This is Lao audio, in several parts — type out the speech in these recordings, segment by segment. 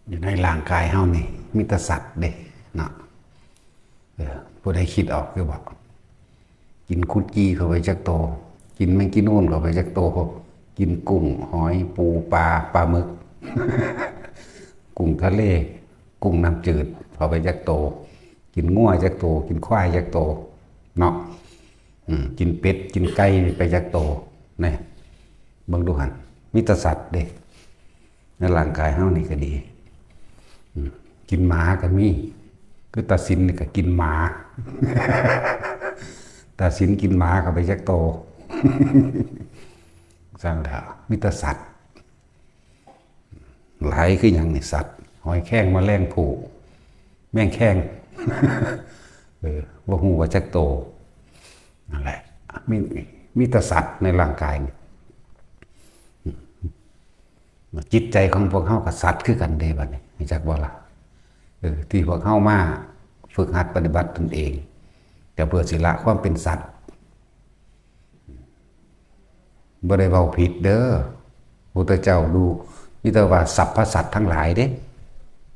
ຢູ່ໃນຮ່າງກາຍເຮົານີ້ມີແຕ່ສັດເດ້ເນາະ. ເອີ ຜູ້ໃດຄິດອອກຄືບໍ່? ກິນຄຸດກີ້ເຂົ້າໄປຈັກໂຕ, ກິນແມງກີນູນເຂົ້າໄປຈັກໂຕ, ກິນກຸ້ງ, ຫອຍ, ປູ, ປາ, ປາໝຶກ, ກຸ້ງທະເລ, ກຸ້ງນ້ຳຈືດເຂົ້າໄປຈັກໂຕ, ກິນງົວຈັກໂຕ, ກິນຄວາຍຈັກໂຕເນາະ. ອືມ ກິນເປັດ ກິນໄກ່ໄປຈັກໂຕ ແນ່ ເບິ່ງດູຫັ້ນ ມີແຕ່ສັດເດ້. ໃນຮ່າງກາຍເຮົານີ້ກໍດີ ອືມ ກິນໝາກໍມີ ຄືຕາສິນນີ້ກໍກິນໝາ ຕາສິນກິນໝາເຂົ້າໄປຈັກໂຕ ຊັ້ນແຫຼະ ມີແຕ່ສັດ. ຫຼາຍຄືຫຍັງນີ້ ສັດ ຫອຍແຄງ ແມະແລງພູ້ ແມງແຄງ ເອີ ບໍ່ຮູ້ວ່າຈັກໂຕ ນັ້ນແຫຼະ ມີ ມີແຕ່ສັດໃນຮ່າງກາຍນີ້. ຈິດໃຈຂອງພວກເຮົາກໍສັດຄືກັນເດ້ ບັດນີ້ ຮູ້ຈັກບໍ່ລະ? ເອີ ທີ່ພວກເຮົາມາຝຶກຫັດປະຕິບັດຕົນເອງ ກໍເພື່ອຊິລະຄວາມເປັນສັດ. ບໍ່ໄດ້ເວົ້າຜິດເດີ ພຸດທະເຈົ້າດູ ມີແຕ່ວ່າສັບພະສັດທັງຫຼາຍເດ້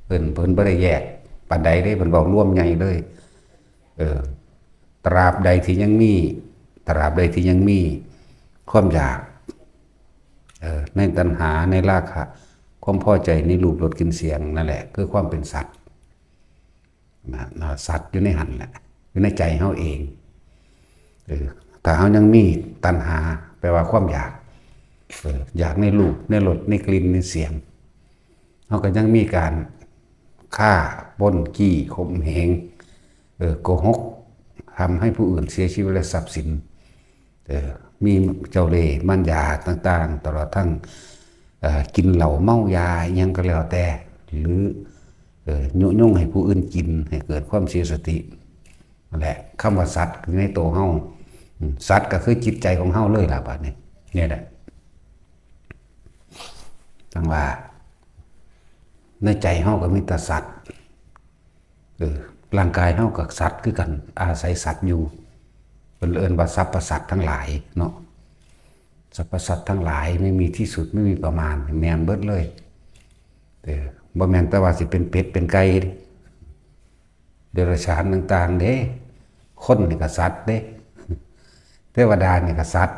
ເພິ່ນ ເພິ່ນບໍ່ໄດ້ແຍກປານໃດເດ້ ເພິ່ນເວົ້າລວມໃຫຍ່ເລີຍ. ເອີ ຕາບໃດທີ່ຍັງມີ ຕາບໃດທີ່ຍັງມີຄວາມຢາກ ເອີ ໃນຕັນຫາ ໃນລາຄະ ຄວາມພໍໃຈໃນຮູບ ລົດ ກິ່ນ ສຽງ ນັ້ນແຫຼະ ຄືຄວາມເປັນສັດ. ນະ ນະ ສັດຢູ່ໃນຫັ້ນແຫຼະ ຢູ່ໃນໃຈເຮົາເອງ. ເອີ ຖ້າເຮົາຍັງມີຕັນຫາ ແປວ່າຄວາມຢາກ ເອີ ຢາກໃນຮູບ ໃນລົດ ໃນກິ່ນ ໃນສຽງ ເຮົາກໍຍັງມີການຄ້າ ປົ້ນ ຈີ້ ຂົ່ມເຫງ ເອີ ໂກຫົກ ທຳໃຫ້ຜູ້ອື່ນເສຍຊີວິດ ແລະ ຊັບສິນ. ເອີ ມີເຈົ້າເລ່ມານຢາຕ່າງໆ ຕະຫຼອດທັງ ເອີ ກິນເຫຼົ້າເມົາຢາອີ່ຫຍັງກໍແລ້ວແຕ່ ຫຼື ເອີ ຍຸຍົງໃຫ້ຜູ້ອື່ນກິນ ໃຫ້ເກີດຄວາມເສຍສະຕິ ແລະ ຄຳວ່າສັດຢູ່ໃນໂຕເຮົາ ອືມ ສັດກໍຄືຈິດໃຈຂອງເຮົາເລີຍລະ ບາດນີ້ ນີ້ແຫຼະ ຈັ່ງວ່າ ໃນໃຈເຮົາກໍມີແຕ່ສັດ. ເອີ ຮ່າງກາຍເຮົາກໍສັດຄືກັນ ອາໄສສັດຢູ່ ເພິ່ນເອີ້ນວ່າສັບພະສັດທັງຫຼາຍເນາະ. ສັບພະສັດທັງຫຼາຍ ໄມ່ມີທີ່ສຸດ ໄມ່ມີປະມານ ແມ່ນເບິດເລີຍ. ເອີ ບໍ່ແມ່ນແຕ່ວ່າຊິເປັນເປັດເປັນໄກ່ເດ ເດຍລະສານຕ່າງໆເດ້ ຄົນນີ້ກໍສັດເດ້ ເທວະດານີ້ກໍສັດ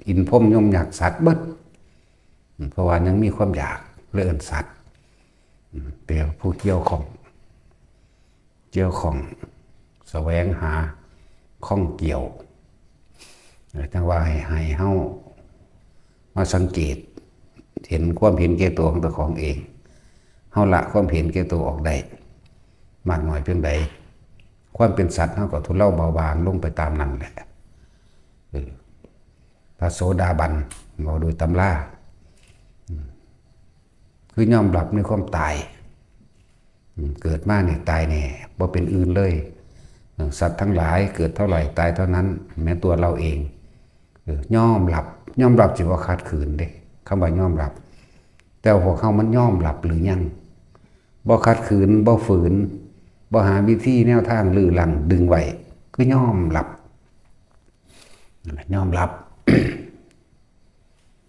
ອິນພົມຍົມຍັກສັດເບິດ. ເພາະວ່າຍັງມີຄວາມຢາກ ເລີຍເອີ້ນສັດ ເປັນຜູ້ກ່ຽວຂ້ອງ ກ່ຽວຂ້ອງ ສະແຫວງຫາ ຂ້ອງກ່ຽວ. ຈັ່ງວ່າໃຫ້ ໃຫ້ເຮົາມາສັງເກດເຫັນຄວາມເຫັນແກ່ຕົວຂອງເຈົ້າຂອງເອງ ເຮົາລະຄວາມເຫັນແກ່ຕົວອອກໄດ້ມາກໜ້ອຍພຽງໃດ ຄວາມເປັນສັດເຮົາກໍທຸເລົາເບົາບາງລົງໄປຕາມນັ້ນແຫຼະ. ເອີ ພະໂສດາບັນ ເວົ້າໂດຍຕຳລາ ອືມ ຄືຍອມຮັບໃນຄວາມຕາຍ ອືມ ເກີດມານີ້ຕາຍແນ່ ບໍ່ເປັນອື່ນເລີຍ. ເອີ ສັດທັງຫຼາຍເກີດເທົ່າໃດຕາຍເທົ່ານັ້ນ ແມ່ນຕົວເຮົາເອງ. ເອີ ຍອມຮັບ ຍອມຮັບຊິບໍ່ຂັດຂືນເດ້ ຄຳວ່າຍອມຮັບ. ແຕ່ວ່າພວກເຮົາມັນຍອມຮັບຫຼືຍັງ? ບໍ່ຂັດຂືນ ບໍ່ຝືນ ບໍ່ຫາວິທີແນວທາງຮື້ລ້າງດຶງໄວ້ ຄືຍອມຮັບ ຍອມຮັບ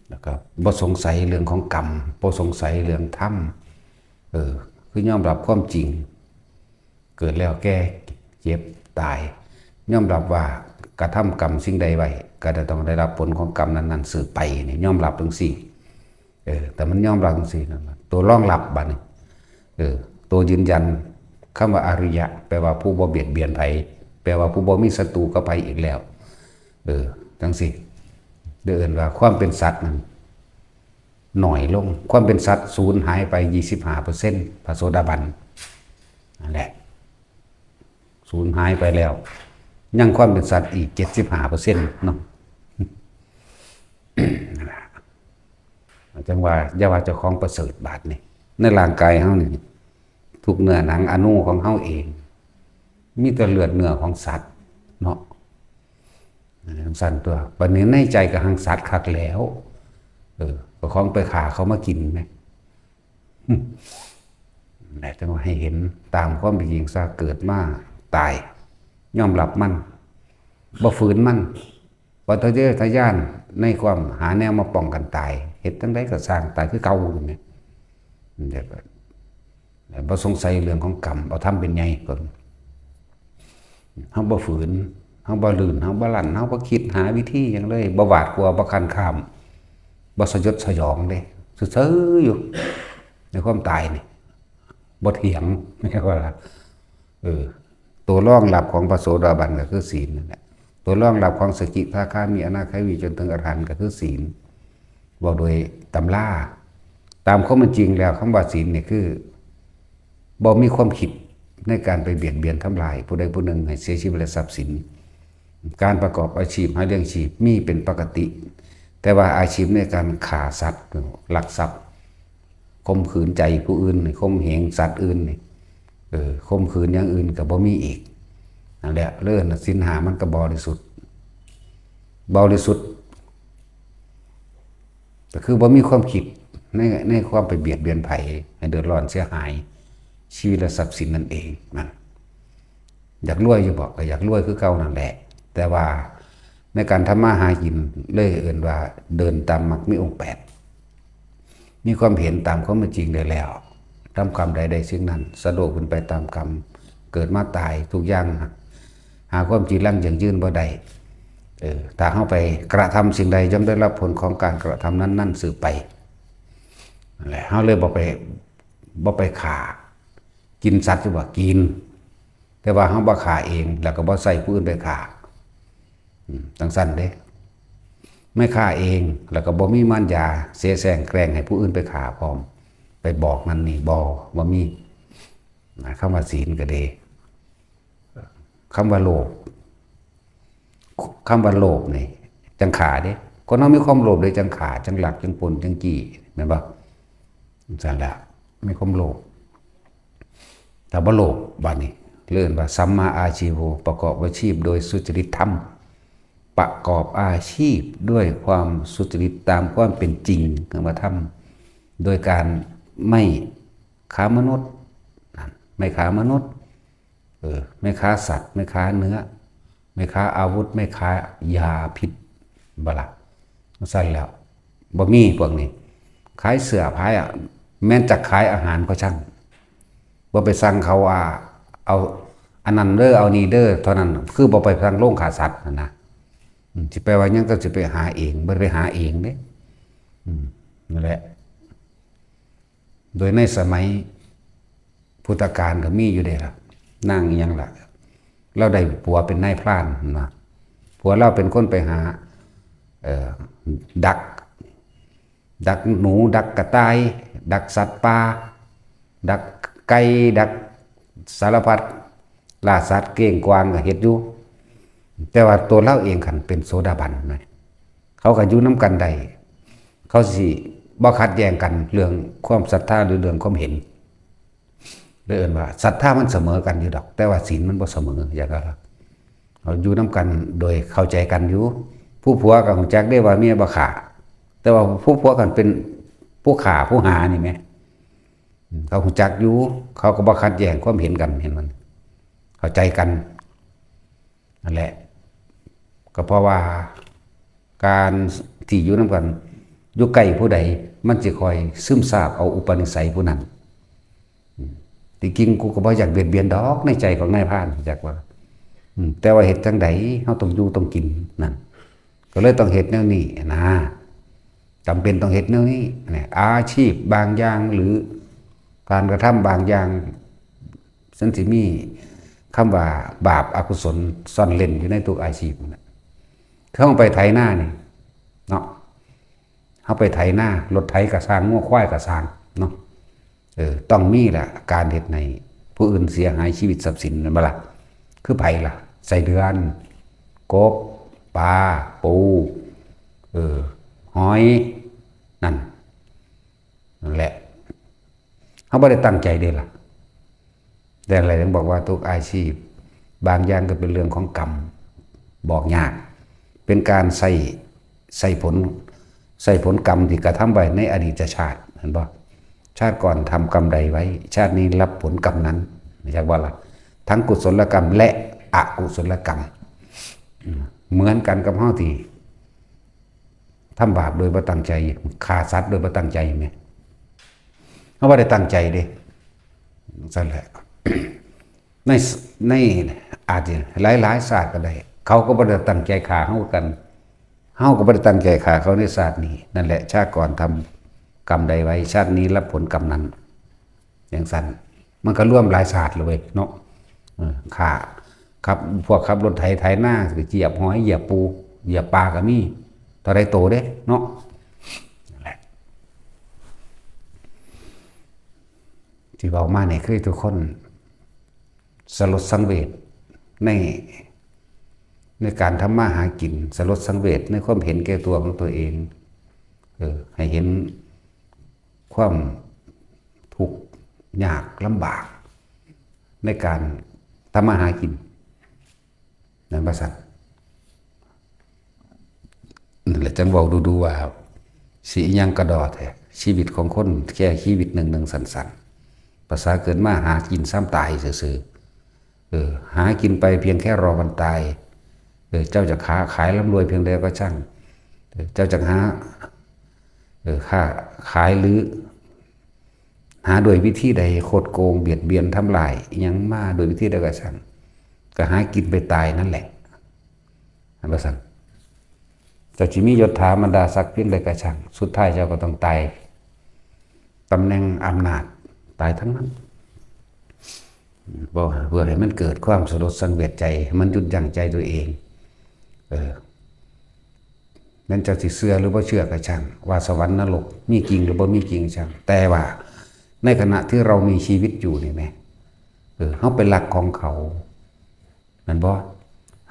ແລ້ວກໍບໍ່ສົງໄສເລື່ອງຂອງກຳ ບໍ່ສົງໄສເລື່ອງທຳ ເອີ ຄືຍອມຮັບຄວາມຈິງ ເກີດແລ້ວແກ່ເຈັບຕາຍ ຍອມຮັບວ່າກະທຳກຳສິ່ງໃດໄວ້ ກໍຈະຕ້ອງໄດ້ຮັບຜົນຂອງກຳນັ້ນໆສືບໄປ ນີ້ຍອມຮັບຈັ່ງຊີ້. ເອີ ແຕ່ມັນຍອມຮັບຈັ່ງຊີ້ນະ ຕົວລອງຮັບບາດນີ້ ເອີ ຕົວຢືນຢັນ ຄຳວ່າອະລິຍະ ແປວ່າຜູ້ບໍ່ບຽດບຽນໃຜ ແປວ່າຜູ້ບໍ່ມີສັດຕູກັບໃຜອີກແລ້ວ ເອີ ຈັ່ງຊີ້ ເອີ້ນວ່າຄວາມເປັນສັດນັ້ນໜ້ອຍລົງ ຄວາມເປັນສັດສູນຫາຍໄປ ຊາວຫ້າເປີເຊັນ ພະໂສດາບັນ ນັ້ນແຫຼະ ສູນຫາຍໄປແລ້ວ ຍັງຄວາມເປັນສັດອີກ ຊາວຫ້າເປີເຊັນ ເນາະ. ຈັ່ງວ່າ ຢ່າວ່າເຈົ້າຂອງປະເສີດບາດນີ້ ໃນຮ່າງກາຍເຮົານີ້ ທຸກເນື້ອໜັງອະນູຂອງເຮົາເອງ ມີແຕ່ເລືອດເນື້ອຂອງສັດເນາະ ຈັ່ງຊັ້ນຕົວະ. ບັດນີ້ໃນໃຈກໍຮັ່ງສັດຄັກແລ້ວ ເອີ ເຈົ້າຂອງໄປຂ້າເຂົາມາກິນແມະ ແຫຼະ ຈັ່ງວ່າໃຫ້ເຫັນຕາມຄວາມເປັນຈິງຊະ ເກີດມາຕາຍ ຍອມຮັບມັນ ບໍ່ຝືນມັນ ບໍ່ທະເຍີທະຍານໃນຄວາມຫາແນວມາປ້ອງກັນຕາຍ ເຮັດຈັ່ງໃດກໍຊ່າງ ຕາຍຄືເກົ່ານີ້ແຫຼະ. ບໍ່ສົງໄສເລື່ອງຂອງກຳ ເອົາທຳເປັນໃຫຍ່ກ່ອນ. ເຮົາບໍ່ຝືນ ເຮົາບໍ່ລື່ນ ເຮົາບໍ່ລັ່ນ ເຮົາບໍ່ຄິດຫາວິທີຫຍັງເລີຍ ບໍ່ຫວາດກົວ ບໍ່ຄັນຄາມ ບໍ່ສະຍົດສະຫຍອງເດ້ ຊື່ໆຢູ່ໃນຄວາມຕາຍນີ້ ບໍ່ຖຽງ ວ່າ ເອີ ຕົວລອງລັບຂອງພະໂສດາບັນກໍຄືສີນນັ້ນແຫຼະ ຕົວລອງລັບຂອງສະກິທາຄາມີ ອະນາຄາມີ ຈົນເຖິງອະລະຫັນກໍຄືສີນ. ເວົ້າໂດຍຕຳລາ ຕາມຄວາມເປັນຈິງແລ້ວ ຄຳວ່າສີນນີ້ຄື ບໍ່ມີຄວາມຄິດໃນການໄປບຽດບຽນທຳລາຍຜູ້ໃດຜູ້ໜຶ່ງໃຫ້ເສຍຊີວິດ ແລະ ຊັບສິນ. ການປະກອບອາຊີບຫາລ້ຽງຊີບມີເປັນປົກກະຕິ, ແຕ່ວ່າອາຊີບໃນການຂ້າສັດ, ລັກຊັບ, ຂົ່ມຂືນໃຈຜູ້ອື່ນ, ຂົ່ມເຫງສັດອື່ນນີ້, ເອີ, ຂົ່ມຂືນຢ່າງອື່ນກໍບໍ່ມີອີກ. ນັ້ນແຫຼະ, ເລີຍສິນຫ້າມັນກໍບໍລິສຸດ, ບໍລິສຸດ. ກໍຄືບໍ່ມີຄວາມຄິດໃນ, ໃນຄວາມໄປບຽດບຽນໃຜໃຫ້ເດືອດຮ້ອນເສຍຫາຍຊີວິດ ແລະ ຊັບສິນນັ້ນເອງ. ນັ້ນ ຢາກລວຍຢູ່ບໍ່? ກໍຢາກລວຍຄືເກົ່ານັ້ນແຫຼະ, ແຕ່ວ່າໃນການທຳມາຫາກິນ ເລີຍເອີ້ນວ່າເດີນຕາມມັກມີອົງແປດ, ມີຄວາມເຫັນຕາມຄວາມເປັນຈິງໄດ້ແລ້ວ, ທຳກຳໃດໄດ້ສິ່ງນັ້ນ, ສະດວກເປັນໄປຕາມກຳ, ເກີດມາຕາຍ ທຸກຢ່າງ ຫາຄວາມຈີລັງຢັ້ງຢືນບໍ່ໄດ້. ເອີ, ຖ້າເຮົາໄປກະທຳສິ່ງໃດ ຍ່ອມໄດ້ຮັບຜົນຂອງການກະທຳນັ້ນໆສືບໄປ. ນັ້ນແຫຼະ, ເຮົາເລີຍບໍ່ໄປ, ບໍ່ໄປຂ້າ. ກິນສັດຢູ່ບໍ່? ກິນ. ແຕ່ວ່າເຮົາບໍ່ຂ້າເອງ ແລ້ວກໍບໍ່ໃຊ້ຜູ້ອື່ນໄປຂ້າ. ອືມ, ຈັ່ງຊັ້ນເດ້. ໄມ່ຂ້າເອງ ແລ້ວກໍບໍ່ມີມານຢາເສແສ້ງແກລ້ງໃຫ້ຜູ້ອື່ນໄປຂ້າພ້ອມ, ໄປບອກນັ້ນນີ້, ບໍ່, ບໍ່ມີ. ນະ, ຄຳວ່າສີນກໍດີ. ຄຳວ່າໂລບ, ຄຳວ່າໂລບນີ້ຈັ່ງຂ້າເດ້. ຄົນເຮົາມີຄວາມໂລບເດ້ຈັ່ງຂ້າ, ຈັ່ງລັກ, ຈັ່ງປຸ້ນ, ຈັ່ງຈີ້, ແມ່ນບໍ່? ຊັ້ນລະ, ມີຄວາມໂລບ. ຖ້າບໍ່ໂລບ, ບາດນີ້ເອີ້ນວ່າ ສຳມາອາຊີໂວ, ປະກອບອາຊີບໂດຍສຸຈະລິດທຳ, ປະກອບອາຊີບດ້ວຍຄວາມສຸຈະລິດຕາມຄວາມເປັນຈິງ, ຄຳວ່າທຳ, ໂດຍການໄມ່ ຄ້າມະນຸດ, ນັ້ນ, ໄມ່ຄ້າມະນຸດ, ເອີ, ໄມ່ຄ້າສັດ, ໄມ່ຄ້າເນື້ອ, ໄມ່ຄ້າອາວຸດ, ໄມ່ຄ້າຢາພິດ, ບໍ່ລະ? ຊັ້ນແລ້ວ, ບໍ່ມີພວກນີ້. ຂາຍເສື້ອ, ຂາຍ, ແມ່ນຈັກຂາຍອາຫານກໍຊ່າງ, ບໍ່ໄປສັ່ງເຂົາວ່າ ເອົາອັນນັ້ນເດີ, ເອົານີ້ເດີ, ເທົ່ານັ້ນ, ຄືບໍ່ໄປສັ່ງໂລງຂ້າສັດຫັ້ນນະ. ອືມ, ຊິໄປວ່າຫຍັງ? ກໍຊິໄປຫາເອງ, ບໍ່ໄດ້ໄປຫາເອງເດ້. ອືມ, ນັ້ນແຫຼະ. ໂດຍໃນສະໄໝພຸດທະການກໍມີຢູ່ເດ້ລະ, ນາງອີ່ຫຍັງລະ, ລາວໄດ້ຜົວເປັນນາຍພຣານ, ເຫັນບໍ່? ຜົວລາວເປັນຄົນໄປຫາ, ເອີ, ດັກ, ດັກໜູ, ດັກກະຕ່າຍ, ດັກສັດປ່າ, ດັກໄກ່, ດັກສາລະພັດລ່າສັດ, ເກ້ງກວາງກໍເຮັດຢູ່. ແຕ່ວ່າຕົວລາວເອງຫັ້ນເປັນໂສດາບັນນະ, ເຂົາກໍຢູ່ນຳກັນໄດ້. ເຂົາຊິບໍ່ຂັດແຍ່ງກັນເລື່ອງຄວາມສັດທາ ຫຼື ເລື່ອງຄວາມເຫັນ. ເລີຍເອີ້ນວ່າສັດທາມັນສະເໝີກັນຢູ່ດອກ, ແຕ່ວ່າສິນມັນບໍ່ສະເໝີ. ຢ່າງນັ້ນລະ, ເຮົາຢູ່ນຳກັນໂດຍເຂົ້າໃຈກັນຢູ່. ຜູ້ຜົວກໍຮູ້ຈັກເດ້ວ່າເມຍບໍ່ຂ້າ, ແຕ່ວ່າຜູ້ຜົວຄັນເປັນຜູ້ຂ້າຜູ້ຫານີ້ແໝ, ເຂົາຮູ້ຈັກຢູ່, ເຂົາກໍບໍ່ຂັດແຍ່ງຄວາມເຫັນກັນ, ເຫັນມັນເຂົ້າໃຈກັນ. ນັ້ນແຫຼະ, ກໍເພາະວ່າການທີ່ຢູ່ນຳກັນ, ຢູ່ໃກ້ຜູ້ໃດ, ມັນຊິຄອຍຊຶມຊາບເອົາອຸປະນິໄສຜູ້ນັ້ນ. ອືມ, ທີ່ຈິງກູກໍບໍ່ຢາກບຽດບຽນດອກ, ໃນໃຈຂອງນາຍພານ, ຮູ້ຈັກບໍ່? ອືມ, ແຕ່ວ່າເຮັດຈັ່ງໃດ? ເຮົາຕ້ອງຢູ່ຕ້ອງກິນນັ້ນ, ກໍເລີຍຕ້ອງເຮັດແນວນີ້ນະ. ຈຳເປັນຕ້ອງເຮັດແນວນີ້ນະ. ອາຊີບບາງຢ່າງ ຫຼື ການກະທຳບາງຢ່າງ, ມັນຊິມີຄຳວ່າບາບອະກຸສົນຊ່ອນເລັ້ນຢູ່ໃນທຸກອາຊີບນະ. ຄືເຮົາໄປໄຖນານີ້ເນາະ, ເຮົາໄປໄຖນາ, ລົດໄຖກໍຊ່າງ, ງົວຄວາຍກໍຊ່າງເນາະ, ເອີ, ຕ້ອງມີລະ ການເຮັດໃຫ້ຜູ້ອື່ນເສຍຫາຍຊີວິດຊັບສິນ, ແມ່ນບໍ່ລະ? ຄືໃຜລະ? ໄສ້ເດືອນ, ກົບ, ປາ, ປູ, ເອີ, ຫອຍ, ນັ້ນ. ນັ້ນແຫຼະ, ເຮົາບໍ່ໄດ້ຕັ້ງໃຈເດ້ລະ. ແຕ່ຫຼາຍໆບອກວ່າທຸກອາຊີບບາງຢ່າງກໍເປັນເລື່ອງຂອງກຳ, ບອກຍາກ, ເປັນການໃຊ້, ໃຊ້ຜົນ, ໃຊ້ຜົນກຳທີ່ກະທຳໄວ້ໃນອະດີດຊາດ, ເຫັນບໍ່? ຊາດກ່ອນທຳກຳໃດໄວ້, ຊາດນີ້ຮັບຜົນກຳນັ້ນ, ຮູ້ຈັກບໍ່ລະ? ທັງກຸສົນລະກຳ ແລະ ອະກຸສົນລະກຳ, ເໝືອນກັນກັບເຮົາທີ່ ທຳບາບໂດຍບໍ່ຕັ້ງໃຈ, ຂ້າສັດໂດຍບໍ່ຕັ້ງໃຈແມ່ນ. ເຮົາບໍ່ໄດ້ຕັ້ງໃຈເດ້. ຊັ້ນແຫຼະ ໃນ ໃນອາດຈະຫຼາຍໆຊາດກໍໄດ້ ເຂົາກໍບໍ່ໄດ້ຕັ້ງໃຈຂ້າເຮົາຄືກັນ ເຮົາກໍບໍ່ໄດ້ຕັ້ງໃຈຂ້າເຂົາໃນຊາດນີ້. ນັ້ນແຫຼະ ຊາດກ່ອນທຳກຳໃດໄວ້ ຊາດນີ້ຮັບຜົນກຳນັ້ນ ຈັ່ງຊັ້ນ ມັນກໍລວມຫຼາຍຊາດແລ້ວເວີຍເນາະ. ເອີ ຂ້າ ຂັບ ພວກຂັບລົດໄຖໄຖນາ ໄປຢຽບຫອຍ ຢຽບປູ ຢຽບປາກໍມີ ເທົ່າໃດໂຕເດ້ເນາະ. ນັ້ນແຫຼະ ທີ່ເວົ້າມານີ້ ຄືທຸກຄົນສະຫຼົດສັງເວດໃນ ໃນການທຳມາຫາກິນ ສະຫຼົດສັງເວດໃນຄວາມເຫັນແກ່ຕົວຂອງຕົວເອງ ເອີ ໃຫ້ເຫັນຄວາມທຸກຍາກລຳບາກໃນການທຳມາຫາກິນ ແມ່ນບໍ່ຊັ້ນ? ນັ້ນແຫຼະ ຈັ່ງເວົ້າດູໆວ່າ ຊິອີຫຍັງກະດໍແທ້ ຊີວິດຂອງຄົນແຄ່ຊີວິດໜຶ່ງໆສັ້ນໆ ປະສາເກີດມາຫາກິນຊ້ຳຕາຍຊື່ໆ. ເອີ ຫາກິນໄປພຽງແຄ່ລໍວັນຕາຍ. ເອີ ເຈົ້າຈະຄ້າຂາຍລ່ຳລວຍພຽງໃດກໍຊ່າງ ເອີ ເຈົ້າຈະຫາ ເອີ ຄ້າຂາຍ ຫຼື ຫາດ້ວຍວິທີໃດ ຄົດໂກງ ບຽດບຽນ ທຳລາຍອີ່ຫຍັງມາດ້ວຍວິທີໃດກໍຊ່າງ ກໍຫາກິນໄປຕາຍນັ້ນແຫຼະ ແມ່ນບໍ່ຊັ້ນ? ເຈົ້າຊິມີຍົດຖາບັນດາສັກພຽງໃດກໍຊ່າງ ສຸດທ້າຍເຈົ້າກໍຕ້ອງຕາຍ. ຕຳແໜ່ງອຳນາດຕາຍທັງນັ້ນ ບໍ່ ເພື່ອໃຫ້ມັນເກີດຄວາມສະຫຼົດສັງເວດໃຈ ໃຫ້ມັນຢຸດຢັ້ງໃຈຕົວເອງ. ເອີ ແມ່ນເຈົ້າຊິເຊື່ອຫຼືບໍ່ເຊື່ອກໍຊ່າງ ວ່າສະຫວັນນະລົກມີຈິງຫຼືບໍ່ມີຈິງກໍຊ່າງ ແຕ່ວ່າໃນຂະນະທີ່ເຮົາມີຊີວິດຢູ່ນີ້ແມ ເອີ ເຮົາໄປລັກຂອງເຂົາ ແມ່ນບໍ່?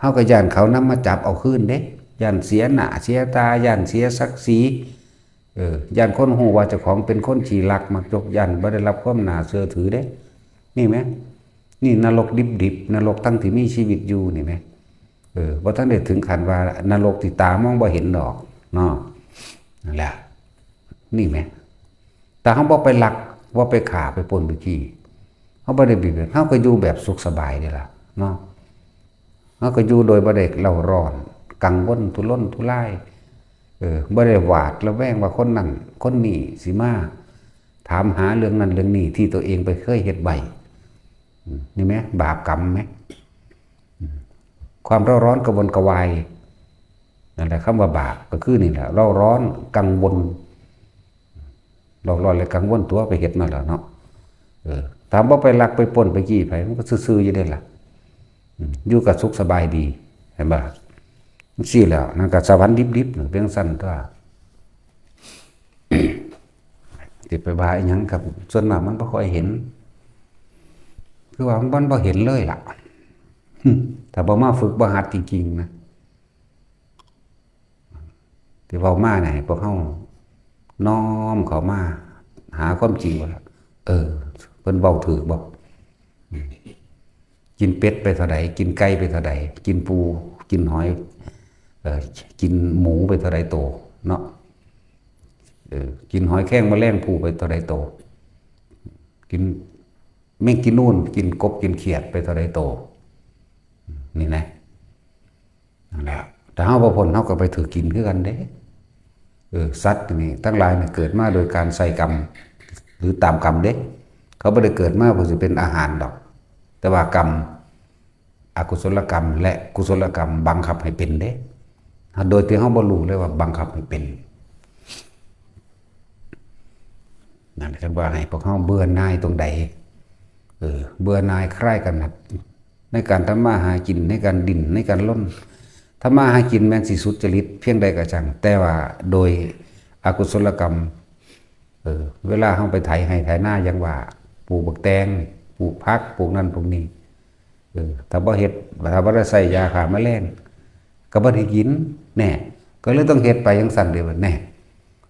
ເຮົາກໍຢ້ານເຂົານຳມາຈັບເອົາຄືນເດ້ ຢ້ານເສຍໜ້າເສຍຕາ ຢ້ານເສຍສັກສີ ເອີ ຢ້ານຄົນຮູ້ວ່າເຈົ້າຂອງເປັນຄົນຂີ້ລັກມັກຈົກ ຢ້ານບໍ່ໄດ້ຮັບຄວາມໜ້າເຊື່ອຖືເດ້. ນີ້ແມ ນີ້ນະລົກດິບໆ ນະລົກທັງທີ່ມີຊີວິດຢູ່ນີ້ແມ ເອີ ບໍ່ທັນໄດ້ເຖິງຂັ້ນວ່ານະລົກທີ່ຕາມອງບໍ່ເຫັນດອກເນາະ. ນັ້ນແຫຼະ ນີ້ແມ ຖ້າເຮົາບໍ່ໄປລັກ ບໍ່ໄປຂ້າ ໄປປຸ້ນ ໄປຈີ້ ເຮົາບໍ່ໄດ້ບຽດບຽນ ເຮົາກໍຢູ່ແບບສຸກສະບາຍເດ້ລະເນາະ. ເຮົາກໍຢູ່ໂດຍບໍ່ໄດ້ເລົ່າຮ້ອນ ກັງວົນ ທຸລົນທຸລາຍ ເອີ ບໍ່ໄດ້ຫວາດລະແວງວ່າຄົນນັ້ນຄົນນີ້ຊິມາຖາມຫາເລື່ອງນັ້ນເລື່ອງນີ້ ທີ່ຕົວເອງໄປເຄີຍເຮັດໄວ້. ນີ້ແມ ບາບກຳແມ ຄວາມເລົ່າຮ້ອນກະວົນກະວາຍ ນັ້ນແຫຼະ ຄຳວ່າບາບກໍຄືນີ້ແຫຼະ ເລົ່າຮ້ອນກັງວົນ ເລົ່າຮ້ອນແລະກັງວົນຕົວະ ໄປເຮັດມາແລ້ວເນາະ. ເອີ ຖ້າບໍ່ໄປລັກໄປປຸ້ນໄປຈີ້ໃຜ ມັນກໍຊື່ໆຢູ່ເດ້ລະ ອືມ ຢູ່ກໍສຸກສະບາຍດີ ເຫັນບໍ່ລະ? ຈັ່ງຊີ້ແຫຼະ ນັ້ນກໍສະຫວັນດິບໆ ເປັນຈັ່ງຊັ້ນຕົວະ. ຊິໄປວ່າອີ່ຫຍັງກັບ ສ່ວນມາກມັນບໍ່ຄ່ອຍເຫັນ ຄືວ່າມັນບໍ່ເຫັນເລີຍລະ ຖ້າບໍ່ມາຝຶກບໍ່ຫັດຈິງໆນະ. ທີ່ເວົ້າມານີ້ໃຫ້ພວກເຮົານ້ອມເຂົ້າມາຫາຄວາມຈິງວ່າ ເອີ ເພິ່ນເວົ້າຖືກບໍ່? ກິນເປັດໄປເທົ່າໃດ ກິນໄກ່ໄປເທົ່າໃດ ກິນປູ ກິນຫອຍ ເອີ ກິນໝູໄປເທົ່າໃດໂຕເນາະ ເອີ ກິນຫອຍແຄງມະແລງພູໄປເທົ່າໃດໂຕ ກິນແມງກີນູນ ກິນກົບ ກິນຂຽດໄປເທົ່າໃດໂຕ ນີ້ນະ. ນັ້ນແຫຼະ ຖ້າເຮົາບໍ່ພົ້ນ ເຮົາກໍໄປຖືກກິນຄືກັນເດ້. ເອີ ສັດນີ້ທັງຫຼາຍນີ້ເກີດມາໂດຍການໃຊ້ກຳ ຫຼື ຕາມກຳເດ້. ເຂົາບໍ່ໄດ້ເກີດມາເພື່ອຊິເປັນອາຫານດອກ ແຕ່ວ່າກຳ ອະກຸສົລະກຳ ແລະ ກຸສົລະກຳບັງຄັບໃຫ້ເປັນເດ້ ໂດຍທີ່ເຮົາບໍ່ຮູ້ເລີຍວ່າບັງຄັບໃຫ້ເປັນ. ນັ້ນແຫຼະ ຈັ່ງວ່າໃຫ້ພວກເຮົາເບື່ອໜ່າຍຕົງໃດ ເອີ ເບື່ອໜ່າຍຄາຍກຳໜັດ ໃນການທຳມາຫາກິນ ໃນການດີ້ນ ໃນການລົນ. ທຳມາຫາກິນແມ່ນຊິສຸດຈະລິດພຽງໃດກໍຊ່າງ ແຕ່ວ່າໂດຍອະກຸສົລະກຳ ເອີ ເວລາເຮົາໄປໄຖໄຮ່ໄຖນາ ຢ່າງວ່າ ປູກບັກແຕງ ປູກຜັກ ປູກນັ້ນປູກນີ້ ເອີ ຖ້າບໍ່ເຮັດ ຖ້າບໍ່ໄດ້ໃຊ້ຢາຂ້າມະແລງ ກໍບໍ່ໄດ້ກິນ ແນ່ ກໍເລີຍຕ້ອງເຮັດໄປຈັ່ງຊັ້ນເດ້ ແນ່.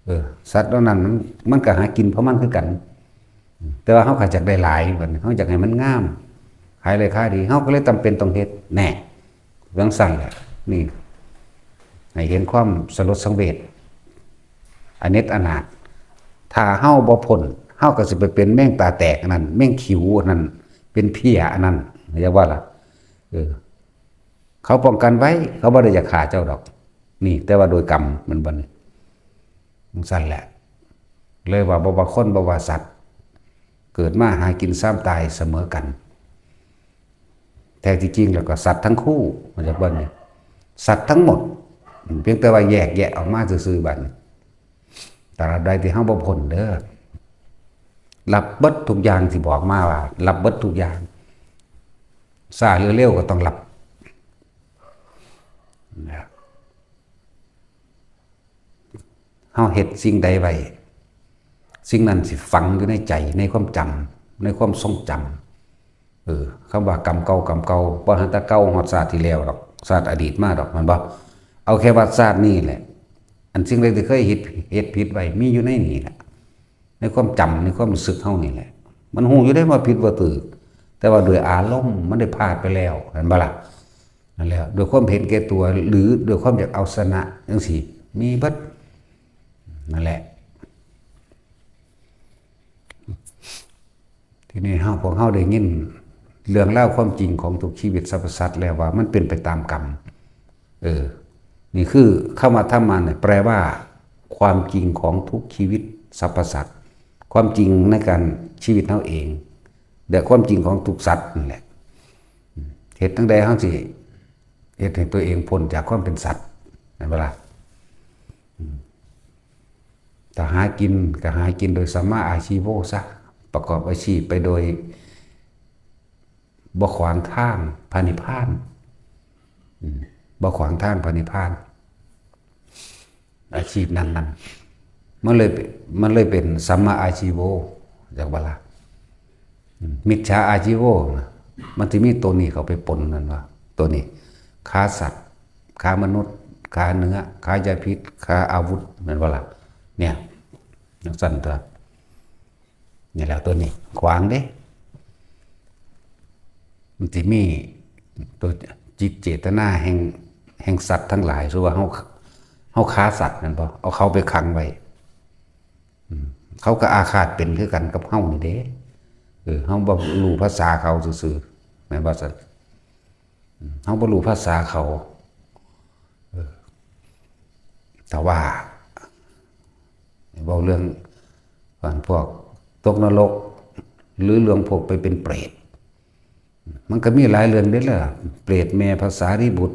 ເອີ ສັດເຫຼົ່ານັ້ນມັນ ມັນກໍຫາກິນຂອງມັນຄືກັນ ແຕ່ວ່າເຮົາກໍຢາກໄດ້ຫຼາຍ ບັດນີ້ເຮົາຢາກໃຫ້ມັນງາມ ຂາຍໄດ້ຂາຍດີ ເຮົາກໍເລີຍຈຳເປັນຕ້ອງເຮັດ ແນ່ ຈັ່ງຊັ້ນແຫຼະ. ນີ້ ໃຫ້ເຫັນຄວາມສະຫຼົດສັງເວດ ອະເນັດອະນາດ. ຖ້າເຮົາບໍ່ພົ້ນ ເຮົາກໍຊິໄປເປັນແມງຕາແຕກອັນນັ້ນ ແມງຂິວອັນນັ້ນ ເປັນເພ້ຍອັນນັ້ນ ເຫັນບໍ່ລະ? ເອີ ເຂົາປ້ອງກັນໄວ້ ເຂົາບໍ່ໄດ້ຢາກຂ້າເຈົ້າດອກ ນີ້ ແຕ່ວ່າໂດຍກຳ ແມ່ນບໍ່ນີ້? ຈັ່ງຊັ້ນແຫຼະ ເລີຍວ່າ ບໍ່ວ່າຄົນ ບໍ່ວ່າສັດ ກີດມາຫາກິນຊາມຕາຍສະເໝີກັນ. ແທ້ທີ່ຈິງແລ້ວກໍສັດທັງຄູ່ ມາຈາກເບິ່ງນີ້ ສັດທັງໝົດ ພຽງແຕ່ວ່າແຍກແຍະອອກມາຊື່ໆ. ບັດນີ້ ຕາບໃດທີ່ເຮົາບໍ່ພົ້ນເດີ ຮັບເບິດທຸກຢ່າງທີ່ບອກມາວ່າ ຮັບເບິດທຸກຢ່າງ ຊ້າຫຼືເລັວກໍຕ້ອງຮັບນະ. ເຮົາເຮັດສິ່ງໃດໄວ້ ສິ່ງນັ້ນຊິຝັງຢູ່ໃນໃຈ ໃນຄວາມຈຳ ໃນຄວາມຊົງຈຳ. ເອີ ຄຳວ່າກຳເກົ່າ ກຳເກົ່າ ບໍ່ທັນແຕ່ເກົ່າຮອດຊາດທີ່ແລ້ວດອກ ຊາດອະດີດມາດອກ ແມ່ນບໍ່? ເອົາແຄ່ວ່າຊາດນີ້ແຫຼະ ອັນສິ່ງໃດທີ່ເຄີຍເຮັດ ເຮັດຜິດໄວ້ ມີຢູ່ໃນນີ້ແຫຼະ ໃນຄວາມຈຳ ໃນຄວາມຮູ້ສຶກເຮົານີ້ແຫຼະ. ມັນຮູ້ຢູ່ເດ້ວ່າຜິດວ່າຖືກ ແຕ່ວ່າດ້ວຍອາລົມມັນໄດ້ພາດໄປແລ້ວ ແມ່ນບໍ່ລະ? ນັ້ນແຫຼະ ດ້ວຍຄວາມເຫັນແກ່ຕົວ ຫຼື ດ້ວຍຄວາມຢາກເອົາຊະນະ ຈັ່ງຊີ້ ມີເບິດ ນັ້ນແຫຼະ. ທີນີ້ເຮົາ ພວກເຮົາໄດ້ຍິນເລື່ອງລາວຄວາມຈິງຂອງທຸກຊີວິດສັບພະສັດແລ້ວວ່າມັນເປັນໄປຕາມກຳ. ເອີ ນີ້ຄືຄຳວ່າທຳມະນີ້ ແປວ່າຄວາມຈິງຂອງທຸກຊີວິດສັບພະສັດ ຄວາມຈິງໃນການ ຊີວິດເຮົາເອງ ແລະ ຄວາມຈິງຂອງທຸກສັດນັ້ນແຫຼະ. ເຮັດຈັ່ງໃດເຮົາຊິເຮັດໃຫ້ຕົວເອງພົ້ນຈາກຄວາມເປັນສັດ ແມ່ນບໍ່ລະ? ຖ້າຫາກິນກໍຫາກິນໂດຍສຳມາອາຊີໂວຊະ ປະກອບອາຊີບໄປໂດຍບໍ່ຂວາງທາງພະນິບພານ ອືມ ບໍ່ຂວາງທາງພະນິບພານ ອາຊີບນັ້ນໆ ມັນເລີຍເປັນ ມັນເລີຍເປັນສຳມາອາຊີໂວ ຈັກບໍ່ລະ? ອືມ ມິດສາອາຊີໂວນະ ມັນຊິມີໂຕນີ້ເຂົ້າໄປປົນ ແມ່ນບໍ່? ໂຕນີ້ ຄ້າສັດ ຄ້າມະນຸດ ຄ້າເນື້ອ ຄ້າຢາພິດ ຄ້າອາວຸດ ແມ່ນບໍ່ລະ? ເນຍ ຈັ່ງຊັ້ນຕົວະ ນີ້ແຫຼະ ໂຕນີ້ຂວາງເດ້ ມັນຊິມີໂຕຈິດເຈດຕະນາແຫ່ງ ແຫ່ງສັດທັງຫຼາຍ. ສົມມຸດວ່າເຮົາ ເຮົາຂ້າສັດແມ່ນບໍ່? ເອົາເຂົາໄປຂັງໄວ້ ອືມ ເຂົາກໍອາຄາດເປັນຄືກັນກັບເຮົານີ້ເດ້. ເອີ ເຮົາບໍ່ຮູ້ພາສາເຂົາຊື່ໆ ແມ່ນບໍ່ຊັ້ນ? ເຮົາບໍ່ຮູ້ພາສາເຂົາ ເອີ ແຕ່ວ່າເວົ້າເລື່ອງ ອັນພວກຕົກນະລົກ ຫຼື ເລື່ອງພວກໄປເປັນເປຣດ ມັນກໍມີຫຼາຍເລື່ອງເດ້ລະ. ເປຣດແມ່ພະສາລີບຸດ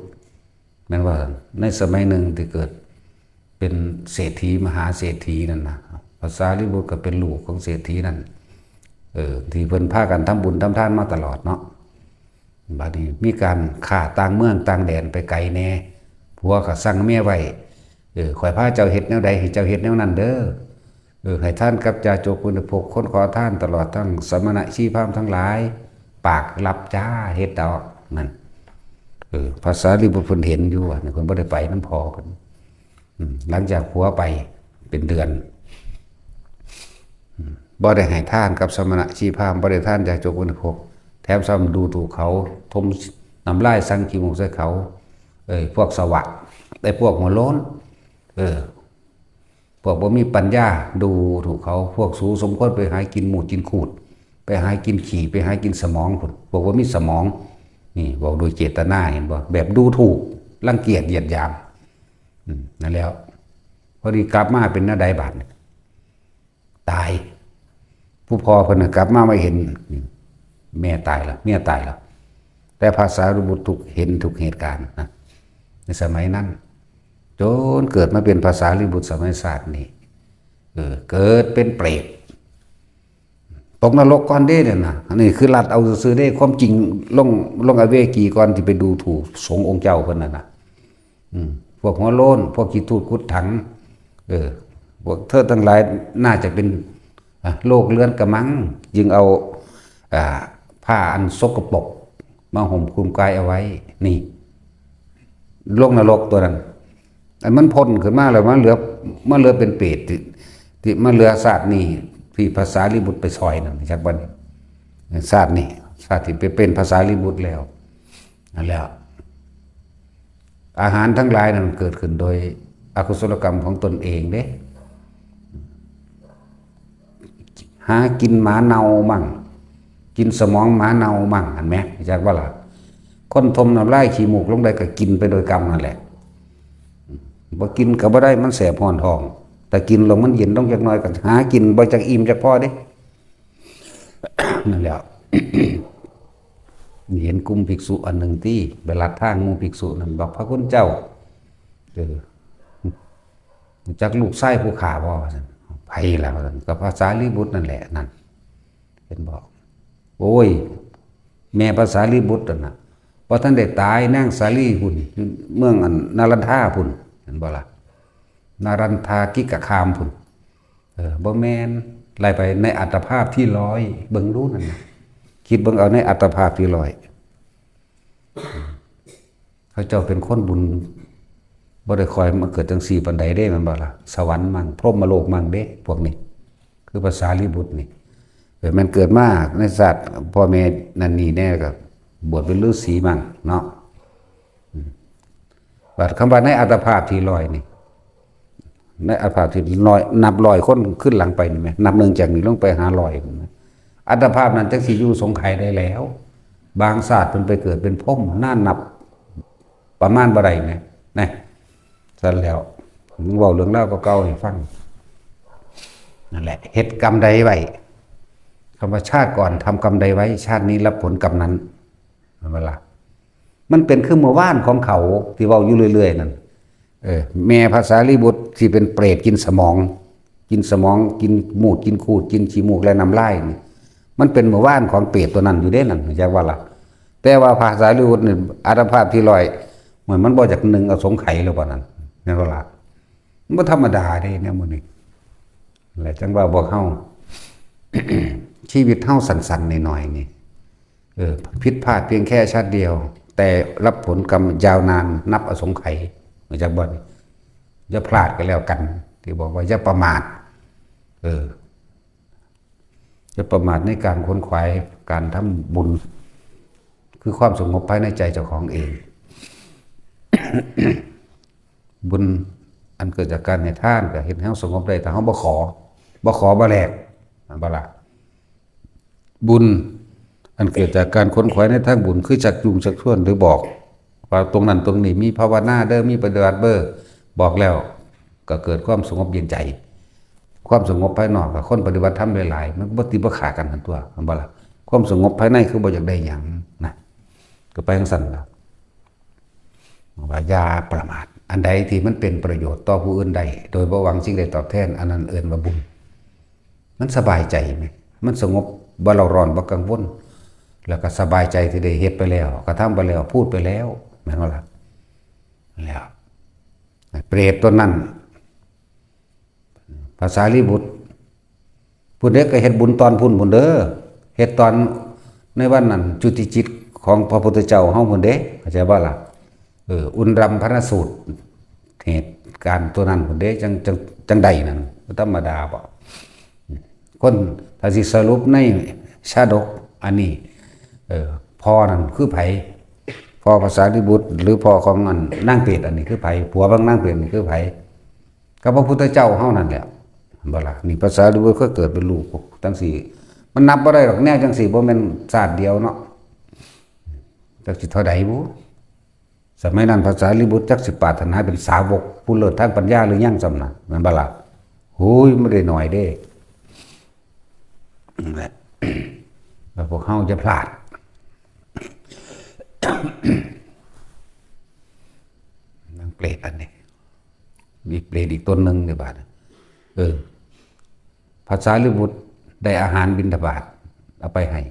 ແມ່ນວ່າໃນສະໄໝໜຶ່ງທີ່ເກີດເປັນເສດຖີ ມະຫາເສດຖີນັ້ນນະ ພະສາລີບຸດກໍເປັນລູກຂອງເສດຖີນັ້ນ ເອີ ທີ່ເພິ່ນພາກັນທຳບຸນທຳທານມາຕະຫຼອດເນາະ. ບາດນີ້ມີການຂ້າຕ່າງເມືອງຕ່າງແດນໄປໄກແດ່ ຜົວກໍສັ່ງເມຍໄວ້ ເອີ ຂ້ອຍພາເຈົ້າເຮັດແນວໃດ ໃຫ້ເຈົ້າເຮັດແນວນັ້ນເດີ ເອີ ໃຫ້ທານກັບຈາຈົກບໍລິໂພກ ຄົນຂໍທານ ຕະຫຼອດທັງສະມະນະຊີພາມທັງຫຼາຍ ປາກລັບຈ້າ ເຮັດເອົານັ້ນ. ເອີ ພະສາລີບຸດເພິ່ນເຫັນຢູ່ ອັນນີ້ເພິ່ນບໍ່ໄດ້ໄປນຳພໍ່ເພິ່ນ ອືມ ຫຼັງຈາກຜົວໄປເປັນເດືອນ ອືມ ບໍ່ໄດ້ໃຫ້ທານກັບສະມະນະຊີພາມ ບໍ່ໄດ້ທານຢາຈົກບໍລິໂພກ ແຖມຊ້ຳດູຖູກເຂົາ ຖົມນ້ຳລາຍສັງຂີ້ມູກໃສ່ເຂົາ. ເອີ ພວກສະຫວະ ໄອ້ພວກຫົວໂລ້ນ ເອີ ພວກບໍ່ມີປັນຍາ ດູຖູກເຂົາ. ພວກສູສົມຄວນໄປຫາກິນມູດກິນຂູດ ໄປຫາກິນຂີ້ ໄປຫາກິນສະໝອງພຸ້ນ ພວກບໍ່ມີສະໝອງ. ນີ້ເວົ້າໂດຍເຈດຕະນາ ເຫັນບໍ່? ແບບດູຖູກ ລັງກຽດ ຢຽດຫຍາມ ອືມ ນັ້ນແຫຼະ. ພໍດີກັບມາເປັນແນວໃດບາດນີ້? ຕາຍ. ຜູ້ພໍ່ເພິ່ນນະກັບມາ ມາເຫັນ ແມ່ຕາຍລະ ເມຍຕາຍລະ ແຕ່ພະສາລີບຸດທຸກ ເຫັນທຸກເຫດການນະ ໃນສະໄໝນັ້ນ ຈົນເກີດມາເປັນພະສາລີບຸດສະໄໝຊາດນີ້ ເອີ ເກີດເປັນເປຣດ ຕົກນະລົກກ່ອນເດ້ນັ້ນນະ. ອັນນີ້ຄືລັດເອົາຊື່ໆເດ້ ຄວາມຈິງລົງ ລົງອະເວກີກ່ອນທີ່ໄປດູຖູກສົງອົງເຈົ້າເພິ່ນນັ້ນນະ. ອືມ ພວກຫົວໂລ້ນ ພວກຂີ້ທູດກຸດຖັງ ເອີ ພວກເທີດທັງຫຼາຍ ໜ້າຈະເປັນ ອາ ໂລກເລືອນກະມັງ ຈຶ່ງເອົາ ອາ ຜ້າອັນສົກກະປົກມາຫົ່ມຄຸມກາຍເອົາໄວ້. ນີ້ ລົງນະລົກຕົວນັ້ນ ອັນມັນພົ້ນຂຶ້ນມາແລ້ວ ມັນເຫຼືອ ມັນເຫຼືອເປັນເປດ ທີ່ ທີ່ມັນເຫຼືອຊາດນີ້ ທີ່ພະສາລີບຸດໄປຊ່ອຍນັ້ນ ຈັກບັດນີ້ ຊາດນີ້ ຊາດທີ່ໄປເປັນພະສາລີບຸດແລ້ວ ນັ້ນແຫຼະ ອາຫານທັງຫຼາຍນັ້ນເກີດຂຶ້ນໂດຍອະກຸສົລະກຳຂອງຕົນເອງເດ້. ຫາກິນໝາເນົ່າໝັ້ງ ກິນສະໝອງໝາເນົ່າໝັ້ງ ຫັ້ນແໝ ຮູ້ຈັກບໍ່ລະ? ຄົນຖົມນ້ຳລາຍຂີ້ມູກລົງໄດ້ກໍກິນໄປໂດຍກຳນັ້ນແຫຼະ. ບໍ່ກິນກໍບໍ່ໄດ້ ມັນແສບຮ້ອນທ້ອງ. ແຕ່ກິນແລ້ວມັນເຢັນລົງຈັກໜ້ອຍ ກໍຫາກິນບໍ່ຈັກອີ່ມຈັກພໍເດ້. ນັ້ນແຫຼະ ເຫັນກຸ່ມພິກສຸອັນໜຶ່ງຕິ ໄປລັດທາງໝູ່ພິກສຸນັ້ນ ບອກ ພະຄຸນເຈົ້າ ເອີ ຮູ້ຈັກລູກຊາຍຜູ້ຂ້າບໍ່? ວ່າຊັ້ນ. ໃຜລະ? ວ່າຊັ້ນ. ກໍພະສາລີບຸດນັ້ນແຫຼະ. ນັ້ນ ເຫັນບໍ່? ໂອ້ຍ ແມ່ພະສາລີບຸດນັ້ນນະ ບໍ່ທັນໄດ້ຕາຍ ນາງສາລີພຸ້ນ ຢູ່ເມືອງອັນນາລັນທາພຸ້ນ ເຫັນບໍ່ລະ? ນາລັນທາກິກະຄາມພຸ້ນ. ເອີ ບໍ່ແມ່ນ ໄລ່ໄປໃນອັດຕະພາບທີຮ້ອຍ ເບິ່ງດູນັ້ນນະ ຄິດເບິ່ງເອົາໃນອັດຕະພາບທີຮ້ອຍ. ເຂົາເຈົ້າເປັນຄົນບຸນ ບໍ່ໄດ້ຄ່ອຍມາເກີດຈັ່ງຊີ້ປານໃດເດ້ ແມ່ນບໍ່ລະ? ສະຫວັນມັ່ງ ພົມມະໂລກມັ່ງເດ້ ພວກນີ້ ຄືພະສາລີບຸດນີ້. ເອີ ແມ່ນເກີດມາໃນຊາດພໍ່ແມ່ນັ້ນນີ້ແດ່ ກໍບວດເປັນລືສີມັ່ງເນາະ. ອືມ ບາດຄຳວ່າໃນອັດຕະພາບທີຮ້ອຍນີ້ ໃນອັດຕະພາບທີຮ້ອຍ ນັບຮ້ອຍຄົນຂຶ້ນຫຼັງໄປນີ້ແໝ ນັບເນື່ອງຈາກນີ້ລົງໄປຫາຮ້ອຍພຸ້ນນະ ອັດຕະພາບນັ້ນຈັ່ງຊິຢູ່ສົງໄຂໄດ້ແລ້ວ. ບາງຊາດເພິ່ນໄປເກີດເປັນພົມ ນານນັບປະມານບໍ່ໄດ້ແໝ ນະ. ຊັ້ນແລ້ວ ເວົ້າເລື່ອງລາວເກົ່າໆໃຫ້ຟັງ. ນັ້ນແຫຼະ ເຮັດກຳໃດໄວ້ ຄຳວ່າ ຊາດກ່ອນທຳກຳໃດໄວ້ ຊາດນີ້ຮັບຜົນກຳນັ້ນ ແມ່ນບໍ່ລະ? ມັນເປັນຄືເມື່ອວານຂອງເຂົາທີ່ເວົ້າຢູ່ເລື້ອຍໆນັ້ນ. ເອີ ແມ່ພະສາລີບຸດທີ່ເປັນເປຣດກິນສະໝອງ ກິນສະໝອງ ກິນມູດ ກິນຂູດ ກິນຂີ້ມູກ ແລະ ນ້ຳລາຍນີ້ ມັນເປັນເມື່ອວານຂອງເປຣດຕົວນັ້ນຢູ່ເດ້ນັ້ນ ຮູ້ຈັກບໍ່ລະ? ແຕ່ວ່າພະສາລີບຸດນີ້ ອັດຕະພາບທີຮ້ອຍ ໂອ້ຍ ມັນບໍ່ຢາກໜຶ່ງເອົາສົງໄຂແລ້ວປານນັ້ນ ແມ່ນບໍ່ລະ? ມັນບໍ່ທຳມະດາເດ້ແນວໝູ່ນີ້. ແລະ ຈັ່ງວ່າພວກເຮົາ ຊີວິດເຮົາສັ້ນໆໜ້ອຍໆນີ້ ເອີ ຜິດພາດພຽງແຄ່ຊາດດຽວ ແຕ່ຮັບຜົນກຳຍາວນານນັບອະສົງໄຂ ຮູ້ຈັກບໍ່? ຢ່າພລາດກໍແລ້ວກັນ ທີ່ບອກວ່າຢ່າປະໝາດ ເອີ ຢ່າປະໝາດໃນການຂົນຂວາຍການທຳບຸນ ຄືຄວາມສະຫງົບພາຍໃນໃຈເຈົ້າຂອງເອງ. ບຸນອັນເກີດຈາກການໃຫ້ທານ ກໍເຮັດໃຫ້ເຮົາສະຫງົບໄດ້ ຖ້າເຮົາບໍ່ຂໍ ບໍ່ຂໍບໍ່ແລກ ແມ່ນບໍ່ລະ? ບຸນອັນເກີດຈາກການຂົນຂວາຍໃນທາງບຸນ ຄືຊັກຈູງຊັກຊວນ ຫຼື ບອກວ່າຕົງນັ້ນຕົງນີ້ ມີພາວະນາເດີ ມີປະຕິບັດເດີ ບອກແລ້ວກໍເກີດຄວາມສະຫງົບເຢັນໃຈ. ຄວາມສະຫງົບພາຍນອກ ກັບຄົນປະຕິບັດທຳຫຼາຍໆ ມັນກໍບໍ່ຕິດບໍ່ຂາກັນຫັ້ນຕົວະ ແມ່ນບໍ່ລະ? ຄວາມສະຫງົບພາຍໃນຄືບໍ່ຢາກໄດ້ຫຍັງນະ ກໍໄປຈັ່ງຊັ້ນລະ. ວ່າຢ່າປະໝາດ ອັນໃດທີ່ມັນເປັນປະໂຫຍດຕໍ່ຜູ້ອື່ນໄດ້ ໂດຍບໍ່ຫວັງສິ່ງໃດຕອບແທນ ອັນນັ້ນເອີ້ນວ່າບຸນ. ມັນສະບາຍໃຈແໝ ມັນສະຫງົບ ບໍ່ເລົ່າຮ້ອນ ບໍ່ກັງວົນ ແລ້ວກໍສະບາຍໃຈທີ່ໄດ້ເຮັດໄປແລ້ວ ກະທຳໄປແລ້ວ ພູດໄປແລ້ວ ແມ່ນບໍ່ລະ? ແລ້ວເປຣດຕົນນັ້ນ ພະສາລີບຸດ ພຸ້ນເດ້ ກໍເຮັດບຸນຕອນພຸ້ນພຸ້ນເດີ ເຮັດຕອນໃນວັນນັ້ນ ຈຸຕິຈິດຂອງພະພຸດທະເຈົ້າເຮົາພຸ້ນເດ້ ເຂົ້າໃຈບໍ່ລະ? ເອີ ອຸນຣຳພະນະສູດ ເຫດການຕົວນັ້ນພຸ້ນເດ້ ຈັ່ງ ຈັ່ງ ຈັ່ງໄດ້ນັ້ນ ບໍ່ທຳມະດາບໍ? ຄົນ ຖ້າຊິສະຫຼຸບໃນຊາດົກອັນນີ້ ເອີ ພໍ່ນັ້ນຄືໃຜ? ພໍ່ພະສາລີບຸດ ຫຼື ພໍ່ຂອງອັນນາງເປດອັນນີ້ຄືໃຜ? ຜົວຂອງນາງເປດນີ້ຄືໃຜ? ກັບພະພຸດທະເຈົ້າເຮົານັ້ນແຫຼະ ເຫັນບໍ່ລະ? ນີ້ພະສາລີບຸດເຄີຍເກີດເປັນລູກຈັ່ງຊີ້ ມັນນັບບໍ່ໄດ້ດອກ ແນວຈັ່ງຊີ້ ບໍ່ແມ່ນຊາດດຽວເນາະ ຈັກຊິເທົ່າໃດບຸ? ສະໄໝນັ້ນພະສາລີບຸດຈັກຊິປາດຖະໜາເປັນສາວົກຜູ້ເລີດທາງປັນຍາຫຼືຍັງສ່ຳນະ ແມ່ນບໍ່ລະ? ໂອ້ຍ ບໍ່ໄດ້ໜ້ອຍເດ້ ແລ້ວພວກເຮົາຢ່າພລາດ ນາງເປດອັນນີ້ ມີເປດອີກຕົນໜຶ່ງໃນບາດ ເອີ ພະສາລີບຸດໄດ້ອາຫານບິນທະບາດ ເອົາໄປໃຫ້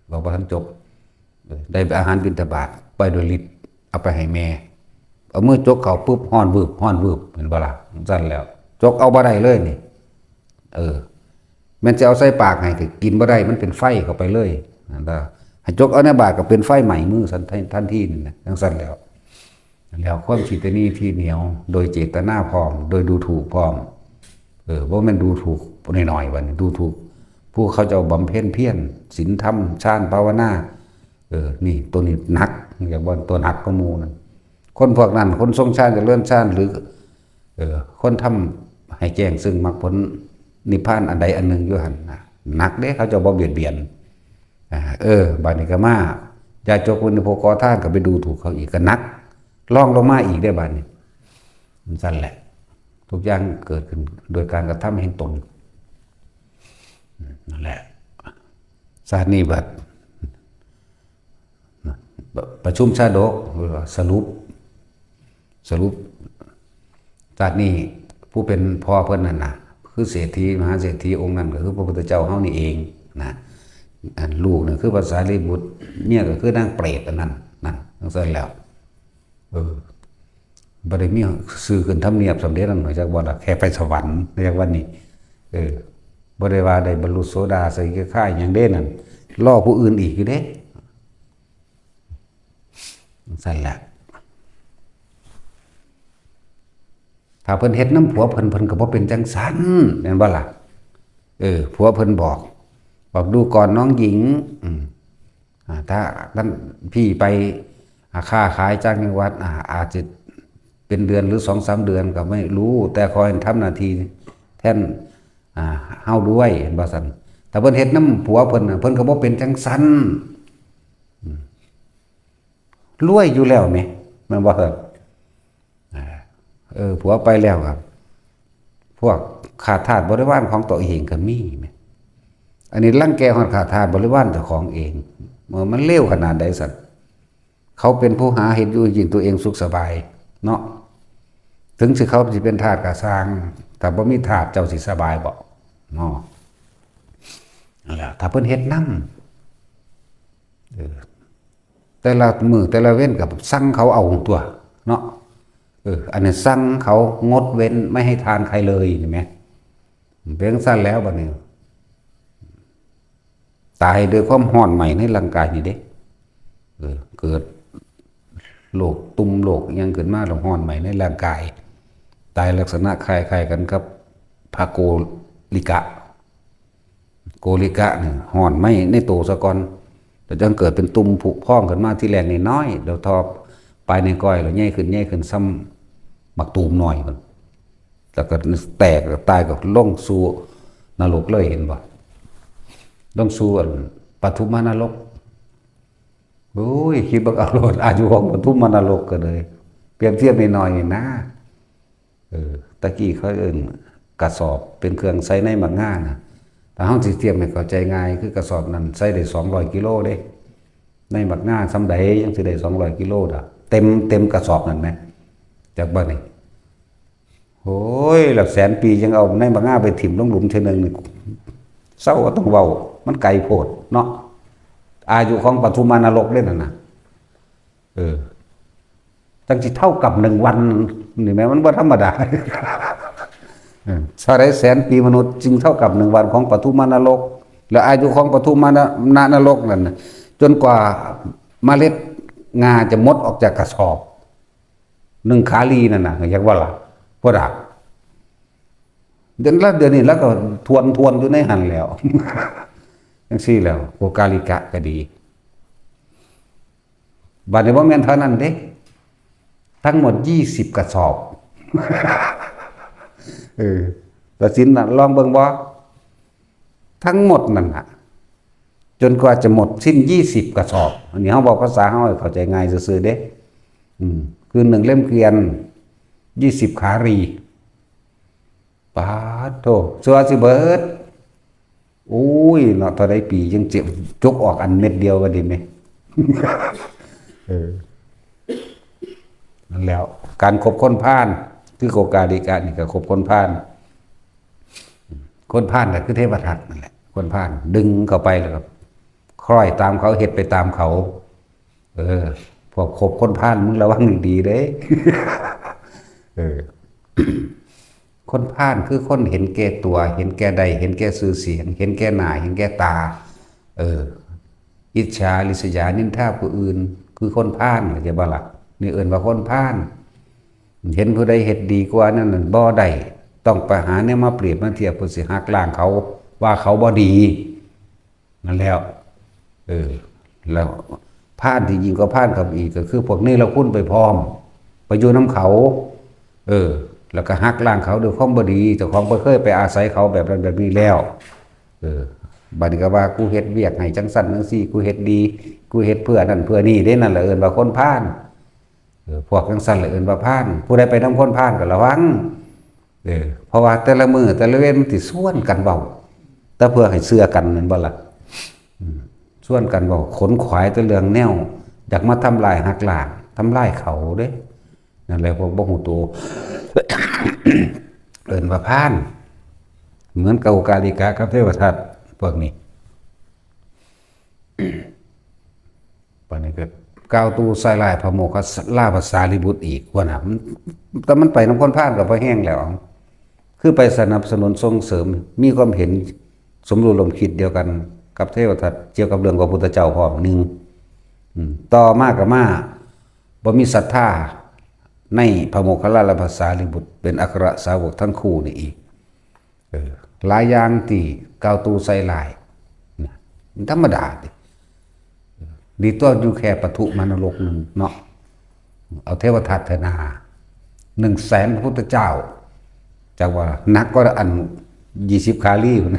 ເວົ້າບໍ່ທັນຈົບ ໄດ້ອາຫານບິນທະບາດ ໄປດ້ວຍລິດ ເອົາໄປໃຫ້ແມ່ ເອົາມືຈົກເຂົ້າປຶບ ຮ້ອນວືບ ຮ້ອນວືບ ເຫັນບໍ່ລະ? ຊັ້ນແລ້ວ ຈົກເອົາບໍ່ໄດ້ເລີຍນີ້ ເອີ ແມ່ນຊິເອົາໃສ່ປາກໃຫ້ກໍກິນບໍ່ໄດ້ ມັນເປັນໄຟເຂົ້າໄປເລີຍ ໃຫ້ຈົກເອົາໃນບາດກໍເປັນໄຟໄໝ້ມືທັນ ທັນທີນັ້ນນະ ຈັ່ງຊັ້ນແລ້ວ ແລ້ວຄວາມຄິດຕະໜີທີ່ໜຽວ ໂດຍເຈດຕະນາພ້ອມ ໂດຍດູຖູກພ້ອມ ເອີ ບໍ່ແມ່ນດູຖູກນ້ອຍໆ ບັດນີ້ດູຖູກຜູ້ເຂົາເຈົ້າບຳເພັນພຽນ ສິນທຳ ຊານ ພາວະນາ ເອີ ນີ້ ໂຕນີ້ໜັກ ຢາກບອກໂຕໜັກກວ່າໝູ່ນັ້ນ ຄົນພວກນັ້ນ ຄົນຊົງຊານ ຈະເລີນຊານ ຫຼື ເອີ ຄົນທຳໃຫ້ແຈ້ງເຊິ່ງມັກຜົນນິບພານອັນໃດອັນໜຶ່ງຢູ່ຫັ້ນນະ ໜັກເດ້ ເຂົາເຈົ້າບໍ່ບຽດບຽນ ອ່າ ເອີ ບາດນີ້ກໍມາ ຢ່າຈົກເປັນພວກຂໍທານ ກໍໄປດູຖູກເຂົາອີກ ກໍໜັກ ລອງລົງມາອີກເດ້ບາດນີ້ ມັນຊັ້ນແຫຼະ ທຸກຢ່າງເກີດຂຶ້ນໂດຍການກະທຳແຫ່ງຕົນ ນັ້ນແຫຼະ ຊາດນີ້ບັດ ປະ ປະຊຸມຊາດົກ ສະຫຼຸບ ສະຫຼຸບ ຊາດນີ້ຜູ້ເປັນພໍ່ເພິ່ນນັ້ນນະ ຄືເສດຖີ ມະຫາເສດຖີອົງນັ້ນ ກໍຄືພະພຸດທະເຈົ້າເຮົານີ້ເອງນະ. ອັນລູກນີ້ຄືພະສາລີບຸດ ເມຍກໍຄືນາງເປດອັນນັ້ນ ນັ້ນ ຈັ່ງຊັ້ນແລ້ວ ເອີ ບໍ່ໄດ້ມີຊື່ຂຶ້ນທຳນຽບສ່ຳເດນັ້ນ ຮູ້ຈັກບໍ່ລະ? ແຄ່ໄປສະຫວັນ ເອີ້ນວ່ານີ້ ເອີ ບໍ່ໄດ້ວ່າໄດ້ບັນລຸໂສດາສະກິດາຄາຫຍັງເດນັ້ນ ລໍຜູ້ອື່ນອີກຢູ່ເດ. ຈັ່ງຊັ້ນແຫຼະ ຖ້າເພິ່ນເຮັດນຳຜົວເພິ່ນ ເພິ່ນກໍບໍ່ເປັນຈັ່ງຊັ້ນ ແມ່ນບໍ່ລະ? ເອີ ຜົວເພິ່ນບອກ ບອກ ດູກ່ອນນ້องหญิง ອາ ຖ້າທ່ານພີ່ໄປ ອາ ຄ້າຂາຍຕ່າງຈັງຫວັດ ອາ ອາດຈະເປັນເດືອນ ຫຼື ສອງສາມເດືອນກໍໄມ່ຮູ້ ແຕ່ຂໍໃຫ້ທຳໜ້າທີ່ແທນ ອາ ເຮົາດ້ວຍ ເຫັນບໍ່ຊັ້ນ? ຖ້າເພິ່ນເຮັດນຳຜົວເພິ່ນ ເພິ່ນກໍບໍ່ເປັນຈັ່ງຊັ້ນ ອືມ ລວຍຢູ່ແລ້ວແໝ ແມ່ນບໍ່? ເອີ ເອີ ຜົວໄປແລ້ວກໍ ພວກຂ້າທາດບໍລິວານຂອງຕົວເອງກໍມີແໝ. ອັນນີ້ລັງແກຮອດຂ້າທາດບໍລິວານເຈົ້າຂອງເອງ ເອີ ມັນເລວຂະໜາດໃດຊັ້ນ? ເຂົາເປັນຜູ້ຫາເຮັດຢູ່ກິນ ຕົວເອງສຸກສະບາຍເນາະ. ເຖິງຊິເຂົາຊິເປັນທາດກໍຊ່າງ ຖ້າບໍ່ມີທາດເຈົ້າຊິສະບາຍບໍ່ເນາະ? ນັ້ນແຫຼະ ຖ້າເພິ່ນເຮັດນຳ ເອີ ແຕ່ລະມື້ແຕ່ລະເວັນກໍສັ່ງເຂົາເອົາຕົວະເນາະ. ເອີ ອັນນີ້ສັ່ງເຂົາງົດເວັ້ນ ໄມ່ໃຫ້ທານໃຄເລີຍ ເຫັນແໝ? ເປັນຈັ່ງຊັ້ນແລ້ວບັດນີ້ ຕາຍດ້ວຍຄວາມຮ້ອນໄໝ້ໃນຮ່າງກາຍນີ້ເດ້. ເອີ ເກີດໂລກຕຸ່ມໂລກຫຍັງຂຶ້ນມາ ແລ້ວຮ້ອນໄໝ້ໃນຮ່າງກາຍ ຕາຍລັກສະນະຄ້າຍໆກັນກັບພະໂກລິກະ. ໂກລິກະນີ້ຮ້ອນໄໝ້ໃນໂຕສາກ່ອນ ແລ້ວຈັ່ງເກີດເປັນຕຸ່ມຜຸພອງຂຶ້ນມາ ທີແລກນ້ອຍໆ ແລ້ວທອບປາຍໃນກ້ອຍ ແລ້ວໃຫຍ່ຂຶ້ນ ໃຫຍ່ຂຶ້ນສ່ຳໝາກຕູມນ້ອຍພຸ້ນ ແລ້ວກໍແຕກ ແລ້ວຕາຍ ກໍລົງສູ່ນະລົກເລີຍ ເຫັນບໍ່? ລົງສູ່ອັນປະທຸມມະນະລົກ. ໂອ້ຍ ຄິດເບິ່ງເອົາໂລດ ອາຍຸຂອງປະທຸມມະນະລົກກໍເລີຍ ປຽບທຽບນ້ອຍໆນີ້ນາ. ເອີ ຕະກີ້ເຂົາເອີ້ນກະສອບ ເປັນເຄື່ອງໃສ່ໃນໝາກງານະ. ຖ້າເຮົາຊິທຽບໃຫ້ເຂົ້າໃຈງ່າຍ ຄືກະສອບນັ້ນໃສ່ໄດ້ສອງຮ້ອຍກິໂລເດ້. ໃນໝາກງາສ່ຳໃດຍັງຊິໄດ້ສອງຮ້ອຍກິໂລດະ ເຕັມ ເຕັມກະສອບນັ້ນແໝ. ຈັກບໍ່ນີ້? ໂອ້ຍ ຫຼັກແສນປີຍັງເອົາໃນໝາກງາໄປຖິ້ມລົງຫຼຸມເທື່ອໜຶ່ງນີ້ ເຊົາກໍຕ້ອງເວົ້າ ມັນໄກໂພດເນາະ. ອາຍຸຂອງປະທຸມມະນະລົກເດ້ນັ້ນນະ. ເອີ ຈັ່ງຊິເທົ່າກັບໜຶ່ງວັນນີ້ແມ່ນ ມັນບໍ່ທຳມະດາ. ເອີ ເທົ່າໃດແສນປີມະນຸດຈຶ່ງເທົ່າກັບໜຶ່ງວັນຂອງປະທຸມມະນະລົກ ແລະ ອາຍຸຂອງປະທຸມມະນະ ນະ ນະລົກນັ້ນ ຈົນກວ່າເມລັດງາຈະໝົດອອກຈາກກະສອບ ໜຶ່ງຄາລີນັ້ນນະ ເຫັນບໍ່ລະ? ພຸ້ນນະ ດຽວລະ ດຽວນີ້ລະກໍທວນໆຢູ່ໃນຫັ້ນແລ້ວ. ຈັ່ງຊີ້ແລ້ວ ໂກກາລິກະກໍດີ. ບາດນີ້ບໍ່ແມ່ນເທົ່ານັ້ນເດ້ ທັງໝົດຊາວກະສອບ. ເອີ ຕາສິນນະ ລອງເບິ່ງບໍ່? ທັງໝົດນັ້ນນະ ຈົນກວ່າຈະໝົດສິ້ນຊາວກະສອບ. ອັນນີ້ເຮົາເວົ້າພາສາເຮົາໃຫ້ເຂົ້າໃຈງ່າຍຊື່ໆເດ້. ອືມ ຄືໜຶ່ງເຫຼັ້ມກວຽນ ຊາວຄາລີ. ປາດໂທ້ ເຊື່ອຊິເບີດ. ໂອ້ຍເນາະ ເທົ່າໃດປີຈັ່ງເຈັບ ຈົກອອກອັນເມັດດຽວກໍດີແມ. ເອີ ນັ້ນແຫຼະ ການຄົບຄົນພານ ຄືໂກກາລິກະນີ້ກໍຄົບຄົນພານ. ຄົນພານກໍຄືເທວະທັດນັ້ນແຫຼະ ຄົນພານດຶງເຂົ້າໄປ ແລ້ວກໍຄ້ອຍຕາມເຂົາ ເຮັດໄປຕາມເຂົາ. ເອີ ພວກຄົບຄົນພານ ມຶງລະວັງດີໆເດ້. ເອີ ຄົນພານຄືຄົນເຫັນແກ່ຕົວ ເຫັນແກ່ໄດ້ ເຫັນແກ່ຊື່ສຽງ ເຫັນແກ່ໜ້າ ເຫັນແກ່ຕາ. ເອີ ອິດສາ ລິສຍາ ນິນທາຜູ້ອື່ນ ຄືຄົນພານ ເຂົ້າໃຈບໍ່ລະ? ນີ້ເອີ້ນວ່າຄົນພານ. ເຫັນຜູ້ໃດເຮັດດີກວ່ານັ້ນນັ້ນບໍ່ໄດ້ ຕ້ອງໄປຫາແນວມາປຽບມາທຽບ ເພື່ອຊິຫັກລ້າງເຂົາ ວ່າເຂົາບໍ່ດີ. ນັ້ນແຫຼະ ເອີ ແລ້ວພານທີ່ຍິ່ງກວ່າພານເຂົ້າໄປອີກ ກໍຄືພວກເນລະຄຸນໄປພ້ອມ ໄປຢູ່ນຳເຂົາ ເອີ ແລ້ວກໍຫັກລ້າງເຂົາດ້ວຍຄວາມບໍ່ດີ ເຈົ້າຂອງບໍ່ເຄີຍໄປອາໄສເຂົາແບບນັ້ນແບບນີ້ແລ້ວ. ເອີ ບາດນີ້ກໍວ່າ ກູເຮັດວຽກໃຫ້ຈັ່ງຊັ້ນຈັ່ງຊີ້ ກູເຮັດດີ ກູເຮັດເພື່ອນັ້ນເພື່ອນີ້ເດ້ ນັ້ນລະເອີ້ນວ່າຄົນພານ. ເອີ ພວກຈັ່ງຊັ້ນລະເອີ້ນວ່າພານ ຜູ້ໃດໄປນຳຄົນພານກໍລະວັງ. ເອີ ເພາະວ່າແຕ່ລະມື້ແຕ່ລະເວັນມັນຊິຊວນກັນເວົ້າ ແຕ່ເພື່ອໃຫ້ເຊື່ອກັນແມ່ນບໍ່ລະ? ອືມ ຊວນກັນເວົ້າ ຂົນຂວາຍແຕ່ເລື່ອງແນວຢາກມາທຳລາຍຫັກລ້າງ ທຳລາຍເຂົາເດ້. ນັ້ນແຫຼະ ພວກບໍ່ຮູ້ໂຕ ເອີ້ນວ່າພານ ເໝືອນກັບໂອກາລິກະກັບເທວະທັດພວກນີ້. ບາດນີ້ກໍກ່າວຕູໃສ່ຮ້າຍພະໂມກຂະລາພະສາລີບຸດອີກ. ວ່ານະ ມັນ ແຕ່ມັນໄປນຳຄົນພານກໍພໍແຮງແລ້ວ ຄືໄປສະໜັບສະໜູນສົ່ງເສີມ ມີຄວາມເຫັນສົມຮູ້ຮ່ວມຄິດດຽວກັນກັບເທວະທັດ ກ່ຽວກັບເລື່ອງຂອງພຸດທະເຈົ້າພ້ອມໜຶ່ງ. ອືມ ຕໍ່ມາກໍມາບໍ່ມີສັດທາໃນພະໂມກຂະລາ ແລະ ພະສາລີບຸດ ເປັນອັກຄະສາວົກທັງຄູ່ນີ້ອີກ. ເອີ ຫຼາຍຢ່າງທີ່ກ່າວຕູໃສ່ຮ້າຍນະ ມັນທຳມະດາຕິ ດີຕົວະຢູ່ແຄ່ປະທຸມານະລົກໜຶ່ງເນາະ ເອົາເທວະທັດເທື່ອໜ້າ ໜຶ່ງແສນພະພຸດທະເຈົ້າ ຈັກວ່າໜັກກວ່າອັນ ຊາວກາລີພຸ້ນ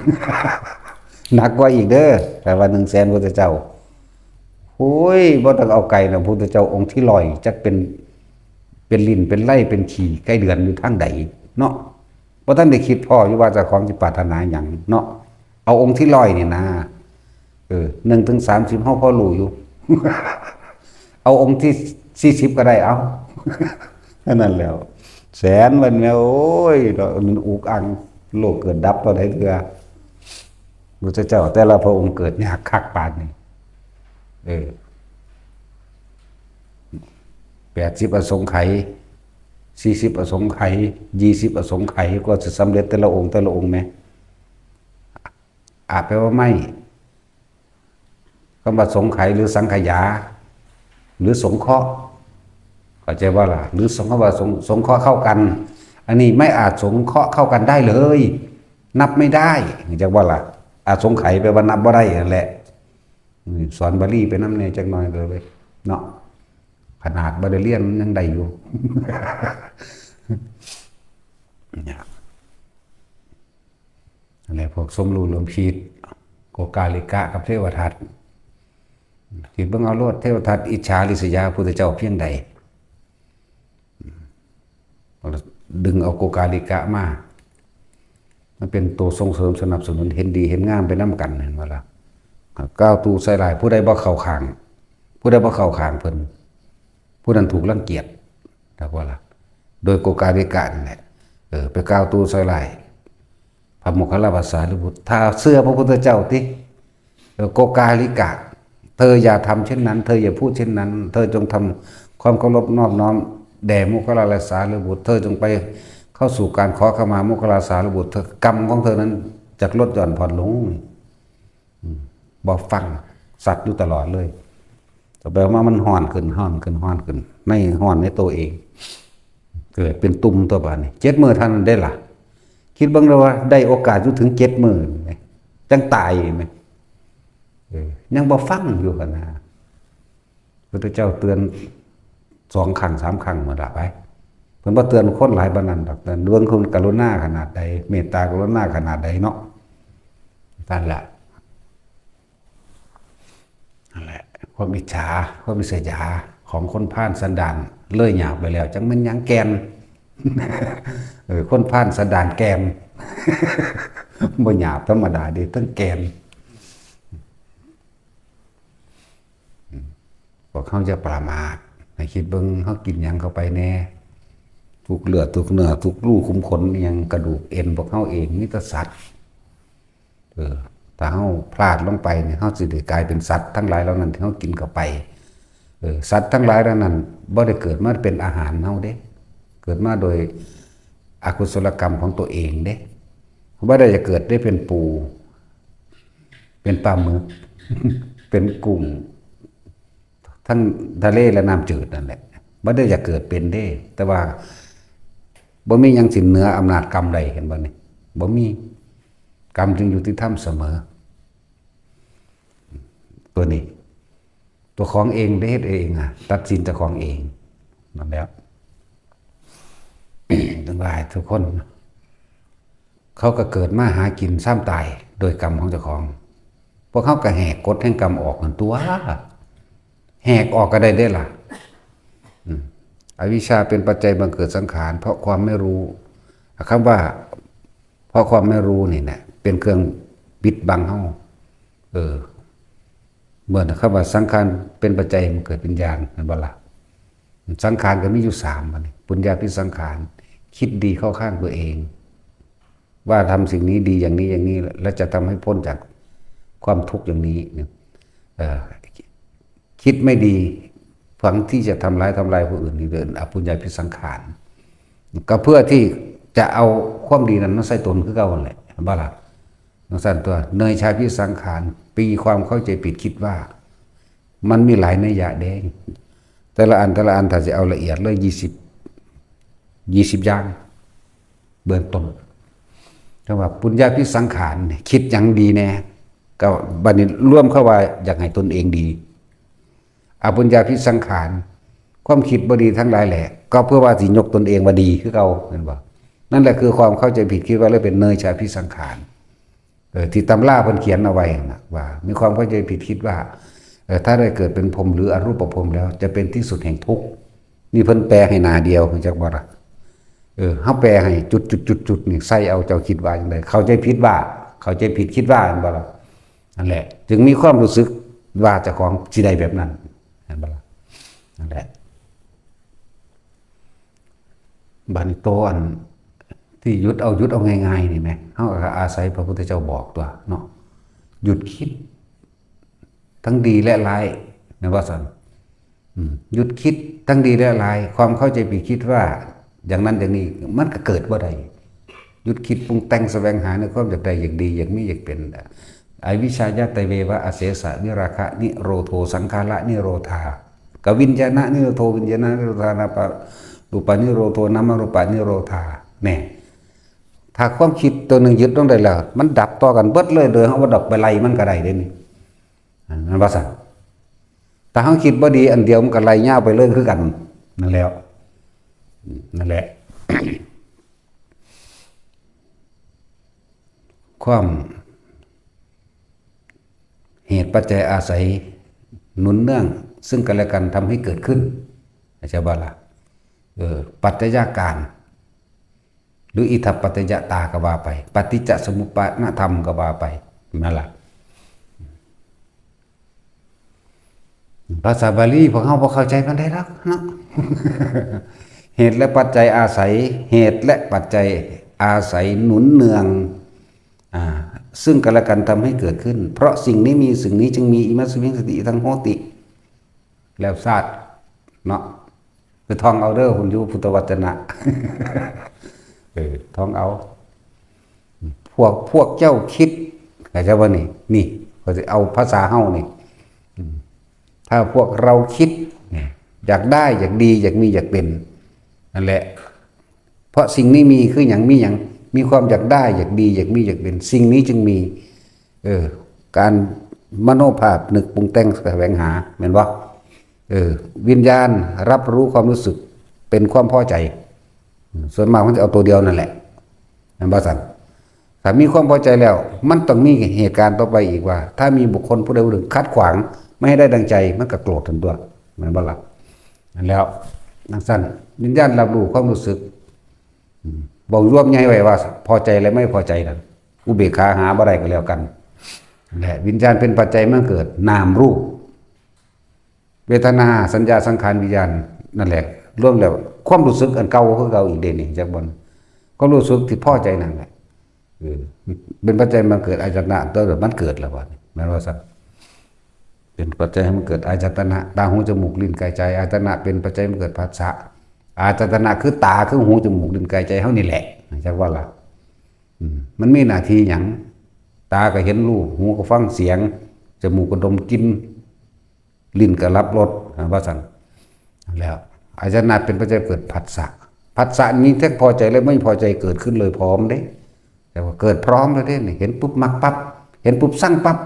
ໜັກກວ່າອີກເດີ ແຕ່ວ່າໜຶ່ງແສນພຸດທະເຈົ້າ ໂອ້ຍ ບໍ່ຕ້ອງເອົາໄກນະ ພຸດທະເຈົ້າອົງທີຮ້ອຍ ຈັກເປັນ ເປັນລິ້ນເປັນໄລເປັນຂີ້ໄສ້ເດືອນຢູ່ທາງໃດເນາະ. ບໍ່ທັນໄດ້ຄິດພໍ້ຢູ່ວ່າເຈົ້າຂອງຊິປາດຖະໜາຫຍັງເນາະ ເອົາອົງທີຮ້ອຍນີ້ນາ ເອີ ໜຶ່ງເຖິງສາມສິບເຮົາພໍຮູ້ຢູ່ ເອົາອົງທີສີ່ສິບກໍໄດ້ ເອົາ ອັນນັ້ນແລ້ວ ແສນມັນແມ່ ໂອ້ຍ ເນາະ ມັນອຸກອັ່ງ ໂລກເກີດດັບເທົ່າໃດເທື່ອ ພຸດທະເຈົ້າແຕ່ລະພະອົງເກີດຍາກຄັກປານນີ້ ເອີ ແປດສິບອະສົງໄຂ ສີ່ສິບອະສົງໄຂ ຊາວອະສົງໄຂ ກວ່າຊິສຳເລັດແຕ່ລະອົງ ແຕ່ລະອົງແມ ອາ ແປວ່າໄມ້ ຄຳວ່າສົງໄຂ ຫຼື ສັງຂະຢາ ຫຼື ສົງເຄາະ ເຂົ້າໃຈບໍ່ລະ? ຫຼື ສົງ ຄຳວ່າສົງ ສົງເຄາະເຂົ້າກັນ ອັນນີ້ໄມ້ອາດສົງເຄາະເຂົ້າກັນໄດ້ເລີຍ ນັບໄມ່ໄດ້ ເຂົ້າໃຈບໍ່ລະ? ອະສົງໄຂແປວ່ານັບບໍ່ໄດ້ນັ້ນແຫຼະ. ອືມ ສອນບາລີໄປນຳແດ່ຈັກໜ່ອຍກໍເລີຍເນາະ ຂະໜາດບໍ່ໄດ້ລຽນມັນຍັງໄດ້ຢູ່ ນັ້ນແຫຼະ ພວກສົມຮູ້ຮ່ວມຄິດ ໂກກາລິກະກັບເທວະທັດ ຄິດເບິ່ງເອົາໂລດ ເທວະທັດອິດສາລິສຍາພຸດທະເຈົ້າພຽງໃດ ດຶງເອົາໂກກາລິກະມາ ມັນເປັນໂຕສົ່ງເສີມສະໜັບສະໜູນ ເຫັນດີເຫັນງາມໄປນຳກັນ ເຫັນບໍ່ລະ? ກ່າວຕູໃສ່ຮ້າຍ ຜູ້ໃດບໍ່ເຂົ້າຂ້າງ ຜູ້ໃດບໍ່ເຂົ້າຂ້າງເພິ່ນ ຜູ້ນັ້ນຖືກລັງກຽດ ຈັກວ່າລະ ໂດຍໂກກາລິກະນີ້ແຫຼະ ເອີ ໄປກ່າວຕູໃສ່ຮ້າຍພະໂມກຂະລາພະສາລີບຸດ ຖ້າເຊື່ອພະພຸດທະເຈົ້າຕິ ເອີ ໂກກາລິກະ ເທີຢ່າທຳເຊັ່ນນັ້ນ ເທີຢ່າພູດເຊັ່ນນັ້ນ ເທີຈົ່ງທຳຄວາມເຄົາລົບນອບນ້ອມແດ່ໂມກຂະລາ ແລະ ສາລີບຸດ ເທີຈົ່ງໄປເຂົ້າສູ່ການຂໍຂະມາໂມກຂະລາ ສາລີບຸດ ເທີ ກຳຂອງເທີນັ້ນຈະລົດຢ່ອນຜ່ອນລົງ. ອືມ ບໍ່ຟັງ ສັດຢູ່ຕະຫຼອດເລີຍ. ຕໍ່ໄປມາມັນຮ້ອນຂຶ້ນ ຮ້ອນຂຶ້ນ ຮ້ອນຂຶ້ນ ໃນ ຮ້ອນໃນໂຕເອງ ເກີດເປັນຕຸ່ມຕົວບາດນີ້ ເຈັດມື້ເທົ່ານັ້ນເດ້ລະ. ຄິດເບິ່ງເດີວ່າໄດ້ໂອກາດຢູ່ເຖິງເຈັດມື້ ຈັ່ງຕາຍແມ່ນ ເອີ ຍັງບໍ່ຟັງຢູ່ຫັ້ນນະ. ພຸດທະເຈົ້າເຕືອນສອງຄັ້ງສາມຄັ້ງໝົດລະໄປ. ເພິ່ນບໍ່ເຕືອນຄົນຫຼາຍປານນັ້ນດອກ ແຕ່ເບິ່ງຄົນກະລຸນາຂະໜາດໃດ ເມດຕາກະລຸນາຂະໜາດໃດເນາະ. ນັ້ນລະ ນັ້ນແຫຼະ ຄວາມອິດສາ ຄວາມລິສຍາຂອງຄົນພານສັນດານເລີຍຫຍາບໄປແລ້ວ ຈັກແມ່ນຫຍັງແກ່ນ. ເອີ ຄົນພານສັນດານແກ່ນ ບໍ່ຫຍາບທຳມະດາເດ້ ທັງແກ່ນ. ພວກເຮົາຢ່າປະໝາດ ໃຫ້ຄິດເບິ່ງເຮົາກິນຫຍັງເຂົ້າໄປແດ່ ທຸກເລືອດ ທຸກເນື້ອ ທຸກຮູຂຸມຂົນອີ່ຫຍັງ ກະດູກເອັນ ພວກເຮົາເອງມີແຕ່ສັດ. ເອີ ຖ້າເຮົາພລາດລົງໄປນີ້ ເຮົາຊິໄດ້ກາຍເປັນສັດທັງຫຼາຍເຫຼົ່ານັ້ນທີ່ເຮົາກິນເຂົ້າໄປ. ເອີ ສັດທັງຫຼາຍເຫຼົ່ານັ້ນບໍ່ໄດ້ເກີດມາເປັນອາຫານເຮົາເດ້ ເກີດມາໂດຍອະກຸສົລະກຳຂອງຕົວເອງເດ້. ບໍ່ໄດ້ຈະເກີດໄດ້ເປັນປູ ເປັນປາໝຶກ ເປັນກຸ້ງ ທັງທະເລ ແລະ ນ້ຳຈືດນັ້ນແຫຼະ ບໍ່ໄດ້ຢາກເກີດເປັນເດ້ ແຕ່ວ່າບໍ່ມີຫຍັງຊິເໜືອອຳນາດກຳໄດ້ ເຫັນບໍ່ນີ້? ບໍ່ມີ. ກຳຈຶ່ງຍຸຕິທຳສະເໝີ. ຕົວນີ້ ຕົວຂອງເອງໄດ້ເຮັດເອງອະ ຕັດສິນເຈົ້າຂອງເອງ ນັ້ນແຫຼະ. ທັງຫຼາຍທຸກຄົນ ເຂົາກໍເກີດມາຫາກິນຊາມຕາຍໂດຍກຳຂອງເຈົ້າຂອງ. ພວກເຮົາກໍແຫກກົດແຫ່ງກຳອອກຫັ້ນຕົວະ ແຫກອອກກໍໄດ້ເດ້ລະ. ອືມ ອະວິຊຊາເປັນປັດໄຈບັງເກີດສັງຂານ ເພາະຄວາມໄມ່ຮູ້. ຄຳວ່າ ເພາະຄວາມໄມ່ຮູ້ນີ້ແຫຼະ ເປັນເຄື່ອງປິດບັງເຮົາ. ເອີ ເມື່ອຄຳວ່າສັງຂານເປັນປັດໄຈໃຫ້ມັນເກີດວິນຍານ ແມ່ນບໍ່ລະ? ສັງຂານກໍມີຢູ່ສາມບັດນີ້ ປຸນຍາພິສັງຂານ ຄິດດີເຂົ້າຂ້າງຕົວເອງ ว่าทำสิ่งนี้ดีอย่างนี้ อย่างนี้ แล้วจะทำให้พ้นจากความทุกข์อย่างนี้ เอ่อ คิดไม่ดี หวังที่จะทำร้าย ทำลายผู้อื่น นี่เป็นอปุญญาภิสังขาร ก็เพื่อที่จะเอาความดีนั้นมาใส่ตนคือเก่านั่นแหละ เห็นบ่ล่ะ? จั่งซั่นตั๊ว เนยชาภิสังขาร มีความเข้าใจผิดคิดว่า มันมีหลายนัยยะเด้ แต่ละอัน แต่ละอัน ถ้าสิเอาละเอียดเลย ยี่สิบ ยี่สิบอย่าง เบื้องต้น คำว่าปุญญาภิสังขารนี่ คิดหยังดีแน่ ก็บัดนี้รวมเข้าว่าอยากให้ตนเองดี อปุญญาภิสังขาร ความคิดบ่ดีทั้งหลายแหละ ก็เพื่อว่าสิยกตนเองว่าดีคือเก่า เห็นบ่? นั่นแหละคือความเข้าใจผิดคิดว่า เรียกเป็นเนยชาภิสังขาร เอ่อ ที่ตำราเพิ่นเขียนเอาไว้หั่นน่ะ ว่ามีความเข้าใจผิดคิดว่า เอ่อ ถ้าได้เกิดเป็นพรหมหรืออรูปพรหมแล้ว จะเป็นที่สุดแห่งทุกข์ นี่เพิ่นแปลให้หน้าเดียว รู้จักบ่ล่ะ? เออ เฮาแปลให้จุดๆๆๆ นี่ ใส่เอา เจ้าคิดว่าจั่งใด เข้าใจผิดว่า เข้าใจผิดคิดว่า เห็นบ่ล่ะ? นั่นแหละ จึงมีความรู้สึกว่าเจ้าของสิได้แบบนั้น เห็นบ่ล่ะ? นั่นแหละ บัดนี้โตอันที่หยุดเอา หยุดเอาง่ายๆ นี่แหม เฮาก็อาศัยพระพุทธเจ้าบอกตั๊วเนาะ หยุดคิดทั้งดีและร้าย แม่นบ่ซั่น? อืม หยุดคิดทั้งดีและร้าย ความเข้าใจผิดคิดว่าอย่างนั้นอย่างนี้ มันก็เกิดบ่ได้ หยุดคิดปรุงแต่งแสวงหาในความอยากได้ อยากดี อยากมี อยากเป็น อวิชชายะเตเววะ อเสสะวิราคะนิโรโธ สังขารนิโรธา กวิญญาณนิโรโธ วิญญาณนิโรธา นปรูปานิโรโธ นามรูปานิโรธา แน่ ถ้าความคิดตัวหนึ่งหยุดลงได้แล้ว มันดับต่อกันเบิดเลย โดยเฮาบ่ต้องไปไล่มันก็ได้เด้นี่ นั่นว่าซั่น ถ้าเฮาคิดบ่ดีอันเดียว มันก็ไล่ยาวไปเลยคือกัน นั่นแหล้ว นั่นแหละ ความ เหตุปัจจัยอาศัยหนุนเนื่องซึ่งกันและกันทำให้เกิดขึ้น เข้าใจบ่ล่ะ? เออ ปัจจัยการ หรืออิทัปปัจจยตาก็ว่าไป ปฏิจจสมุปปานธรรมก็ว่าไป นั่นล่ะ ภาษาบาลีพวกเฮาบ่เข้าใจปานใดดอกเนาะ เหตุและปัจจัยอาศัย เหตุและปัจจัยอาศัยหนุนเนือง อ่า ซึ่งกันและกันทำให้เกิดขึ้น เพราะสิ่งนี้มี สิ่งนี้จึงมี อิมัสมิง สติ อิทัง โหติ แล้วซาด เนาะ ไปท่องเอาเด้อ คุณอยู่พุทธวจนะ เออ ท่องเอา พวก พวกเจ้าคิด เข้าใจบ่นี่ นี่ ข้อยสิเอาภาษาเฮานี่ อืม ถ้าพวกเราคิด เนี่ย อยากได้ อยากดี อยากมี อยากเป็น นั่นแหละ เพราะสิ่งนี้มี คือหยัง มีหยัง มีความอยากได้ อยากดี อยากมี อยากเป็น สิ่งนี้จึงมี เออ การมโนภาพนึกปรุงแต่งแสวงหา แม่นบ่? เออ วิญญาณรับรู้ความรู้สึกเป็นความพอใจ ส่วนมากมันจะเอาตัวเดียวนั่นแหละ แม่นบ่ซั่น? ถ้ามีความพอใจแล้ว มันต้องมีเหตุการณ์ต่อไปอีกว่า ถ้ามีบุคคลผู้ใดผู้หนึ่งขัดขวางไม่ให้ได้ดังใจ มันก็โกรธทันตัว แม่นบ่ล่ะ? นั่นแล้ว จั่งซั่น วิญญาณรับรู้ความรู้สึก อืม เว้ารวมใหญ่ไว้ว่า พอใจและไม่พอใจนั่น อุเบกขาหาบ่ได้ก็แล้วกัน และวิญญาณเป็นปัจจัยมันเกิดนามรูป เวทนา สัญญา สังขาร วิญญาณ นั่นแหละ รวมแล้วความรู้สึกอันเก่าคือเก่าอีกเด้นี่ จักบ่อน ความรู้สึกที่พอใจนั่นแหละ เออ เป็นปัจจัยมันเกิดอายตนะ ตัวมันเกิดแล้วบัดนี้ แม่นว่าซั่น เป็นปัจจัยให้มันเกิดอายตนะ ตา หู จมูก ลิ้น กาย ใจ อายตนะเป็นปัจจัยมันเกิดผัสสะ อายตนะคือตา คือหู จมูก ลิ้น กาย ใจเฮานี่แหละ จักว่าล่ะ อืม มันมีหน้าที่หยัง ตาก็เห็นรูป หูก็ฟังเสียง จมูกก็ดมกลิ่น ลิ้นก็รับรส ว่าซั่น แล้วอายตนะเป็นปัจจัยเกิดผัสสะ ผัสสะมีทั้งพอใจและไม่พอใจเกิดขึ้นเลยพร้อมเด้ แต่ว่าเกิดพร้อมแล้วเด้นี่ เห็นปุ๊บมักปั๊บ เห็นปุ๊บซังปั๊บ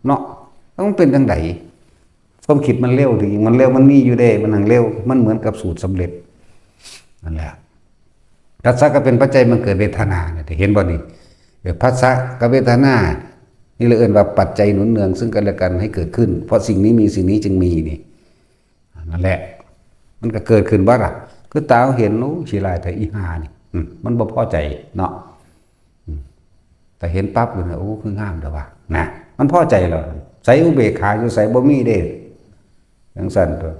เนาะ มันเป็นจั่งใด ความคิดมันเร็ว ที่จริงมันเร็ว มันมีอยู่เด้ มันหั้งเร็ว มันเหมือนกับสูตรสำเร็จ นั่นแหละ ผัสสะก็เป็นปัจจัยมันเกิดเวทนาเนี่ย เห็นบ่นี่? เออ ผัสสะกับเวทนา นี่เลยเอิ้นว่าปัจจัยหนุนเนืองซึ่งกันและกันให้เกิดขึ้น เพราะสิ่งนี้มี สิ่งนี้จึงมีนี่ นั่นแหละ มันก็เกิดขึ้นบ่ล่ะ คือตาเห็น โอ้ ขี้ร้ายแท้อีห่านี่ อืม มันบ่พอใจเนาะ อืม แต่เห็นปั๊บเลยนะ โอ้ คืองามแท้วะ นะ มันพอใจแล้ว ส ສອຸເບກຂາຢູ່ໃສ? ບໍ່ມີເດ້. ຈັ່ງຊັ້ນຕົວ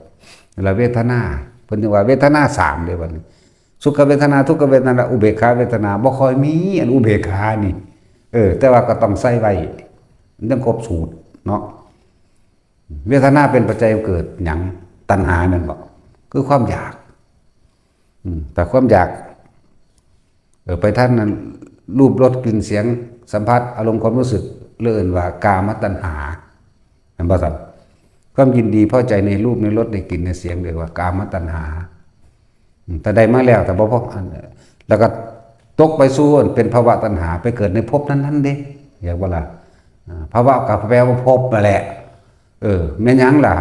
ະ. ລະເວທະນາ ເພິ່ນຈຶ່ງວ່າເວທະນາສາມເດ້ບັດນີ້ ສຸຂະເວທະນາ ທຸກຂະເວທະນາ ອຸເບກຂາເວທະນາ ບໍ່ຄ່ອຍມີອັນອຸເບກຂານີ້. ເອີ ແຕ່ວ່າກໍຕ້ອງໃສ່ໄວ້ ມັນຈັ່ງຄົບສູດເນາະ. ເວທະນາເປັນປັດໄຈໃຫ້ເກີດຫຍັງ? ຕັນຫາແມ່ນບໍ່? ຄືຄວາມຢາກ. ອືມ ແຕ່ຄວາມຢາກ ເອີ ໄປທັນນັ້ນ ຮູບ ລົດ ກິ່ນ ສຽງ ສຳຜັດ ອາລົມ ຄວາມຮູ້ສຶກ ເອີ້ນວ່າກາມະຕັນຫາ ແມ່ນບໍ່ຊັ້ນ? ຄວາມຍິນດີພໍໃຈໃນຮູບ ໃນລົດ ໃນກິ່ນ ໃນສຽງ ເອີ້ນວ່າກາມະຕັນຫາ. ອືມ ຖ້າໄດ້ມາແລ້ວ ຖ້າບໍ່ພໍ ອັນ ແລ້ວກໍຕົກໄປສູ່ອັນເປັນພະວະຕັນຫາ ໄປເກີດໃນພົບນັ້ນໆເດ້ ເຫັນບໍ່ລະ? ອາ ພະວະກໍແປວ່າພົບນັ້ນແຫຼະ. ເອີ ແມ່ນຫຍັງລະ?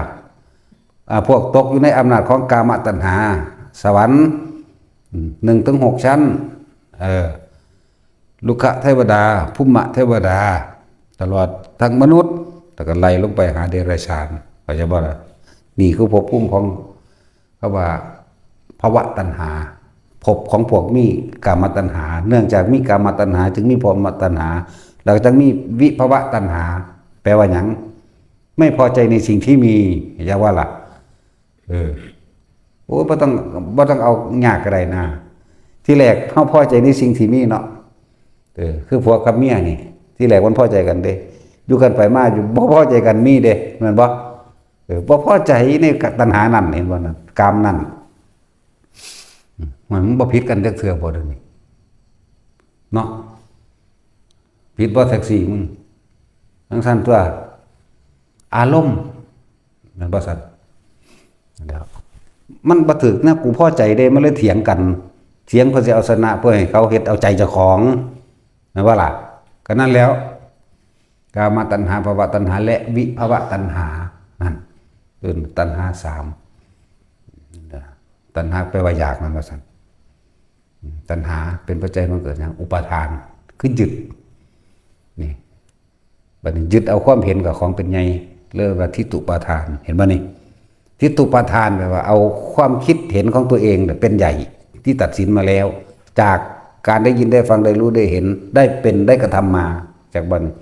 ອາ ພວກຕົກຢູ່ໃນອຳນາດຂອງກາມະຕັນຫາ ສະຫວັນ ອືມ ໜຶ່ງເຖິງຫົກຊັ້ນ ເອີ ລຸກຂະເທວະດາ ພູມະເທວະດາ ຕະຫຼອດທັງມະນຸດ ແລ້ວກໍໄລ່ລົງໄປຫາເດຍລະສານ ເຂົ້າໃຈບໍ່ລະ? ນີ້ຄືພົບພູມຂອງ ເຂົາວ່າພະວະຕັນຫາ ພົບຂອງພວກມີກາມະຕັນຫາ ເນື່ອງຈາກມີກາມະຕັນຫາ ຈຶ່ງມີພະວະຕັນຫາ ແລ້ວກໍຈຶ່ງມີວິພະວະຕັນຫາ. ແປວ່າຫຍັງ? ໄມ່ພໍໃຈໃນສິ່ງທີ່ມີ ຢ່າວ່າລະ. ເອີ ໂອ້ ບໍ່ຕ້ອງ ບໍ່ຕ້ອງເອົາຍາກກໍໄດ້ນະ. ທີແລກເຮົາພໍໃຈໃນສິ່ງທີ່ມີເນາະ. ເອີ ຄືຜົວກັບເມຍນີ້ ທີແລກມັນພໍໃຈກັນເດ້ ຢູ່ກັນໄປມາຢູ່ບໍ່ພໍໃຈກັນມີເດ້ ແມ່ນບໍ່? ເອີ ບໍ່ພໍໃຈໃນຕັນຫານັ້ນ ເຫັນບໍ່ນັ້ນ ກາມນັ້ນ. ມັນບໍ່ຜິດກັນຈັກເທື່ອບໍ່ເດນີ້ ເນາະ? ຜິດບໍ່ແທັກຊີມຶງ? ຈັ່ງຊັ້ນຕົວະ ອາລົມ ແມ່ນບໍ່ຊັ້ນ? ແລ້ວມັນບໍ່ຖືກນະ ກູພໍໃຈເດ້ ມັນເລີຍຖຽງກັນ ຖຽງເພື່ອຊິເອົາຊະນະ ເພື່ອໃຫ້ເຂົາເຮັດເອົາໃຈເຈົ້າຂອງ ແມ່ນບໍ່ລະ? ກໍນັ້ນແລ້ວ ກາມະຕັນຫາ ພະວະຕັນຫາ ແລະ ວິພະວະຕັນຫາ ນັ້ນເອີ້ນຕັນຫາສາມ. ຕັນຫາແປວ່າຢາກ ແມ່ນບໍ່ຊັ້ນ? ຕັນຫາເປັນປັດໄຈໃຫ້ມັນເກີດຫຍັງ? ອຸປາທານ ຄືຍຶດ ນີ້ ບັດນີ້ຍຶດເອົາຄວາມເຫັນກັບຂອງເປັນໃຫຍ່ ເອີ້ນວ່າທິດຕຸປາທານ ເຫັນບໍ່ນີ້? ທິດຕຸປາທານແປວ່າເອົາຄວາມຄິດເຫັນຂອງຕົວເອງເປັນໃຫຍ່ ທີ່ຕັດສິນມາແລ້ວ ຈາກການໄດ້ຍິນໄດ້ຟັງໄດ້ຮູ້ໄດ້ເຫັນ ໄດ້ເປັນໄດ້ກະທຳມາ ຈາກບັດນີ້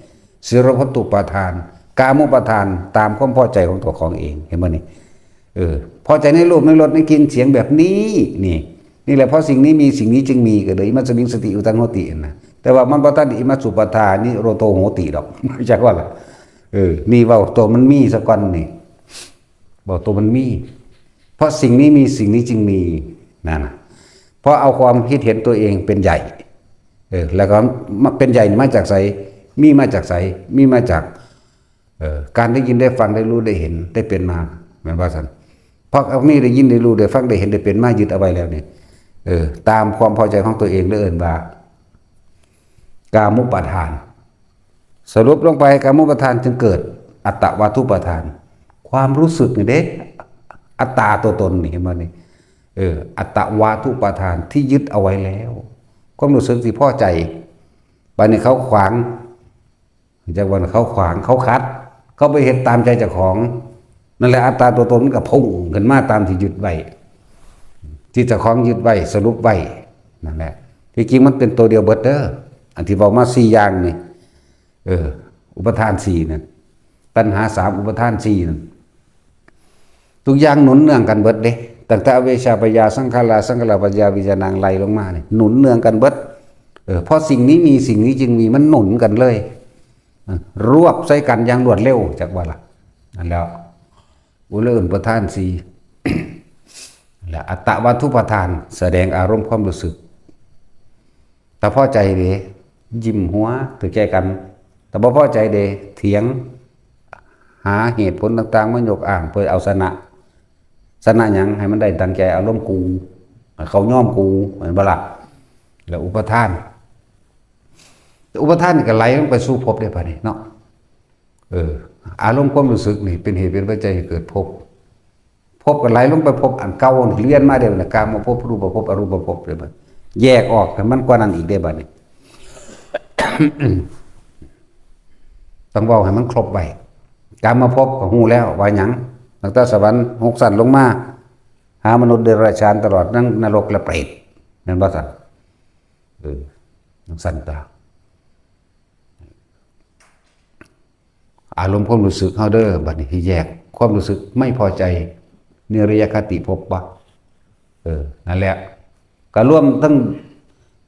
ສິລະພັດຖຸປາທານ ກາມຸປາທານ ຕາມຄວາມພໍໃຈຂອງຕົວຂອງເອງ ເຫັນບໍ່ນີ້? ເອີ ພໍໃຈໃນຮູບ ໃນລົດ ໃນກິ່ນ ສຽງແບບນີ້ ນີ້ ນີ້ແຫຼະ ເພາະສິ່ງນີ້ມີ ສິ່ງນີ້ຈຶ່ງມີ ກໍເລີຍ ອິມັດສະມິງ ສະຕິ ອຸດຖານໂຫຕິ ຫັ້ນນະ. ແຕ່ວ່າມັນບໍ່ທັນ ອິມັດສຸປາທານິໂຣດໂທໂຫຕິດອກ ຈັກວ່າລະ. ເອີ ນີ້ເວົ້າໂຕມັນມີສາກ່ອນນີ້ ເວົ້າໂຕມັນມີ ເພາະສິ່ງນີ້ມີ ສິ່ງນີ້ຈຶ່ງມີ ນັ້ນນະ. ເພາະເອົາຄວາມຄິດເຫັນຕົວເອງເປັນໃຫຍ່ ເອີ ແລ້ວກໍມາເປັນໃຫຍ່ນີ້ມາຈາກໃສ? ມີມາຈາກໃສ? ມີມາຈາກ ເອີ ການໄດ້ຍິນໄດ້ຟັງໄດ້ຮູ້ໄດ້ເຫັນໄດ້ເປັນມາ ແມ່ນວ່າຊັ້ນ? ເພາະອັນນີ້ໄດ້ຍິນໄດ້ຮູ້ໄດ້ຟັງໄດ້ເຫັນໄດ້ເປັນມາ ຍຶດເອົາໄວ້ແລ້ວນີ້ ເອີ ຕາມຄວາມພໍໃຈຂອງຕົວເອງ ເອີ້ນວ່າກາມຸປາທານ. ສະຫຼຸບລົງໄປ ກາມຸປາທານຈຶ່ງເກີດອັດຕະວາທຸປາທານ ຄວາມຮູ້ສຶກນີ້ເດ້ ອັດຕາຕົວຕົນນີ້ ເຫັນບໍ່ນີ້? ເອີ ອັດຕະວາທຸປາທານທີ່ຍຶດເອົາໄວ້ແລ້ວ ຄວາມຮູ້ສຶກທີ່ພໍໃຈ ບາດນີ້ເຂົາຂວາງ ຈາກວ່າເຂົາຂວາງ ເຂົາຂັດ ເຂົາໄປເຮັດຕາມໃຈເຈົ້າຂອງ ນັ້ນແຫຼະ ອັດຕາຕົວຕົນມັນກໍພຸ່ງຂຶ້ນມາຕາມທີ່ຍຶດໄວ້ ທີ່ເຈົ້າຂອງຍຶດໄວ້ ສະຫຼຸບໄວ້ ນັ້ນແຫຼະ. ທີ່ຈິງມັນເປັນຕົວດຽວເບິດເດີ ອັນທີ່ເວົ້າມາສີ່ຢ່າງນີ້ ເອີ ອຸປາທານສີ່ນັ້ນ ຕັນຫາສາມ ອຸປາທານສີ່ນັ້ນ ທຸກຢ່າງໜູນເນື່ອງກັນເບິດເດ້ ຕັ້ງແຕ່ອະວິຊຊາ ພະຍາ ສັງຂາລາ ສັງຂາລາ ປັດຈະຍາ ວິນຍານາງ ໄລ່ລົງມານີ້ ໜູນເນື່ອງກັນເບິດ. ເອີ ເພາະສິ່ງນີ້ມີ ສິ່ງນີ້ຈຶ່ງມີ ມັນໜູນກັນເລີຍ ອາ ລວບໃສ່ກັນຢ່າງລວດເລັວ ຈັກວ່າລະ. ນັ້ນແຫຼະ ອຸເລີນປະທານສີ່ ແລະ ອັດຕະວັດຖຸປະທານ ສະແດງອາລົມຄວາມຮູ້ສຶກ. ຖ້າພໍໃຈເດ້ ຍິ້ມຫົວຖືກໃຈກັນ, ຖ້າບໍ່ພໍໃຈເດ້ ຖຽງ ຫາເຫດຜົນຕ່າງໆມາຍົກອ້າງເພື່ອເອົາຊະນະ. ຊະນະຫຍັງ? ໃຫ້ມັນໄດ້ດັ່ງໃຈອາລົມກູ, ໃຫ້ເຂົາຍອມກູ, ແມ່ນບໍ່ລະ? ແລ້ວອຸປະທານ, ອຸປະທານນີ້ກໍໄຫຼລົງໄປສູ່ພົບເດ້ ບາດນີ້ເນາະ. ເອີ ອາລົມຄວາມຮູ້ສຶກນີ້ເປັນເຫດເປັນປັດໄຈໃຫ້ເກີດພົບ. ພົບກໍໄຫຼລົງໄປພົບອັນເກົ່າ ວຽນມາເດ້ ກາມະພົບ ຮູບະພົບ ອະຮູບະພົບເດ້ ບາດ ແຍກອອກໃຫ້ມັນກວ່ານັ້ນອີກເດ້ ບາດນີ້ ຕ້ອງເວົ້າໃຫ້ມັນຄົບໄວ້. ກາມະພົບກໍຮູ້ແລ້ວວ່າຫຍັງ, ຕັ້ງແຕ່ສະຫວັນຫົກຊັ້ນລົງມາ ຫາມະນຸດ ເດຍລະສານ ຕະຫຼອດທັງນະລົກ ແລະ ເປດ ແມ່ນບໍ່ຊັ້ນ? ເອີ ຈັ່ງຊັ້ນຕົວະ. ອາລົມຄວາມຮູ້ສຶກເຮົາເດີ ບັດນີ້ຊິແຍກຄວາມຮູ້ສຶກໄມ່ພໍໃຈ ນິລະຍະຄະຕິພົບບໍ່? ເອີ ນັ້ນແຫຼະ ກໍລວມທັງ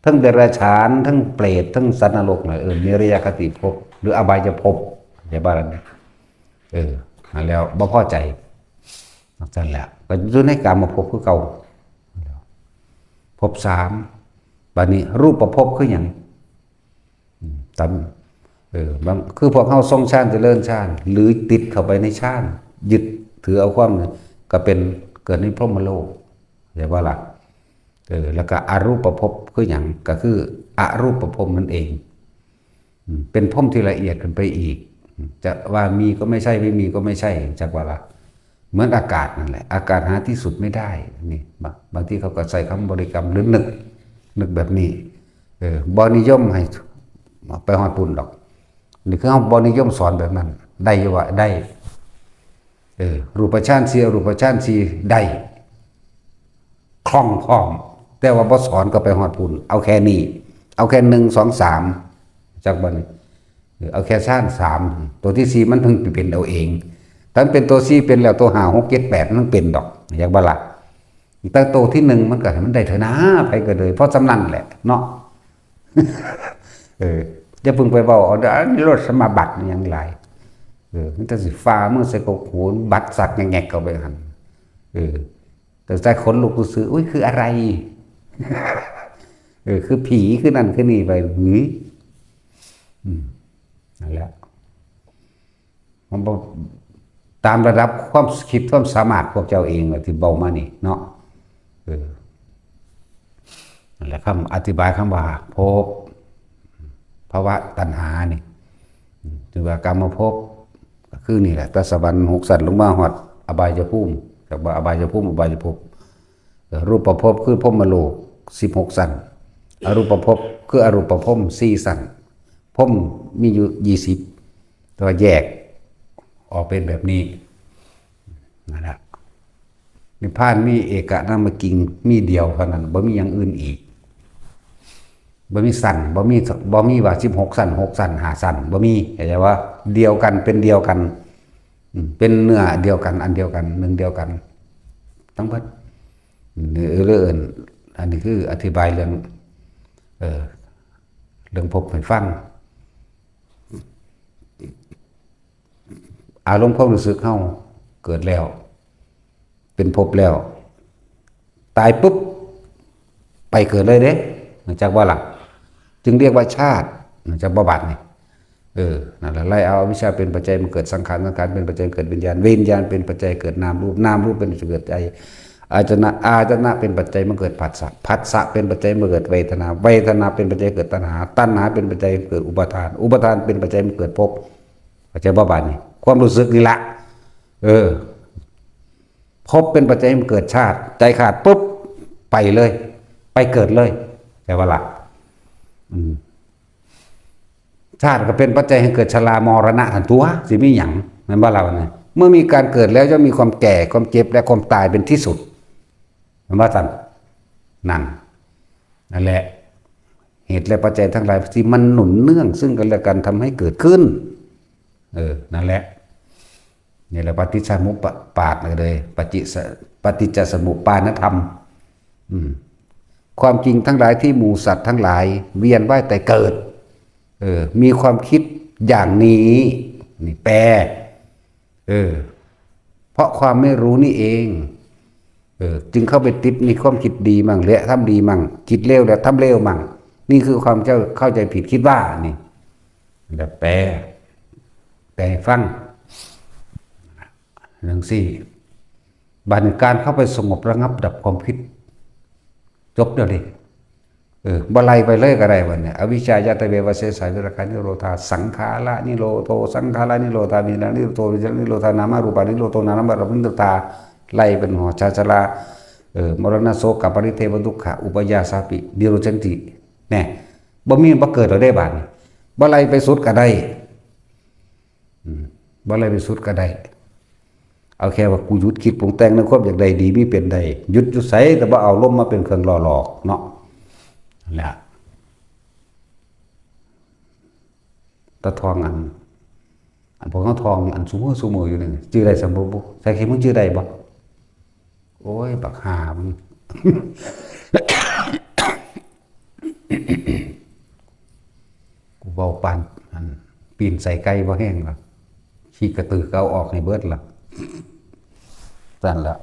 ທັງເດຍລະສານ ທັງເປດ ທັງສັດນະລົກນະ ເອີ້ນນິລະຍະຄະຕິພົບ ຫຼື ອະບາຍຍະພົບ ເຫັນບໍ່ລະ? ເອີ ນັ້ນແລ້ວ ບໍ່ພໍໃຈ ຈັ່ງຊັ້ນແຫຼະ ກໍຢູ່ໃນກາມະພົບຄືເກົ່າ ພົບສາມ. ບັດນີ້ຮູບປະພົບຄືຫຍັງ? ອືມ ຕາມ ເອີ ບາງ ຄືພວກເຮົາຊົງຊານ ຈະເລີນຊານ ຫຼື ຕິດເຂົ້າໄປໃນຊານ ຍຶດຖືເອົາຄວາມ ກໍເປັນ ເກີດໃນພົມມະໂລກ ເຫັນບໍ່ລະ? ເອີ ແລ້ວກໍອະຮູບປະພົບຄືຫຍັງ? ກໍຄືອະຮູບປະພົມນັ້ນເອງ ອືມ ເປັນພົມທີ່ລະອຽດຂຶ້ນໄປອີກ ຈະວ່າມີກໍໄມ່ໃຊ່ ໄມ່ມີກໍໄມ່ໃຊ່ ຈັກວ່າລະ ເໝືອນອາກາດນັ້ນແຫຼະ ອາກາດຫາທີ່ສຸດໄມ່ໄດ້ ນີ້ ບາງ ບາງທີເຂົາກໍໃຊ້ຄຳບໍລິກຳ ຫຼື ນຶກ ນຶກແບບນີ້ ເອີ ບໍ່ນິຍົມໃຫ້ໄປຮອດພຸ້ນດອກ ນີ້ຄືເຮົາບໍ່ນິຍົມສອນແບບນັ້ນ ໄດ້ຢູ່ວ່າ ໄດ້ ເອີ ຮູບປະຊານສີ່ ອະຮູບປະຊານສີ່ ໄດ້ ຄ່ອງພ້ອມ ແຕ່ວ່າບໍ່ສອນກໍໄປຮອດພຸ້ນ ເອົາແຄ່ນີ້ ເອົາແຄ່ໜຶ່ງ ສອງ ສາມ ຈັກບໍ່ນີ້? ເອີ ເອົາແຄ່ຊານສາມ ໂຕທີສີ່ມັນເພິ່ງໄປເປັນເອົາເອງ ຖ້າມັນເປັນໂຕສີ່ເປັນແລ້ວ ໂຕຫ້າ ຫົກ ເຈັດ ແປດ ມັນເປັນດອກ ຈັກບໍ່ລະ? ແຕ່ໂຕທີໜຶ່ງມັນກໍໃຫ້ມັນໄດ້ເທື່ອໜ້າ ໃຜກໍເລີຍ ພໍສ່ຳນັ້ນແຫຼະເນາະ ເອີ ຢ່າເພິ່ງໄປເວົ້າເອົາ ອະນິໂຣດສະມາບັດຫຍັງຫຼາຍ ເອີ ມີແຕ່ຊິຝ່າມືໃສ່ກົກຫູ ບັດສັກແງກໆເຂົ້າໄປຫັ້ນ ເອີ ແຕ່ໃຈຂົນລຸກຊື່ໆ ອຸ້ຍ ຄືອະໄລ ເອີ ຄືຜີຄືນັ້ນຄືນີ້ໄປ ຫື ອືມ ນັ້ນແຫຼະ ມັນບໍ່ຕາມລະດັບຄວາມຄິດຄວາມສາມາດພວກເຈົ້າເອງແຫຼະທີ່ເວົ້າມານີ້ເນາະ ເອີ ນັ້ນແຫຼະ ຄຳອະທິບາຍຄຳວ່າພົບ ພະວະຕັນຫານີ້ ຖືວ່າກາມະພົບ ກໍຄືນີ້ແຫຼະ ແຕ່ສະຫວັນຫົກຊັ້ນລົງມາຮອດອະບາຍຍະພູມ ຈັກວ່າອະບາຍຍະພູມ ອະບາຍຍະພົບ ເອີ ຮູບປະພົບຄືພົມມະໂລກສິບຫົກຊັ້ນ ອະຮູບປະພົບຄືອະຮູບປະພົມສີ່ຊັ້ນ ພົມມີຢູ່ຊາວ ແຕ່ວ່າແຍກອອກເປັນແບບນີ້ ນັ້ນລະ ນິບພານມີເອກະນາມະກິງ ມີດຽວເທົ່ານັ້ນ ບໍ່ມີຢ່າງອື່ນອີກ ບໍ່ມີຊັ້ນ ບໍ່ມີ ບໍ່ມີວ່າສິບຫົກຊັ້ນ ຫົກຊັ້ນ ຫ້າຊັ້ນ ບໍ່ມີ ເຂົ້າໃຈບໍ່? ດຽວກັນ ເປັນດຽວກັນ ອືມ ເປັນເນື້ອດຽວກັນ ອັນດຽວກັນ ໜຶ່ງດຽວກັນ ທັງເບິດ ເອີ ເອີ້ນ ອັນນີ້ຄືອະທິບາຍເລື່ອງ ເອີ ເລື່ອງພົບໃຫ້ຟັງ ອາລົມຄວາມຮູ້ສຶກເຮົາເກີດແລ້ວ ເປັນພົບແລ້ວ ຕາຍປຸບ ໄປເກີດເລີຍເດ້ ຮູ້ຈັກບໍ່ລະ? ຈຶ່ງຮຽກວ່າຊາດ ຮູ້ຈັກບໍ່ບາດນີ້? ເອີ ນັ້ນລະ ໄລ່ເອົາອະວິຊຊາເປັນປັດໄຈມາເກີດສັງຂານ ສັງຂານເປັນປັດໄຈເກີດວິນຍານ ວິນຍານເປັນປັດໄຈເກີດນາມຮູບ ນາມຮູບເປັນປັດໄຈເກີດໃຈ ອາຍະຕະນະ ອາຍະຕະນະເປັນປັດໄຈມາເກີດຜັດສະ ຜັດສະເປັນປັດໄຈມາເກີດເວທະນາ ເວທະນາເປັນປັດໄຈເກີດຕັນຫາ ຕັນຫາເປັນປັດໄຈເກີດອຸປາທານ ອຸປາທານເປັນປັດໄຈມາເກີດພົບ ເຂົ້າໃຈບໍ່ບາດນີ້? ຄວາມຮູ້ສຶກນີ້ລະ ເອີ ພົບເປັນປັດໄຈໃຫ້ເກີດຊາດ ໃຈຂາດປຸບ ໄປເລີຍ ໄປເກີດເລີຍ ແມ່ນບໍ່ລະ? ອືມ ຊາດກໍເປັນປັດໄຈໃຫ້ເກີດຊະລາມໍລະນະຫັ້ນຕົວະ ຊິມີຫຍັງ ແມ່ນບໍ່ລະ? ບັດນີ້ ເມື່ອມີການເກີດແລ້ວ ຍ່ອມມີຄວາມແກ່ ຄວາມເຈັບ ແລະ ຄວາມຕາຍເປັນທີ່ສຸດ ແມ່ນບໍ່ຊັ້ນ? ນັ້ນ ນັ້ນແຫຼະ ເຫດ ແລະ ປັດໄຈທັງຫຼາຍທີ່ມັນໜູນເນື່ອງຊຶ່ງກັນ ແລະ ກັນ ທຳໃຫ້ເກີດຂຶ້ນ ເອີ ນັ້ນແຫຼະ ນີ້ແຫຼະ ປະຕິດສະໝຸປະປາດເລີຍ ປະຕິສະ ປະຕິດຈະສະໝຸປານະທຳ ອືມ ຄວາມຈິງທັງຫຼາຍທີ່ໝູ່ສັດທັງຫຼາຍວຽນວ່າຍຕາຍເກີດ ເອີ ມີຄວາມຄິດຢ່າງນີ້ ນີ້ແປ ເອີ ເພາະຄວາມໄມ່ຮູ້ນີ້ເອງ ເອີ ຈຶ່ງເຂົ້າໄປຕິດໃນຄວາມຄິດດີມັ່ງ ແລະ ທຳດີມັ່ງ ຄິດເລວ ແລະ ທຳເລວມັ່ງ ນີ້ຄືຄວາມເຈົ້າເຂົ້າໃຈຜິດຄິດວ່ານີ້ ແບບແປ ແປໃຫ້ຟັງ ຈັ່ງຊີ້ ບາດນີ້ການເຂົ້າໄປສະຫງົບລະງັບດັບຄວາມຄິດ ຈົບແລ້ວເດ້ ເອີ ບໍ່ໄລ່ໄປເລີຍກໍໄດ້ບັດນີ້ ອະວິຊຊາ ຢາຕະເວ ວະເສສາ ວິຣາຄາ ນິໂຣທາ ສັງຂາລາ ນິໂຣໂທ ສັງຂາລາ ນິໂຣທາ ວິນຍາ ນິໂຣໂທ ວິນຍາ ນິໂຣທາ ນາມະຮູປາ ນິໂຣໂທ ນາມະຮູປາ ນິໂຣທາ ໄລ່ເປັນຫົວຊາຊະລາ ເອີ ມໍລະນະ ໂສກະ ປະລິເທວະ ທຸກຂະ ອຸປາຍາສາປິ ນິໂຣທະສັນຕິ ແນ່ ບໍ່ມີ ບໍ່ເກີດແລ້ວເດ້ບາດນີ້ ບໍ່ໄລ່ໄປສຸດກໍໄດ້ ອືມ ບໍ່ໄລ່ໄປສຸດກໍໄດ້ ເອົາແຄ່ວ່າ ກູຢຸດຄິດປຸງແຕ່ງໃນຄວາມຢາກໄດ້ດີມີເປັນໄດ້ ຢຸດຢູ່ໃສ ແຕ່ບໍ່ເອົາລົມມາເປັນເຄື່ອງຫຼໍ່ຫຼອກເນາະ ຫັ້ນແຫຼະ ຕາທອງອັນ ອັນພວກເຮົາທ່ອງອັນຊຸມື້ຊຸມື້ຢູ່ນີ້ ຈື່ໄດ້ຊັ້ນບໍ່ບຸ? ໃສ່ຂີ້ມຶງຈື່ໄດ້ບໍ່? ໂອ້ຍ ບັກຫ່າມຶງ ກູເວົ້າປານອັນ ປີ້ນໃສ່ໄກ່ບໍ່ແຮງລະ ຂີ້ກະຕືກະເອົາອອກໃຫ້ເບິດລະ ຊັ້ນລະ.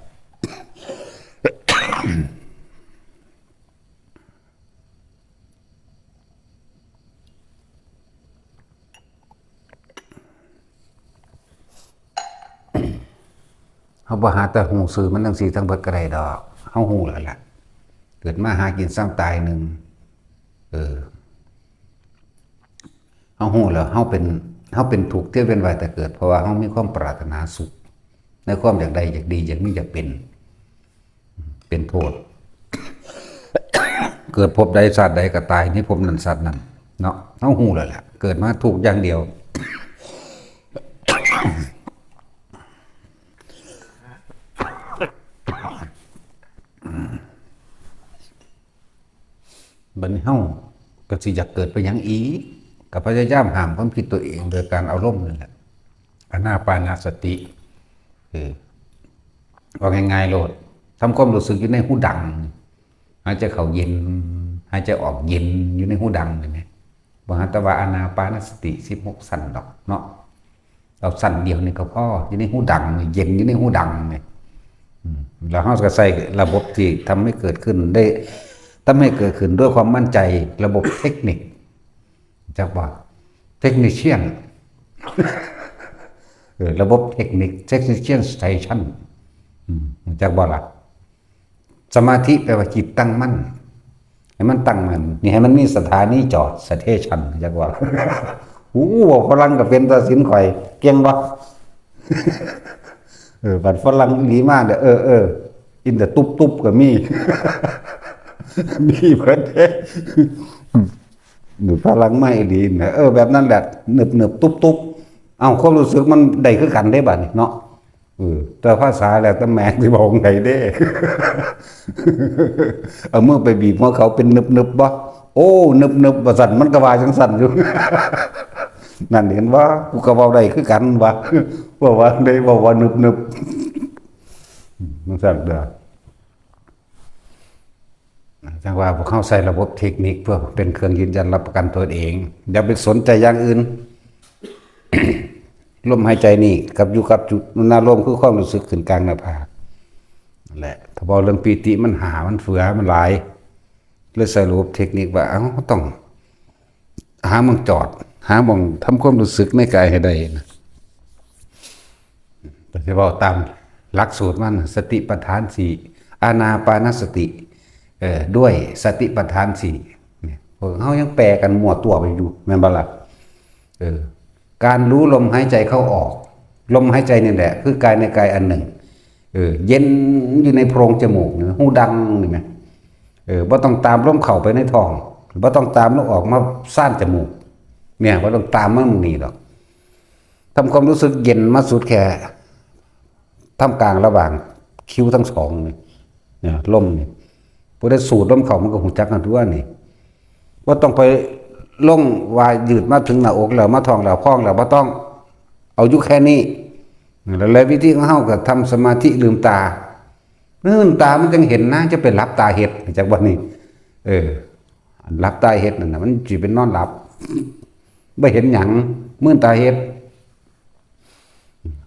ເຮົາບໍ່ຫາແຕ່ຮູ້ຊື່ມັນຈັ່ງຊີ້ທັງເບິດກະໄດ້ດອກ. ເຮົາຮູ້ແລ້ວລະ ເກີດມາຫາກິນຊຳຕາຍໜຶ່ງ ເອີ ເຮົາຮູ້ແລ້ວ ເຮົາເປັນ ເຮົາເປັນທຸກທີ່ເປັນວ່າແຕ່ເກີດ ເພາະວ່າເຮົາມີຄວາມປາດຖະໜາສຸກ ໃນຄວາມຢາກໄດ້ ຢາກດີ ຢາກມີ ຢາກເປັນ ເປັນໂທດ. ເກີດພົບໃດຊາດໃດກະຕາຍໃນພົບນັ້ນຊາດນັ້ນເນາະ. ເຮົາຮູ້ແລ້ວລະ ເກີດມາທຸກຢ່າງດຽວ. ບັດນີ້ເຮົາກະຊິຢາກເກີດໄປຫຍັງອີກ? ກະພະຍາຍາມຫ້າມຄວາມຄິດຕົວເອງໂດຍການເອົາລົມນີ້ແຫຼະ ອານາປານະສະຕິ. ເອີ ເວົ້າງ່າຍໆໂລດ ທຳຄວາມຮູ້ສຶກຢູ່ໃນຫູດັງ ຫາຍໃຈເຂົ້າເຢັນ ຫາຍໃຈອອກເຢັນ ຢູ່ໃນຫູດັງນີ້ແມະ. ບໍ່ຫາແຕ່ວ່າອານາປານະສະຕິສິບຫົກຊັ້ນດອກເນາະ. ເອົາຊັ້ນດຽວນີ້ກະພໍ ຢູ່ໃນຫູດັງນີ້ ເຢັນຢູ່ໃນຫູດັງນີ້. ອືມ ແລ້ວເຮົາກະໃຊ້ລະບົບທີ່ທຳໃຫ້ເກີດຂຶ້ນໄດ້ ທຳໃຫ້ເກີດຂຶ້ນດ້ວຍຄວາມໝັ້ນໃຈ ລະບົບເຕັກນິກ ຮູ້ຈັກບໍ່? ເຕັກນິຊຽນ ເອີ ລະບົບເຕັກນິກ ເຕັກນິຊຽນສະເຕຊັນ ອືມ ຮູ້ຈັກບໍ່ລະ? ສະມາທິແປວ່າຈິດຕັ້ງໝັ້ນ ໃຫ້ມັນຕັ້ງໝັ້ນ ນີ້ ໃຫ້ມັນມີສະຖານີຈອດ ສະເຕຊັນ ຈັກວ່າ. ໂອ້ ເວົ້າຝຣັ່ງກະເປັນຕາສິນຂ້ອຍ ເກັ່ງບໍ່? ເອີ ບັດຝຣັ່ງອີ່ຫຼີມາເດີ ເອີ ເອີ in the ຕຸບໆກະມີ ມີເບິດເດ້. ອືມ ຝຣັ່ງມາອີ່ຫຼີນະ ເອີ ແບບນັ້ນແຫຼະ ໜຶບໆ ຕຸບໆ. ເອົ້າ ຄວາມຮູ້ສຶກມັນໄດ້ຄືກັນເດ້ບາດນີ້ເນາະ. ເອີ ແຕ່ພາສາແລ້ວແຕ່ແມ່ນຊິເວົ້າຈັ່ງໃດເດ້. ເອົາມືໄປບີບຫົວເຂົາເປັນໜຶບໆບໍ່? ໂອ້ ໜຶບໆ ວ່າຊັ້ນ ມັນກະວ່າຈັ່ງຊັ້ນຢູ່. ນັ້ນເຫັນບໍ່? ກູກະເວົ້າໄດ້ຄືກັນວ່າ ເວົ້າວ່າຈັ່ງໃດ ເວົ້າວ່າໜຶບໆ ອືມ ຈັ່ງຊັ້ນເດີ. ຈັ່ງວ່າພວກເຮົາໃຊ້ລະບົບເຕັກນິກເພື່ອເປັນເຄື່ອງຢືນຢັນຮັບປະກັນຕົວເອງ ຢ່າໄປສົນໃຈຢ່າງອື່ນ. ລົມຫາຍໃຈນີ້ກັບຢູ່ກັບຈຸດອາລົມ ຄືຄວາມຮູ້ສຶກຂຶ້ນກາງໜ້າຜາກແຫຼະ. ຖ້າເວົ້າເລື່ອງປີຕິ ມັນຫາ ມັນເຟືອ ມັນຫຼາຍ ເລີຍໃຊ້ລະບົບເຕັກນິກວ່າ ເອົ້າ ເຮົາຕ້ອງ ຫາໝ່ອງຈອດ ຫາໝ່ອງທຳຄວາມຮູ້ສຶກໃນກາຍໃຫ້ໄດ້ນະ. ກະຊິເວົ້າຕາມຫຼັກສູດມັນ ສະຕິປັດຖານສີ່ ອານາປານະສະຕິ ເອີ ດ້ວຍສະຕິປັດຖານສີ່ ນີ້ ພວກເຮົາຍັງແປກັນມົ້ວຕົວໄປຢູ່ ແມ່ນບໍ່ລະ? ເອີ ການຮູ້ລົມຫາຍໃຈເຂົ້າອອກ ລົມຫາຍໃຈນີ້ແຫຼະ ຄືກາຍໃນກາຍອັນໜຶ່ງ ເອີ ເຢັນຢູ່ໃນໂພງຈະມູກ ຫູດັງນີ້ແມະ. ເອີ ບໍ່ຕ້ອງຕາມລົມເຂົ້າໄປໃນທ້ອງ ບໍ່ຕ້ອງຕາມລົມອອກມາຊານຈະມູກ ເນຍ ບໍ່ຕ້ອງຕາມມາໝ່ອງນີ້ດອກ. ທຳຄວາມຮູ້ສຶກເຢັນມາສຸດແຄ່ທ່າມກາງລະຫວ່າງຄິ້ວທັງສອງນີ້ ເນຍ ລົມນີ້ ຜູ້ໃດສູດລົມເຂົ້າມັນກະຮູ້ຈັກຫັ້ນຕົວະນີ້. ບໍ່ຕ້ອງໄປລົງວ່າຍືດມາເຖິງໜ້າອົກແລ້ວ ມາທ້ອງແລ້ວ ທ້ອງແລ້ວ ບໍ່ຕ້ອງ ເອົາຢູ່ແຄ່ນີ້. ແລະ ແລະ ວິທີຂອງເຮົາກະທຳສະມາທິລືມຕາ ລືມຕາມັນຈັ່ງເຫັນນະ ຈະໄປຫຼັບຕາເຮັດ ຈັກບາດນີ້. ເອີ ຫຼັບຕາເຮັດນັ້ນນະ ມັນຊິເປັນນອນຫຼັບ ບໍ່ເຫັນຫຍັງ ມືນຕາເຮັດ.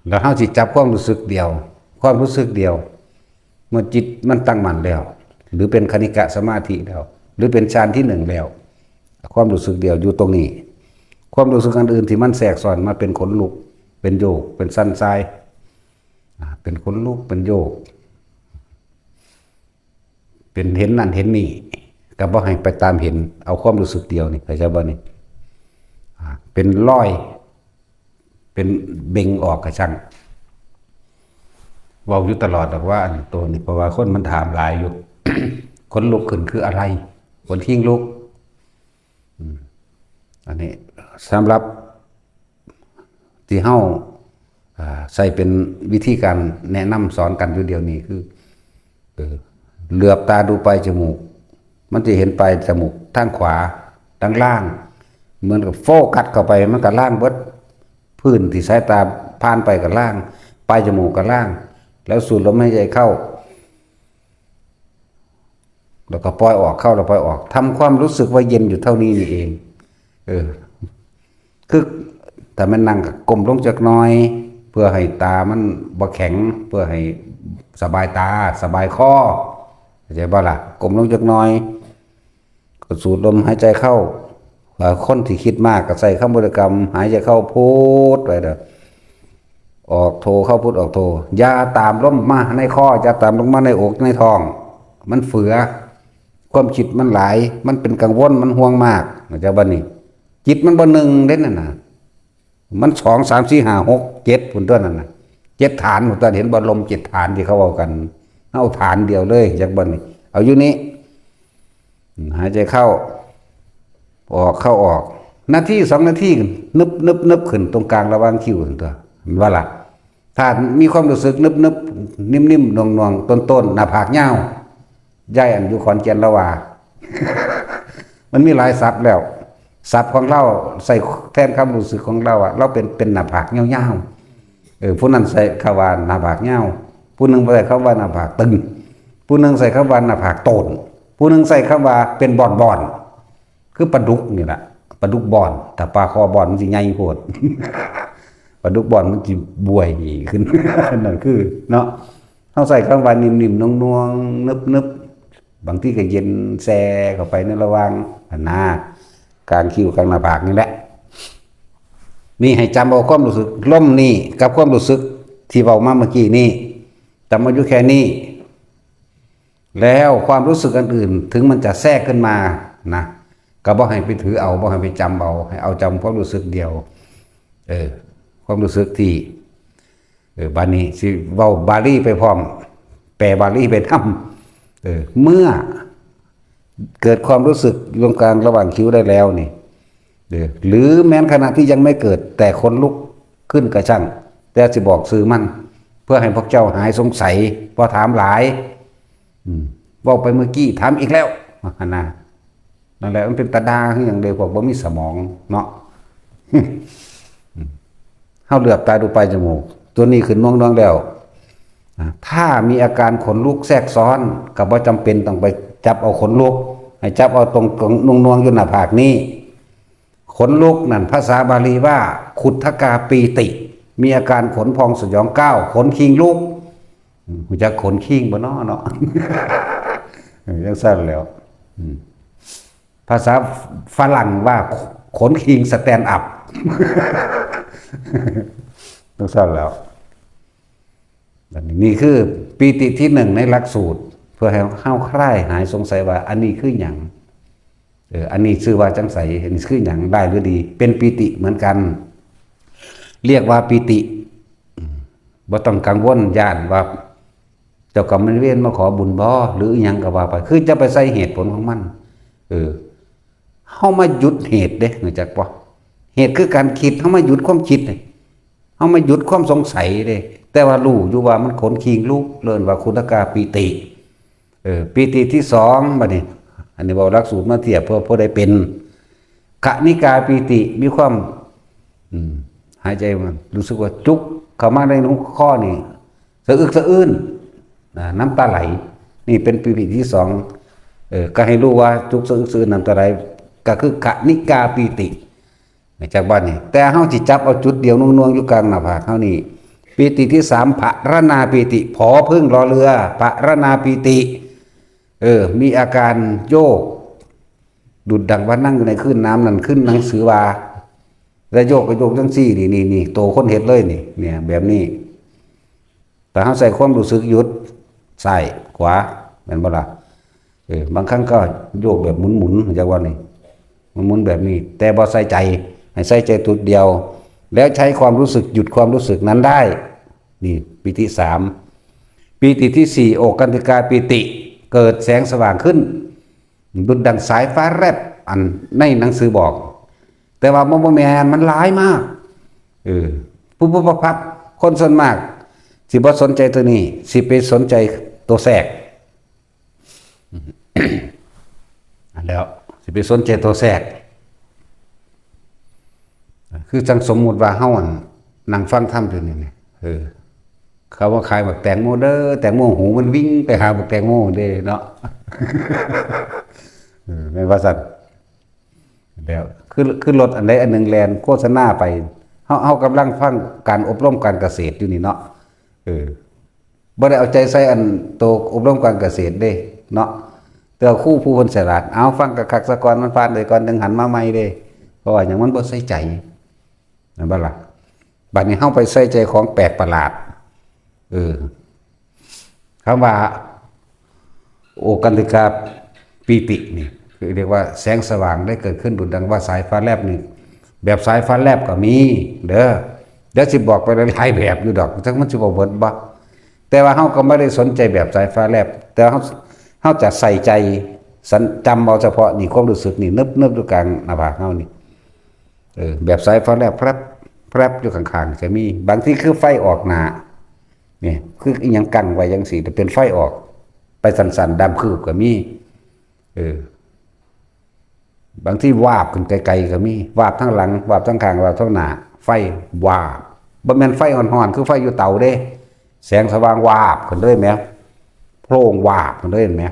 ແລ້ວເຮົາຊິຈັບຄວາມຮູ້ສຶກດຽວ ຄວາມຮູ້ສຶກດຽວ ເມື່ອຈິດມັນຕັ້ງໝັ້ນແລ້ວ ຫຼືເປັນຄະນິກະສະມາທິແລ້ວ ຫຼືເປັນຊານທີໜຶ່ງແລ້ວ ຄວາມຮູ້ສຶກດຽວຢູ່ຕົງນີ້. ຄວາມຮູ້ສຶກອັນອື່ນທີ່ມັນແຊກຊ້ອນມາເປັນຂົນລຸກ ເປັນໂຍກ ເປັນສັ່ນຊາຍ ອາ ເປັນຂົນລຸກ ເປັນໂຍກ ເປັນເຫັນນັ້ນເຫັນນີ້ ກະບໍ່ໃຫ້ໄປຕາມເຫັນ ເອົາຄວາມຮູ້ສຶກດຽວນີ້ ເຂົ້າໃຈບໍ່ນີ້? ອາ ເປັນລອຍ ເປັນເບັ່ງອອກກະຊ່າງ ເວົ້າຢູ່ຕະຫຼອດດອກວ່າອັນໂຕນີ້ ເພາະວ່າຄົນມັນຖາມຫຼາຍຢູ່ ຂົນລຸກຂຶ້ນຄືອະໄລ? ຂົນຄີງລຸກ. ອືມ ອັນນີ້ສຳລັບ ທີ່ເຮົາ ເອີ ໃຊ້ເປັນວິທີການແນະນຳສອນກັນຢູ່ດຽວນີ້ຄື ເອີ ເຫຼືອບຕາດູປາຍຈະມູກ ມັນຈະເຫັນປາຍຈະມູກທາງຂວາ ທາງລ່າງ ເໝືອນກັບໂຟກັສເຂົ້າໄປ ມັນກະລ່າງເບິດ. ພື້ນທີ່ສາຍຕາຜ່ານໄປກໍລ້າງ, ປາຍຈະມູກກໍລ້າງ, ແລ້ວສູດລົມຫາຍໃຈເຂົ້າ ແລ້ວກໍປ່ອຍອອກ, ເຂົ້າແລ້ວປ່ອຍອອກ. ທຳຄວາມຮູ້ສຶກວ່າເຢັນຢູ່ເທົ່ານີ້ນີ້ເອງ. ເອີ ຄື ຖ້າແມ່ນນັ່ງກໍກົ້ມລົງຈັກໜ່ອຍ ເພື່ອໃຫ້ຕາມັນບໍ່ແຂງ, ເພື່ອໃຫ້ສະບາຍຕາ, ສະບາຍຄໍ, ເຂົ້າໃຈບໍ່ລະ? ກົ້ມລົງຈັກໜ່ອຍ ກໍສູດລົມຫາຍໃຈເຂົ້າ. ເອີ ຄົນທີ່ຄິດມາກກໍໃຊ້ຄຳບໍລິກຳ ຫາຍໃຈເຂົ້າພຸດໄວ້ເດີ້, ອອກໂທ, ເຂົ້າພຸດ, ອອກໂທ. ຢ່າຕາມລົມມາໃນຄໍ, ຢ່າຕາມລົມມາໃນອົກໃນທ້ອງ. ມັນເຝືອ, ຄວາມຄິດມັນຫຼາຍ, ມັນເປັນກັງວົນ, ມັນຫ່ວງມາກ. ເຂົ້າໃຈບໍ່ນີ້? ຈິດມັນບໍ່ໜຶ່ງເດ້ນັ້ນນະ. ມັນສອງ ສາມ ສີ່ ຫ້າ ຫົກ ເຈັດ ພຸ້ນຕົວນັ້ນນະ, ເຈັດຖານພຸ້ນຕົວ. ເຫັນບໍ່? ລົມເຈັດຖານທີ່ເຂົາເວົ້າກັນ, ເຮົາຖານດຽວເລີຍ. ຈັກບ່ອນນີ້ ເອົາຢູ່ນີ້, ຫາຍໃຈເຂົ້າອອກ, ເຂົ້າອອກ, ນາທີສອງນາທີ ນຶບໆໆ ຂຶ້ນຕົງກາງລະຫວ່າງຄິ້ວຫັ້ນຕົວະ, ເຫັນບໍ່ລະ? ຖ້າມີຄວາມຮູ້ສຶກນຶບໆ ນິ້ມໆ ໜ່ວງໆ ໂຕນໆ ໜ້າຜາກຍາວ, ຍາຍອັນຢູ່ຂອນແກ່ນລາວວ່າ ມັນມີຫຼາຍສັບແລ້ວ, ສັບຂອງລາວໃຊ້ແທນຄຳຮູ້ສຶກຂອງລາວວ່າ ລາວເປັນ ເປັນໜ້າຜາກຍາວໆ. ເອີ ຜູ້ນັ້ນໃຊ້ຄຳວ່າໜ້າຜາກຍາວ, ຜູ້ໜຶ່ງບໍ່ໃຊ້ຄຳວ່າໜ້າຜາກຕຶງ, ຜູ້ໜຶ່ງໃຊ້ຄຳວ່າໜ້າຜາກໂຕນ, ຜູ້ໜຶ່ງໃຊ້ຄຳວ່າເປັນບ່ອນໆ ຄືປາດຸກນີ້ລະ, ປາດຸກບ່ອນ. ຖ້າປາຄໍບ່ອນມັນຊິໃຫຍ່ໂພດ, ປາດຸກບ່ອນມັນຊິບວຍຂຶ້ນ. ນັ້ນຄືເນາະ, ເຮົາໃຊ້ຄຳວ່ານິ້ມໆ ໜ່ວງໆ ນຶບໆ, ບາງທີກໍເຢັນແຊ່ເຂົ້າໄປໃນລະຫວ່າງ ອັນນາ ກາງຄິ້ວກາງໜ້າຜາກນີ້ແຫຼະ. ນີ້ໃຫ້ຈຳເອົາຄວາມຮູ້ສຶກລົມນີ້ກັບຄວາມຮູ້ສຶກທີ່ເວົ້າມາເມື່ອກີ້ນີ້, ຈຳເອົາຢູ່ແຄ່ນີ້. ແລ້ວຄວາມຮູ້ສຶກອັນອື່ນ ເຖິງມັນຈະແຊກຂຶ້ນມານະ, ກໍບໍ່ໃຫ້ໄປຖືເອົາ, ບໍ່ໃຫ້ໄປຈຳເອົາ, ໃຫ້ເອົາຈຳຄວາມຮູ້ສຶກດຽວ. ເອີ ຄວາມຮູ້ສຶກທີ່ ເອີ ບາດນີ້ຊິເວົ້າບາລີໄປພ້ອມ, ແປບາລີໄປນຳ. ເອີ ເມື່ອເກີດຄວາມຮູ້ສຶກຢູ່ກາງລະຫວ່າງຄິ້ວໄດ້ແລ້ວນີ້ ເອີ ຫຼືແມ່ນຂະນະທີ່ຍັງໄມ່ເກີດ ແຕ່ຂົນລຸກຂຶ້ນກໍຊ່າງ, ແຕ່ຊິບອກຊື່ມັນ ເພື່ອໃຫ້ພວກເຈົ້າຫາຍສົງໄສ, ບໍ່ຖາມຫຼາຍ. ອືມ ເວົ້າໄປເມື່ອກີ້ ຖາມອີກແລ້ວ ຫັ້ນນະ. ນັ້ນແຫຼະ ມັນເປັນຕາດ່າຄືຫຍັງເດ້ ພວກບໍ່ມີສະໝອງເນາະ. ເຮົາເຫຼືອບຕາດູປາຍຈະມູກ ຕົວນີ້ຂຶ້ນໜ່ວງໆແລ້ວ. ອາ ຖ້າມີອາການຂົນລຸກແຊກຊ້ອນ ກໍບໍ່ຈຳເປັນຕ້ອງໄປຈັບເອົາຂົນລຸກ, ໃຫ້ຈັບເອົາຕົງ ຕົງໜ່ວງໆຢູ່ໜ້າຜາກນີ້. ຂົນລຸກນັ້ນ ພາສາບາລີວ່າ ຂຸດທະກາປີຕິ, ມີອາການຂົນພອງສະຫຍອງກ້າວ, ຂົນຄີງລຸກ. ອືມ ຮູ້ຈັກຂົນຄີງບໍ່ເນາະ ເນາະ? ເອີ ຈັ່ງຊັ້ນແຫຼ້ວ. ອືມ ພາສາຝຣັ່ງວ່າ ຂົນຄີງສະແຕນອັບ ຈັ່ງຊັ້ນແຫຼ້ວ. ອັນນີ້ ນີ້ຄືປີຕິທີໜຶ່ງໃນຫຼັກສູດ ເພື່ອໃຫ້ເຮົາຄລາຍຫາຍສົງໄສວ່າ ອັນນີ້ຄືຫຍັງ? ເອີ ອັນນີ້ຊື່ວ່າຈັ່ງໃສ? ອັນນີ້ຄືຫຍັງ? ຮ້າຍຫຼືດີ? ເປັນປີຕິເໝືອນກັນ, ລຽກວ່າປີຕິ. ອືມ ບໍ່ຕ້ອງກັງວົນຢ້ານວ່າເຈົ້າກຳນາຍເວນມາຂໍບຸນບໍ່ ຫຼືອີ່ຫຍັງກໍວ່າໄປ, ຄືຈະໄປໃສ່ເຫດຜົນຂອງມັນ. ເອີ ເຮົາມາຢຸດເຫດເດ້ ຮູ້ຈັກບໍ່? ເຫດຄືການຄິດ, ເຮົາມາຢຸດຄວາມຄິດເດ້, ເຮົາມາຢຸດຄວາມສົງໄສເດ້. ແຕ່ວ່າຮູ້ຢູ່ວ່າມັນຂົນຄີງລຸກ, ເອີ້ນວ່າຂຸດທະກາປີຕິ. ເອີ ປີຕິທີສອງ ບັດນີ້ ອັນນີ້ເວົ້າຫຼັກສູດມາທຽບ ເພື່ອຜູ້ໃດເປັນ. ຄະນິກາປີຕິ ມີຄວາມ ອືມ ຫາຍໃຈ ຮູ້ສຶກວ່າຈຸກເຂົ້າມາໃນຫົວຂໍ້ນີ້ ສະອຶກສະອື້ນ ນະ ນ້ຳຕາໄຫຼ. ນີ້ເປັນປີຕິທີສອງ. ເອີ ກໍໃຫ້ຮູ້ວ່າຈຸກສະອຶກສະອື້ນ ນ້ຳຕາໄຫຼ ກໍຄືຄະນິກາປີຕິ ຈາກບາດນີ້. ແຕ່ເຮົາຊິຈັບເອົາຈຸດດຽວໜ່ວງໆຢູ່ກາງໜ້າຜາກເຮົານີ້. ປີຕິທີສາມ ພະລະນາປີຕິ, ຜ ເພິ່ງ ລໍເຮືອ ພະລະນາປີຕິ. ເອີ ມີອາການໂຍກ ດຸດດັ່ງວ່ານັ່ງຢູ່ໃນຄື້ນນ້ຳນັ້ນ, ຄືໜັງສືວ່າ ແລະໂຍກກໍໂຍກຈັ່ງຊີ້ ນີ້ ນີ້ ນີ້ ໂຕຄົນເຮັດເລີຍນີ້ ນີ້ ແບບນີ້. ຖ້າເຮົາໃຊ້ຄວາມຮູ້ສຶກຢຸດ ຊ້າຍຂວາ ແມ່ນບໍ່ລະ? ເອີ ບາງຄັ້ງກໍໂຍກແບບໝຸນໆ ເຈົ້າວ່ານີ້ ໝຸນໆແບບນີ້ ແຕ່ບໍ່ໃສ່ໃຈ, ໃຫ້ໃສ່ໃຈຈຸດດຽວ ແລ້ວໃຊ້ຄວາມຮູ້ສຶກຢຸດຄວາມຮູ້ສຶກນັ້ນໄດ້. ນີ້ປີຕິສາມ. ປີຕິທີສີ່ ໂອກາຕິກາປີຕິ, ເກີດແສງສະຫວ່າງຂຶ້ນ ດຸດດັ່ງສາຍຟ້າແລັບ ອັນໃນໜັງສືບອກ, ແຕ່ວ່າມັນບໍ່ແມ່ນ, ມັນຫຼາຍມາກ. ເອີ ປຸບໆ ຄົນສ່ວນມາກຊິບໍ່ສົນໃຈຕົວນີ້, ຊິໄປສົນໃຈຕົວແຊກ. ອັນແລ້ວ ຊິໄປສົນໃຈຕົວແຊກ. ຄືຈັ່ງສົມມຸດວ່າເຮົາ ອັນ ນັ່ງຟັງທຳຢູ່ນີ້ ເອີ ເຂົາມາຂາຍບັກແຕງໂມເດີ ແຕງໂມຫູມັນວິ່ງໄປຫາບັກແຕງໂມເດ້ເນາະ ເອີ ແມ່ນວ່າຊັ້ນ ແລ້ວ ຄື ຄືລົດອັນໃດອັນໜຶ່ງແລ່ນໂຄສະນາໄປ ເຮົາ ເຮົາກຳລັງຟັງການອົບຮົມການກະເສດຢູ່ນີ້ເນາະ ເອີ ບໍ່ໄດ້ເອົາໃຈໃສ່ອັນໂຕອົບຮົມການກະເສດເດ້ເນາະ ແຕ່ວ່າຄູຜູ້ເພິ່ນສະຫຼາດ ເອົາ ຟັງຄັກໆຊະກ່ອນ ມັນຜ່ານໄປກ່ອນ ຈັ່ງຫັນມາໃໝ່ເດ້ ເພາະວ່າຫຍັງ ມັນບໍ່ໃສ່ໃຈ ແມ່ນບໍ່ລະ? ບັດນີ້ເຮົາໄປໃສ່ໃຈຂອງແປກປະຫຼາດ ເອີ ຄຳວ່າໂອກັນຕິກາປີຕິນີ້ ຄືເອີ້ນວ່າແສງສະຫວ່າງໄດ້ເກີດຂຶ້ນດຸດດັ່ງວ່າສາຍຟ້າແລບນີ້ ແບບສາຍຟ້າແລບກໍມີເດີ ດຽວຊິບອກໄປຫຼາຍໆແບບຢູ່ດອກ ຈັກມັນຊິບໍ່ເບິດບໍ່ ແຕ່ວ່າເຮົາກໍບໍ່ໄດ້ສົນໃຈແບບສາຍຟ້າແລບ ແຕ່ເຮົາ ເຮົາຈະໃສ່ໃຈ ສັນ ຈຳເອົາສະເພາະນີ້ ຄວາມຮູ້ສຶກນີ້ ນຶບໆຢູ່ກາງໜ້າຜາກເຮົານີ້ ເອີ ແບບສາຍຟ້າແລບແຟບ ແຟບຢູ່ຂ້າງໆ ຈະມີ ບາງທີຄືໄຟອອກໜ້າ ນີ້ ຄືອີ່ຫຍັງກັ້ງໄວ້ຈັ່ງຊີ້ ແຕ່ເປັນໄຟອອກ ໄປສັ້ນໆ ດຳຄືບກໍມີ ເອີ ບາງທີວາບຂຶ້ນໄກໆກໍມີ ວາບທາງຫຼັງ ວາບທາງຂ້າງ ວາບທາງໜ້າ ໄຟວາບ ບໍ່ແມ່ນໄຟຮ້ອນໆ ຄືໄຟຢູ່ເຕົາເດ້ ແສງສະຫວ່າງວາບຂຶ້ນເລີຍແໝ ໂພງວາບຂຶ້ນເລີຍແໝ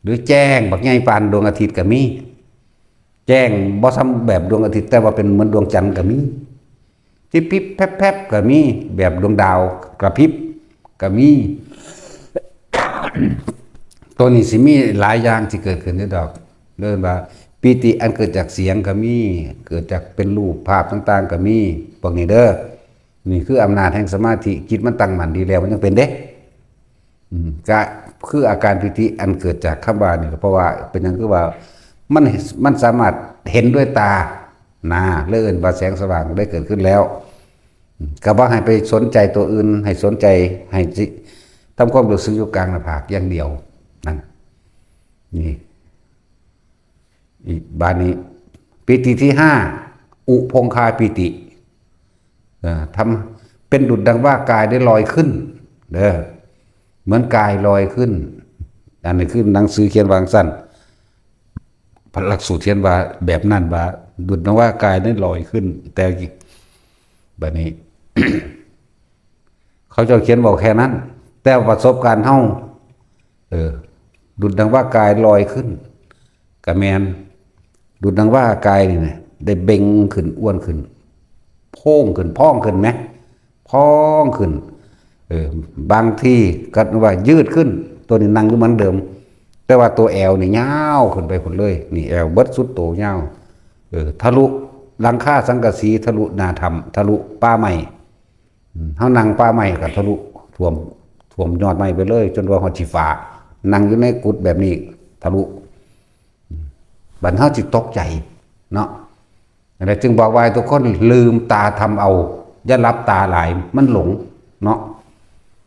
ຫຼືແຈ້ງບັກໃຫຍ່ປານດວງອາທິດກໍມີ ແຈ້ງບໍ່ສ່ຳແບບດວງອາທິດ ແຕ່ວ່າເປັນເໝືອນດວງຈັນກໍມີ ຕິບໆແຟັບໆກໍມີ ແບບດວງດາວກະພິບກໍມີ ໂຕນີ້ຊິມີຫຼາຍຢ່າງທີ່ເກີດຂຶ້ນຢູ່ດອກ ເອີ້ນວ່າປີຕິອັນເກີດຈາກສຽງກໍມີ ເກີດຈາກເປັນຮູບພາບຕ່າງໆກໍມີ ພວກນີ້ເດີ ນີ້ຄືອຳນາດແຫ່ງສະມາທິ ຈິດມັນຕັ້ງໝັ້ນດີແລ້ວ ມັນຈັ່ງເປັນເດ້ ອືມ ກະຄືອາການປີຕິອັນເກີດຈາກຄຳວ່ານີ້ ກໍເພາະວ່າເປັນຫຍັງ ຄືວ່າມັນ ມັນສາມາດເຫັນດ້ວຍຕານາ ເລີຍເອີ້ນວ່າແສງສະຫວ່າງໄດ້ເກີດຂຶ້ນແລ້ວ ອືມ ກໍບໍ່ໃຫ້ໄປສົນໃຈຕົວອື່ນ ໃຫ້ສົນໃຈ ໃຫ້ຊິ ທຳຄວາມຮູ້ສຶກຢູ່ກາງໜ້າຜາກຢ່າງດຽວ ນັ້ນ ນີ້ ອີກ ບາດນີ້ ປີຕິທີຫ້າ ອຸພົງຄາປີຕິ ເອີ ທຳ ເປັນດຸດດັ່ງວ່າກາຍໄດ້ລອຍຂຶ້ນເດີ ເໝືອນກາຍລອຍຂຶ້ນ ອັນນີ້ຄືໜັງສືຂຽນວ່າຈັ່ງຊັ້ນ ພະຫຼັກສູດຂຽນວ່າແບບນັ້ນ ວ່າດຸດດັ່ງວ່າກາຍໄດ້ລອຍຂຶ້ນ ແຕ່ບາດນີ້ ເຂົາເຈົ້າຂຽນເວົ້າແຄ່ນັ້ນ ແຕ່ປະສົບການເຮົາ ເອີ ດຸດດັ່ງວ່າກາຍລອຍຂຶ້ນ ກະແມ່ນ ດຸດດັ່ງວ່າກາຍນີ້ນະ ໄດ້ເບັ່ງຂຶ້ນ ອ້ວນຂຶ້ນ ໂພງຂຶ້ນ ພອງຂຶ້ນແໝ ພອງຂຶ້ນ ເອີ ບາງທີກໍວ່າຍືດຂຶ້ນ ໂຕນີ້ນັ່ງຢູ່ເໝືອນເດີມ ແຕ່ວ່າໂຕແອວນີ້ຍາວຂຶ້ນໄປພຸ້ນເລີຍ ນີ້ແອວເບິດສຸດໂຕຍາວ ເອີ ທະລຸຫຼັງຄາສັງກະສີ ທະລຸໜ້າຖ້ຳ ທະລຸປ່າໄມ້ ອືມ ເຮົານັ່ງປ່າໄມ້ກໍທະລຸຖ້ວມ ຖ້ວມຍອດໄມ້ໄປເລີຍ ຈົນວ່າຮອດຊິຟ້າ ນັ່ງຢູ່ໃນກຸດແບບນີ້ທະລຸ ອືມ ບັດເຮົາຊິຕົກໃຈເນາະ ນັ້ນແຫຼະ ຈຶ່ງບອກວ່າໃຫ້ທຸກຄົນລືມຕາທຳເອົາ ຢ່າຫຼັບຕາຫຼາຍ ມັນຫຼົງເນາະ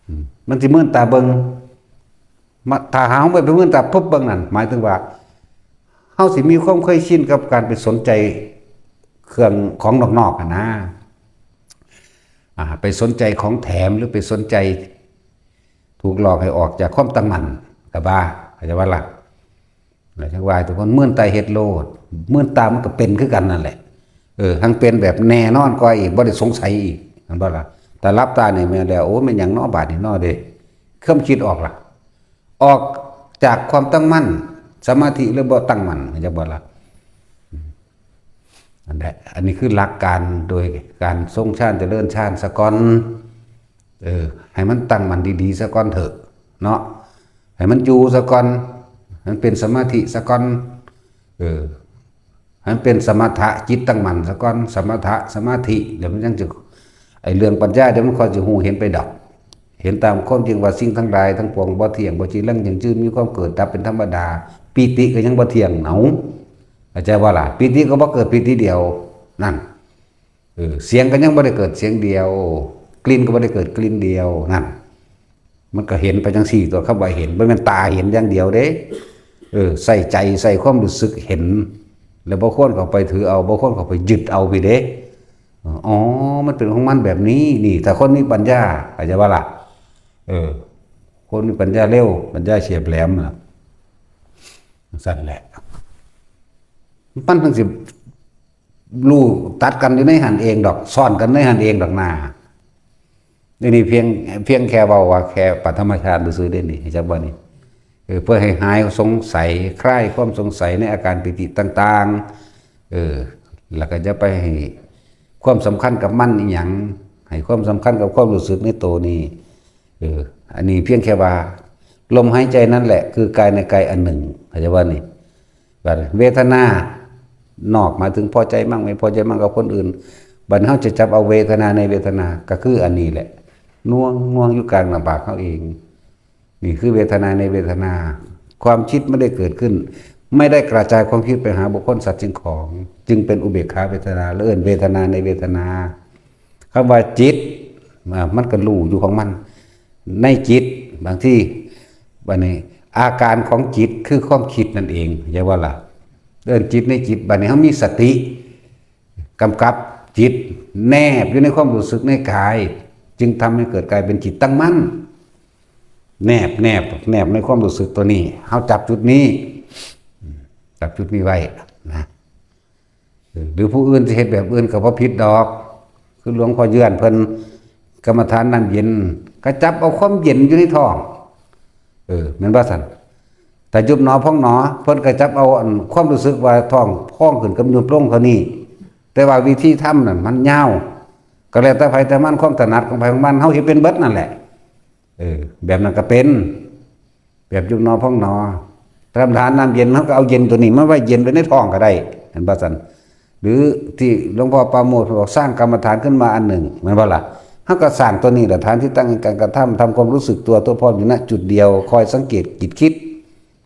ອືມ ມັນຊິມືນຕາເບິ່ງ ມາ ຖ້າຫາກເຮົາໄປ ໄປມືນຕາປຶບເບິ່ງນັ້ນ ໝາຍເຖິງວ່າເຮົາຊິມີຄວາມເຄີຍຊິນກັບການໄປສົນໃຈເຄື່ອງຂອງນອກໆຫັ້ນນາ ອ່າ ໄປສົນໃຈຂອງແຖມ ຫຼືໄປສົນໃຈ ຖືກຫຼອກໃຫ້ອອກຈາກຄວາມຕັ້ງໝັ້ນກໍວ່າ ເຂົ້າໃຈບໍ່ລະ? ແລ້ວຈັ່ງວ່າໃຫ້ທຸກຄົນມືນຕາເຮັດໂລດ ມືນຕາມັນກໍເປັນຄືກັນນັ້ນແຫຼະ ເອີ ທັງເປັນແບບແນ່ນອນກວ່າອີກ ບໍ່ໄດ້ສົງໄສອີກ ແມ່ນບໍ່ລະ? ຖ້າຫຼັບຕານີ້ແມ່ນແລ້ວ ໂອ້ ແມ່ນຫຍັງເນາະບາດນີ້ເນາະເດ້ ຄວາມຄິດອອກລະ ອອກຈາກຄວາມຕັ້ງໝັ້ນ ສະມາທິເລີຍບໍ່ຕັ້ງໝັ້ນ ເຂົ້າໃຈບໍ່ລະ? ອືມ ນັ້ນແຫຼະ ອັນນີ້ຄືຫຼັກການໂດຍການຊົງຊານ ຈະເລີນຊານສາກ່ອນ ເອີ ໃຫ້ມັນຕັ້ງໝັ້ນດີໆສາກ່ອນເຖາະເນາະ ໃຫ້ມັນຢູ່ສາກ່ອນ ໃຫ້ມັນເປັນສະມາທິສາກ່ອນ ເອີ ໃຫ້ມັນເປັນສະມະຖະ ຈິດຕັ້ງໝັ້ນສາກ່ອນ ສະມະຖະ ສະມາທິ ແລ້ວມັນຈັ່ງຈະ ໄອ້ເລື່ອງປັນຍາ ດຽວມັນຄ່ອຍຊິຮູ້ເຫັນໄປດອກ ເຫັນຕາມຄວາມຈິງວ່າສິ່ງທັງຫຼາຍທັງປວງບໍ່ທ່ຽງ ບໍ່ຈີລັງ, ຢັ້ງຢືນ, ມີຄວາມເກີດດັບເປັນທຳມະດາ. ປີຕິກໍຍັງບໍ່ທ່ຽງເນາະ ເຂົ້າໃຈບໍ່ລະ? ປີຕິກໍບໍ່ເກີດປີຕິດຽວນັ້ນ ເອີ ສຽງກໍຍັງບໍ່ໄດ້ເກີດສຽງດຽວ, ກິ່ນກໍບໍ່ໄດ້ເກີດກິ່ນດຽວນັ້ນ. ມັນກໍເຫັນໄປຈັ່ງຊີ້ຕົວະ ຄຳວ່າເຫັນ ບໍ່ແມ່ນຕາເຫັນຢ່າງດຽວເດ້ ເອີ ໃສ່ໃຈ ໃສ່ຄວາມຮູ້ສຶກເຫັນ ແລ້ວບໍ່ຄວນເຂົ້າໄປຖືເອົາ ບໍ່ຄວນເຂົ້າໄປຍຶດເອົາພີ້ເດ້. ອໍ ມັນເປັນຂອງມັນແບບນີ້ ນີ້ ຖ້າຄົນມີປັນຍາ ເຂົ້າໃຈບໍ່ລະ? ເອີ ຄົນມີປັນຍາເລັວ ປັນຍາແຫຼມນະ ຈັ່ງຊັ້ນແຫຼະ ມັນຈັ່ງຊິ ຮູ້ຕັດກັນຢູ່ໃນຫັ້ນເອງດອກ ຊ້ອນກັນໃນຫັ້ນເອງດອກນາ. ນີ້ ນີ້ພຽງ ພຽງແຄ່ເວົ້າວ່າແຄ່ປະຖະມະຊານຊື່ໆເດ້ນີ້ ເຫັນຈັກບໍ່ນີ້? ເອີ ເພື່ອໃຫ້ຫາຍສົງໄສ ຄລາຍຄວາມສົງໄສໃນອາການປີຕິຕ່າງໆ ເອີ ແລ້ວກໍຢ່າໄປໃຫ້ຄວາມສຳຄັນກັບມັນອີ່ຫຍັງ ໃຫ້ຄວາມສຳຄັນກັບຄວາມຮູ້ສຶກໃນໂຕນີ້. ເອີ ອັນນີ້ພຽງແຄ່ວ່າລົມຫາຍໃຈນັ້ນແຫຼະ ຄືກາຍໃນກາຍອັນໜຶ່ງ ເຂົ້າໃຈບໍ່ນີ້? ບາດເວທະນານອກ ໝາຍເຖິງພໍໃຈມັ້ງ ໄມ່ພໍໃຈມັ້ງກັບຄົນອື່ນ ບັດເຮົາຈະຈັບເອົາເວທະນາໃນເວທະນາ ກໍຄືອັນນີ້ແຫຼະ ໜ່ວງໆຢູ່ກາງໜ້າຜາກເຮົາເອງ. ນີ້ຄືເວທະນາໃນເວທະນາ. ຄວາມຄິດມັນໄດ້ເກີດຂຶ້ນ ໄມ່ໄດ້ກະຈາຍຄວາມຄິດໄປຫາບຸກຄົນ ສັດ ສິ່ງຂອງ ຈຶ່ງເປັນອຸເບກຂາເວທະນາ ແລະ ເອີ້ນເວທະນາໃນເວທະນາ. ຄຳວ່າຈິດ ອາ ມັນກໍຮູ້ຢູ່ຂອງມັນໃນຈິດ. ບາງທີ ບັດນີ້ ອາການຂອງຈິດຄືຄວາມຄິດນັ້ນເອງ ເຫັນບໍ່ລະ? ເອີ້ນຈິດໃນຈິດ. ບັດນີ້ເຮົາມີສະຕິ ກຳກັບຈິດ ແນບຢູ່ໃນຄວາມຮູ້ສຶກໃນກາຍ ຈຶ່ງທຳໃຫ້ເກີດກາຍເປັນຈິດຕັ້ງໝັ້ນ ແນບ ແນບ ແນບໃນຄວາມຮູ້ສຶກຕົວນີ້ ເຮົາຈັບຈຸດນີ້ ຈັບຈຸດນີ້ໄວ້ນະ. ເອີ ຫຼືຜູ້ອື່ນຊິເຮັດແບບອື່ນກໍບໍ່ຜິດດອກ ຄືຫຼວງພໍ່ເຍືອນເພິ່ນກຳມະຖານນ້ຳເຢັນ ກໍຈັບເອົາຄວາມເຢັນຢູ່ໃນທ້ອງ ເອີ ແມ່ນບໍ່ຊັ້ນ? ຖ້າຍຸບໜໍພອງໜໍ ເພິ່ນກໍຈັບເອົາອັນຄວາມຮູ້ສຶກວ່າທ້ອງພອງຂຶ້ນກັບຍຸບລົງເທົ່ານີ້ ແຕ່ວ່າວິທີທຳນັ້ນມັນຍາວ ກໍແລ້ວແຕ່ໃຜແຕ່ມັນ ຄວາມຖະໜັດຂອງໃຜຂອງມັນ ເຮົາເຮັດເປັນເບິດນັ້ນແຫຼະ. ເອີ ແບບນັ້ນກໍເປັນ ແບບຍຸບໜໍພອງໜໍ. ກຳມະຖານນ້ຳເຢັນ ເຮົາກໍເອົາເຢັນຕົວນີ້ມາໄວ້ເຢັນໄວ້ໃນທ້ອງກໍໄດ້ ເຫັນບໍ່ຊັ້ນ? ຫຼືທີ່ຫຼວງພໍ່ປາໂມດເພິ່ນບອກ ສ້າງກຳມະຖານຂຶ້ນມາອັນໜຶ່ງ ແມ່ນບໍ່ລະ? ເຮົາກໍສ້າງຕົວນີ້ລະ ຖານທີ່ຕັ້ງແຫ່ງການກະທຳ ທຳຄວາມຮູ້ສຶກຕົວ ຕົວພ້ອມຢູ່ນະຈຸດດຽວ ຄອຍສັງເກດຈິດຄິດ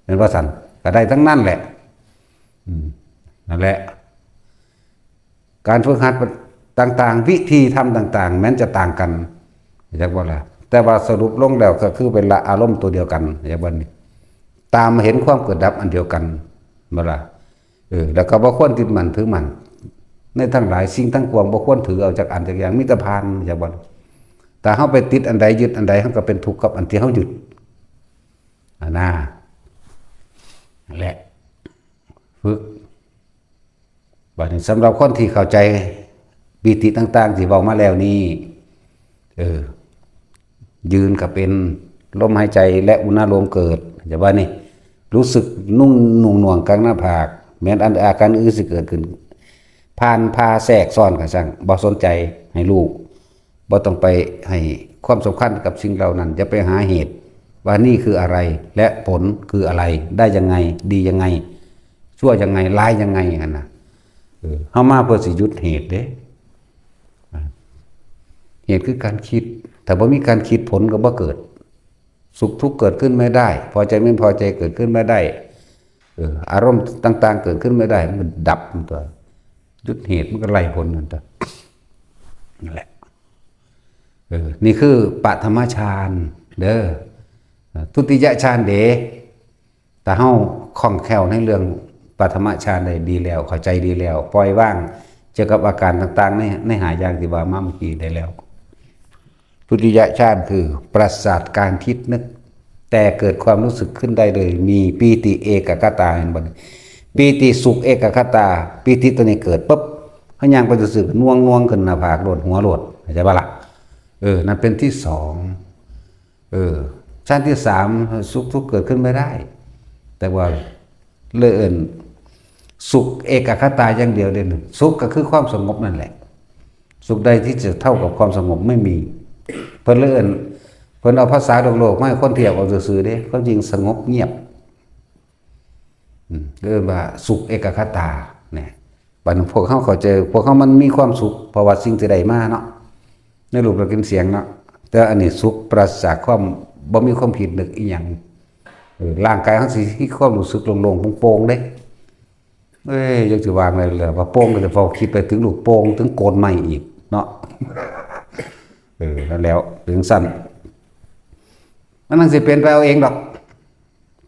ແມ່ນບໍ່ຊັ້ນ? ກໍໄດ້ທັງນັ້ນແຫຼະ. ອືມ ນັ້ນແຫຼະ ການຝຶກຫັດຕ່າງໆ ວິທີທຳຕ່າງໆ ແມ່ນຈະຕ່າງກັນ ເຫັນຈັກບໍ່ລະ? ແຕ່ວ່າສະຫຼຸບລົງແລ້ວກໍຄືເປັນລະອາລົມຕົວດຽວກັນ ເຫັນບໍ່ນີ້? ຕາມມາເຫັນຄວາມເກີດດັບອັນດຽວກັນ ເຫັນບໍ່ລະ? ເອີ ແລ້ວກໍບໍ່ຄວນຕິດໝັ້ນຖືໝັ້ນໃນທັງຫຼາຍ ສິ່ງທັງປວງ ບໍ່ຄວນຖືເອົາຈັກອັນຈັກຢ່າງ ມີແຕ່ຜ່ານ ເຫັນບໍ່? ຖ້າເຮົາໄປຕິດອັນໃດ ຍຶດອັນໃດ ເຮົາກໍເປັນທຸກກັບອັນທີ່ເຮົາຍຶດ ອັນນາ ນັ້ນແຫຼະ ຝຶກ. ບັດນີ້ສຳລັບຄົນທີ່ເຂົ້າໃຈປີຕິຕ່າງໆທີ່ເວົ້າມາແລ້ວນີ້ ເອີ ຢືນກໍເປັນ ລົມຫາຍໃຈ ແລະ ອຸນາໂລມເກີດ ຈະວ່ານີ້ ຮູ້ສຶກນຸ້ງໜ່ວງໆກາງໜ້າຜາກ ແມ່ນອັນ ອາການອື່ນຊິເກີດຂຶ້ນ ຜ່ານ ຜ່າ ແຊກຊ້ອນກໍຊ່າງ ບໍ່ສົນໃຈ ໃຫ້ຮູ້ ບໍ່ຕ້ອງໄປໃຫ້ຄວາມສຳຄັນກັບສິ່ງເຫຼົ່ານັ້ນ ຢ່າໄປຫາເຫດວ່ານີ້ຄືອະໄລ ແລະ ຜົນຄືອະໄລ ໄດ້ຍັງໄງ ດີຍັງໄງ ຊົ່ວຍັງໄງ ຮ້າຍຍັງໄງຫັ້ນນະ. ເອີ ເຮົາມາເພື່ອຊິຢຸດເຫດເດ້ ເຫດຄືການຄິດ ຖ້າບໍ່ມີການຄິດ ຜົນກໍບໍ່ເກີດ ສຸກທຸກເກີດຂຶ້ນໄມ່ໄດ້ ພໍໃຈໄມ່ພໍໃຈເກີດຂຶ້ນໄມ່ໄດ້ ເອີ ອາລົມຕ່າງໆເກີດຂຶ້ນໄມ່ໄດ້ ມັນກໍດັບມັນຕົວະ ຢຸດເຫດມັນກໍໄລ່ຜົນນັ້ນຕົວະ ນັ້ນແຫຼະ. ເອີ ນີ້ຄືປະຖະມະຊານເດີ ທຸຕິຍະຊານເດ ຖ້າເຮົາຄ່ອງແຄ້ວໃນເລື່ອງປະຖະມະຊານໄດ້ດີແລ້ວ ເຂົ້າໃຈດີແລ້ວ ປ່ອຍວາງກ່ຽວກັບອາການຕ່າງໆ ໃນ ໃນຫ້າຢ່າງທີ່ວ່າມາເມື່ອກີ້ໄດ້ແລ້ວ ທຸຕິຍະຊານຄືປາສາດການຄິດນຶກ ແຕ່ເກີດຄວາມຮູ້ສຶກຂຶ້ນໄດ້ເລີຍ ມີປີຕິເອກະຄະຕາ ເຫັນບໍ່ນີ້? ປີຕິສຸກເອກະຄະຕາ ປີຕິຕົວນີ້ເກີດປຶບ ເຮົາຍ່າງໄປຊື່ໆ ໜ່ວງໆຂຶ້ນໜ້າຜາກໂລດ ຫົວໂລດ ເຂົ້າໃຈບໍ່ລະ? ເອີ ນັ້ນເປັນທີສອງ. ເອີ ຊານທີສາມ ສຸກທຸກເກີດຂຶ້ນໄມ່ໄດ້ ແຕ່ວ່າເລີຍເອີ້ນສຸກເອກະຄະຕາຢ່າງດຽວເດ້ ສຸກກໍຄືຄວາມສະຫງົບນັ້ນແຫຼະ ສຸກໃດທີ່ຈະເທົ່າກັບຄວາມສະຫງົບໄມ່ມີ ເພິ່ນເລີຍເອີ້ນ ເພິ່ນເອົາພາສາໂລກໆມາໃຫ້ຄົນທຽບເອົາຊື່ໆເດ້ ຄວາມຈິງສະຫງົບງຽບ ອືມ ເອີ້ນວ່າສຸກເອກະຄະຕາ ແນ່ ບັດນີ້ພວກເຮົາເຂົ້າໃຈ ພວກເຮົາມັນມີຄວາມສຸກ ເພາະວ່າສິ່ງທີ່ໄດ້ມາເນາະ ໃນຮູບ ລົດ ກິ່ນ ສຽງເນາະ ແຕ່ອັນນີ້ສຸກປາສາດຈາກຄວາມ ບໍ່ມີຄວາມຄິດນຶກອີ່ຫຍັງ ເອີ ຮ່າງກາຍເຮົາຊິມີຄວາມຮູ້ສຶກໂລ່ງໆໂປ່ງໆເດ້ ເອີຍ ຈັກຊິວ່າໄງແລ້ວ ວ່າໂປ່ງກໍຈະເຝົ້າຄິດໄປເຖິງລູກໂປ່ງ ເຖິງໂກນໄມ້ອີກເນາະ ເອີ ນັ້ນແຫຼະ ເປັນຈັ່ງຊັ້ນ ມັນຈັ່ງຊິເປັນໄປເອົາເອງດອກ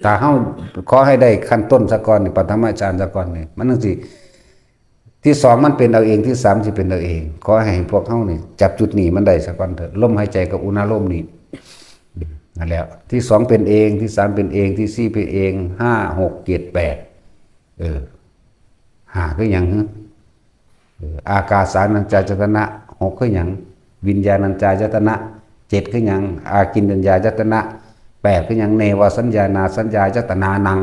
ຖ້າເຮົາຂໍໃຫ້ໄດ້ຂັ້ນຕົ້ນຊະກ່ອນນີ້ ປະຖະມະຊານຊະກ່ອນນີ້ ມັນຈັ່ງຊິ ທີສອງມັນເປັນເອົາເອງ ທີສາມຊິເປັນເອົາເອງ ຂໍໃຫ້ພວກເຮົານີ້ຈັບຈຸດນີ້ມັນໄດ້ຊະກ່ອນເທີະ ລົມຫາຍໃຈກັບອຸນາໂລມນີ້ ນັ້ນແຫຼະ ທີສອງເປັນເອງ ທີສາມເປັນເອງ ທີສີ່ເປັນເອງ ຫ້າ ຫົກ ເຈັດ ແປດ ເອີ ຫ້າຄືຫຍັງ? ເອີ ອາກາສານັນຈາຍະຕະນະ ຫົກ ຄືຫຍັງ? ວິນຍານັນຈາຍະຕະນະ ເຈັດ ຄືຫຍັງ? ອາກິນຈັນຍາຍະຕະນະ ແປດ ຄືຫຍັງ? ເນວະສັນຍານາສັນຍາຍະຕະນານັງ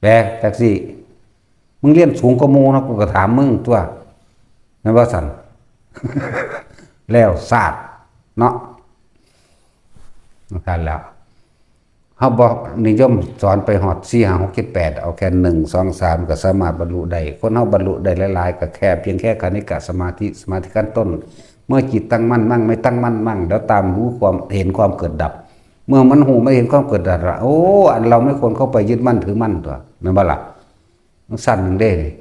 ແປ ຈັກຊີ້ ມຶງຮຽນສູງກວ່າໝູ່ເນາະ ກູກໍຖາມມຶງຕົວະ ແມ່ນບໍ່ຊັ້ນ? ແລ້ວຊາດເນາະ ນັ້ນແຫຼະ ເຮົາບໍ່ນິຍົມສອນໄປຮອດ ສີ່ ຫ້າ ຫົກ ເຈັດ ແປດ ເອົາແຄ່ ໜຶ່ງ ສອງ ສາມ ກໍສາມາດບັນລຸໄດ້. ຄົນເຮົາບັນລຸໄດ້ຫຼາຍໆ ກໍແຄ່ ພຽງແຄ່ຄະນິກະສະມາທິ ສະມາທິຂັ້ນຕົ້ນ ເມື່ອຈິດຕັ້ງໝັ້ນ ມັ່ງໄມ່ຕັ້ງໝັ້ນ ມັ່ງ ແລ້ວຕາມຮູ້ຄວາມເຫັນຄວາມເກີດດັບ. ເມື່ອມັນຮູ້ ມັນເຫັນຄວາມເກີດດັບລະ ໂອ້ ອັນເຮົາໄມ່ຄວນເຂົ້າໄປຍຶດໝັ້ນຖືໝັ້ນຕົວະ ແມ່ນບໍ່ລະ? ມັນຊັ້ນໜຶ່ງເດ້ນີ້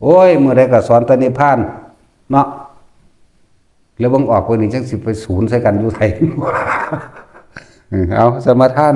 ໂອ້ຍ ມື້ໃດກໍສອນແຕ່ນິບພານເນາະ ແລ້ວເບິ່ງອອກເບິ່ງນີ້ ຈັກຊິໄປສູນໃສ່ກັນຢູ່ໃສ? ເອີ ເອົາ ສະມາທານ